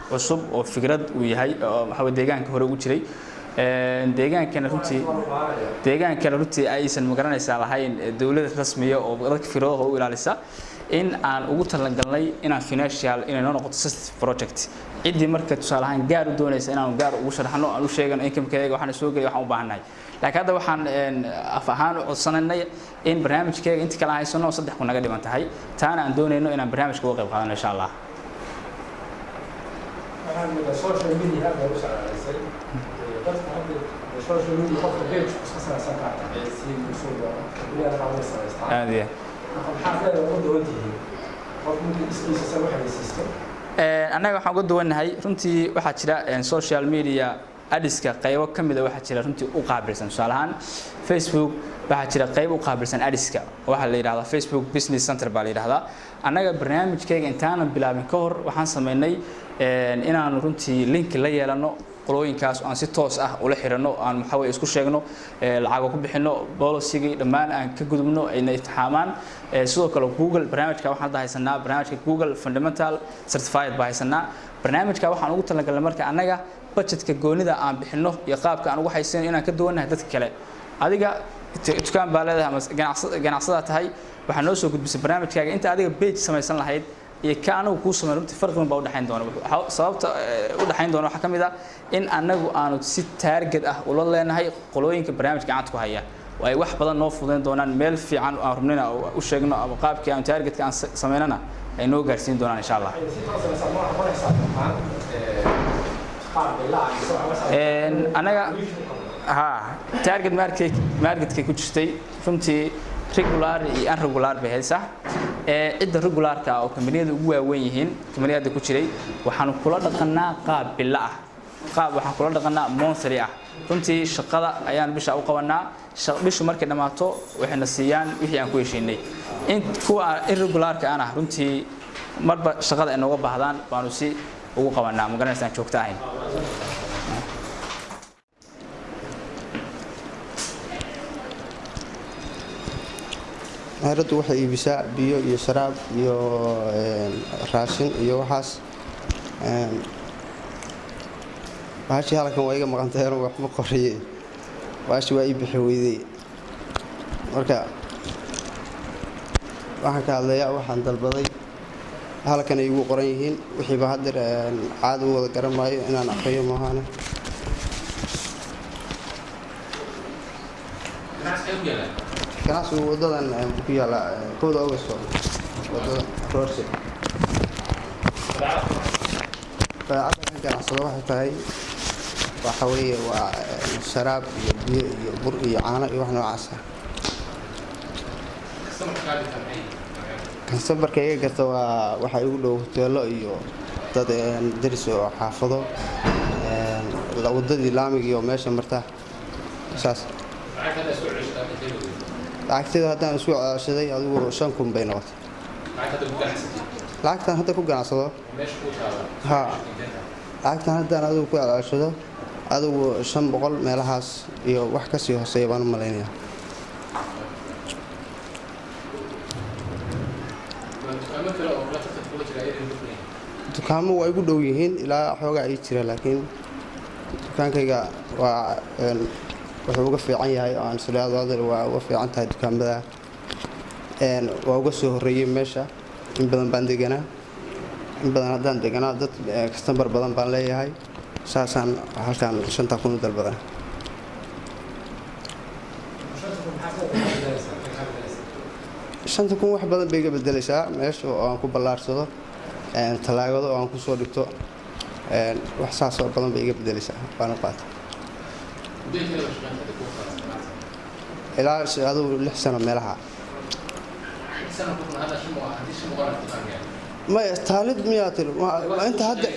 cusub oo fikrad uu yahay oo waxa weye deegaanka hore ugu jiray, deegaankana runtii aysan, magaranaysaa, lahayn dowlad rasmiya oo dadka fikradahooda u ilaalisa, in aan ugu talagalnay inaan financial inay noo noqoto sensitive project. Ciddii marka tusaale ahaan gaar u doonaysa inaanu gaar ugu sharaxno, aan u sheegano income-keega, waxaan soo gelay, waxaan u baahannahay. Laakiin hadda waxaan af ahaan u codsananay in barnaamijkeega inta kale aan haysano 3,000 naga dhiman tahay, taana aan doonayno inaan barnaamijka uga qayb qaadano, insha Allah. Waxaa moodaa social media aad baa u socdaalisay dadka hadda. Social media qofka page iska samaysan karta, xayeysiin soo doono, kambaniyada qaar way samaystaan. Aad iyo. Marka maxaa leedahay uga duwan tihiin qof markii iskiisa isaga u xayeysiisto? Annaga waxaan uga duwannahay runtii waxaa jira social media ads-ka qaybo ka mida, waxaa jira runtii u qaabilsan. Tusaale ahaan Facebook waxaa jira qayb u qaabilsan ads-ka, waxaa la yidhahdaa Facebook Business Center baa la yidhahdaa. Annaga barnaamijkayga intaanan bilaabin ka hor waxaan sameynay inaanu runtii link la yeelano qolooyinkaas, aan si toos ah ula xirano, aan maxaa weye isku sheegno, lacago ku bixino, policygii dhammaan aan ka gudubno, ayna imtixaamaan. Sidoo kale Google barnaamijka waxaan hadda haysanaa barnaamijka Google Fundamental Certified baa haysanaa. Barnaamijka waxaan ugu talagalnay marka annaga budgetka goonida aan bixino iyo qaabka aan ugu haysano inaan ka duwannahay dadka kale. Adiga dukaan baa leedahay ama ganacsadaa tahay, waxaa noo soo gudbisay barnaamijkaaga. Inta adiga page samaysan lahayd iyo ka anagu kuu sameyn, runtii farqi weyn baa u dhexayn doona. Sababta u dhexayn doona waxaa ka mid ah in anagu aanu si target ah ula leenahay qolooyinka barnaamijka gacanta ku haya, oo ay wax badan noo fududayn doonaan, meel fiican aan rabnina u sheegno ama qaabkii aan targetka aan sameynana ay noo gaarsiin doonaan, insha Allah. Si toos ah ma ma xisaabtamaan qaab bilaa mise waxa? Anaga ha target marketkay ku jirtay runtii regular iyo unregular bay haysaa. Cidda regularka ah oo kambaniyada ugu waaweyn yihiin, kambaniyada ku jiray, waxaanu kula dhaqanaa qaab bilo ah, qaab waxaan kula dhaqanaa monthly ah. Runtii shaqada ayaan bisha u qabanaa, bishu markay dhammaato waxayna siiyaan wixii aan ku heshiinay. In kuwa irregularka ana runtii marba shaqada ay nooga baahdaan baanu si ugu qabanaa, ma garanaysaan, joogto ahayn. Meheraddu waxay iibisaa biyo iyo sharaab iyo raashin iyo waxaas. Bahashii halkan waa iga maqantay, anu wax ma qoriye, bahashi waa ii bixi weydey. Marka waxaan ka hadlayaa waxaan dalbaday, halkan ay igu qoran yihiin wixiiba haddeer caadi u wada garan maayo, inaan aqriyo maahaane. Ganacsigu wadadan ku yaala 1-da Augusto, wadada Roorse. Badeecada ka ganacsado waxay tahay waxa weeye waa sharaab iyo biyo iyo bur iyo caano iyo wax noocaas ah. Customerka iga gata waa waxaa igu dhow hoteelo iyo dad deris oo xaafado, wadadii laamigii oo meesha marta saas. Lacagteeda haddaan isku ceshaday adigu 5,000 bay noqotay. Lacagtan hadda ku ganacsado, ha, lacagtan haddaan adigu ku celceshado, adigu 500 meelahaas iyo wax kasii hooseeya baan u malaynayaa. Dukaamo waa igu dhow yihiin, ilaa xoogaa ii jira, laakiin dukaankayga waa wuxuu uga fiican yahay oo aan isleedo adal waa uga fiican tahay dukaamada, waa uga soo horreeyey meesha. In badan baan deganaa, in badan haddaan deganaa dad kastambar badan baan leeyahay. Saasaan halkaan 5,000 u dalbadaa. 5,000 wax badan bay iga bedelaysaa, meesha oo aan ku ballaarsado, talaagado oo aan kusoo dhigto, wax saas oo badan bay iga bedelaysaa, waan u qaatay. Ilaa adigu 6 sano meelaha. Maya, taalid miyaa tiri? Inta hadda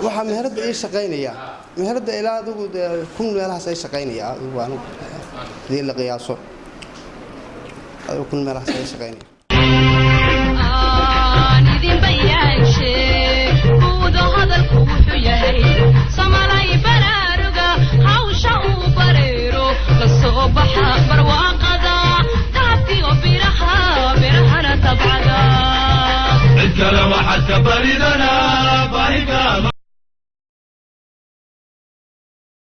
waxaa meheradda ii shaqaynaya, meheradda ilaa adigu dee 1000 meelahaas ay shaqaynaya. Adigu anigu hadii la qiyaaso, adigu 1000 meelahaas ay shaqaynaya. Aan idin bayaanshe buudo hadalku wuxuu yahay samalay baraaruga hawsha uu bareero ka soo baxa barwaaqada dahabkiyo biraha birahana tabcada. Cid kale waxaad ka barida.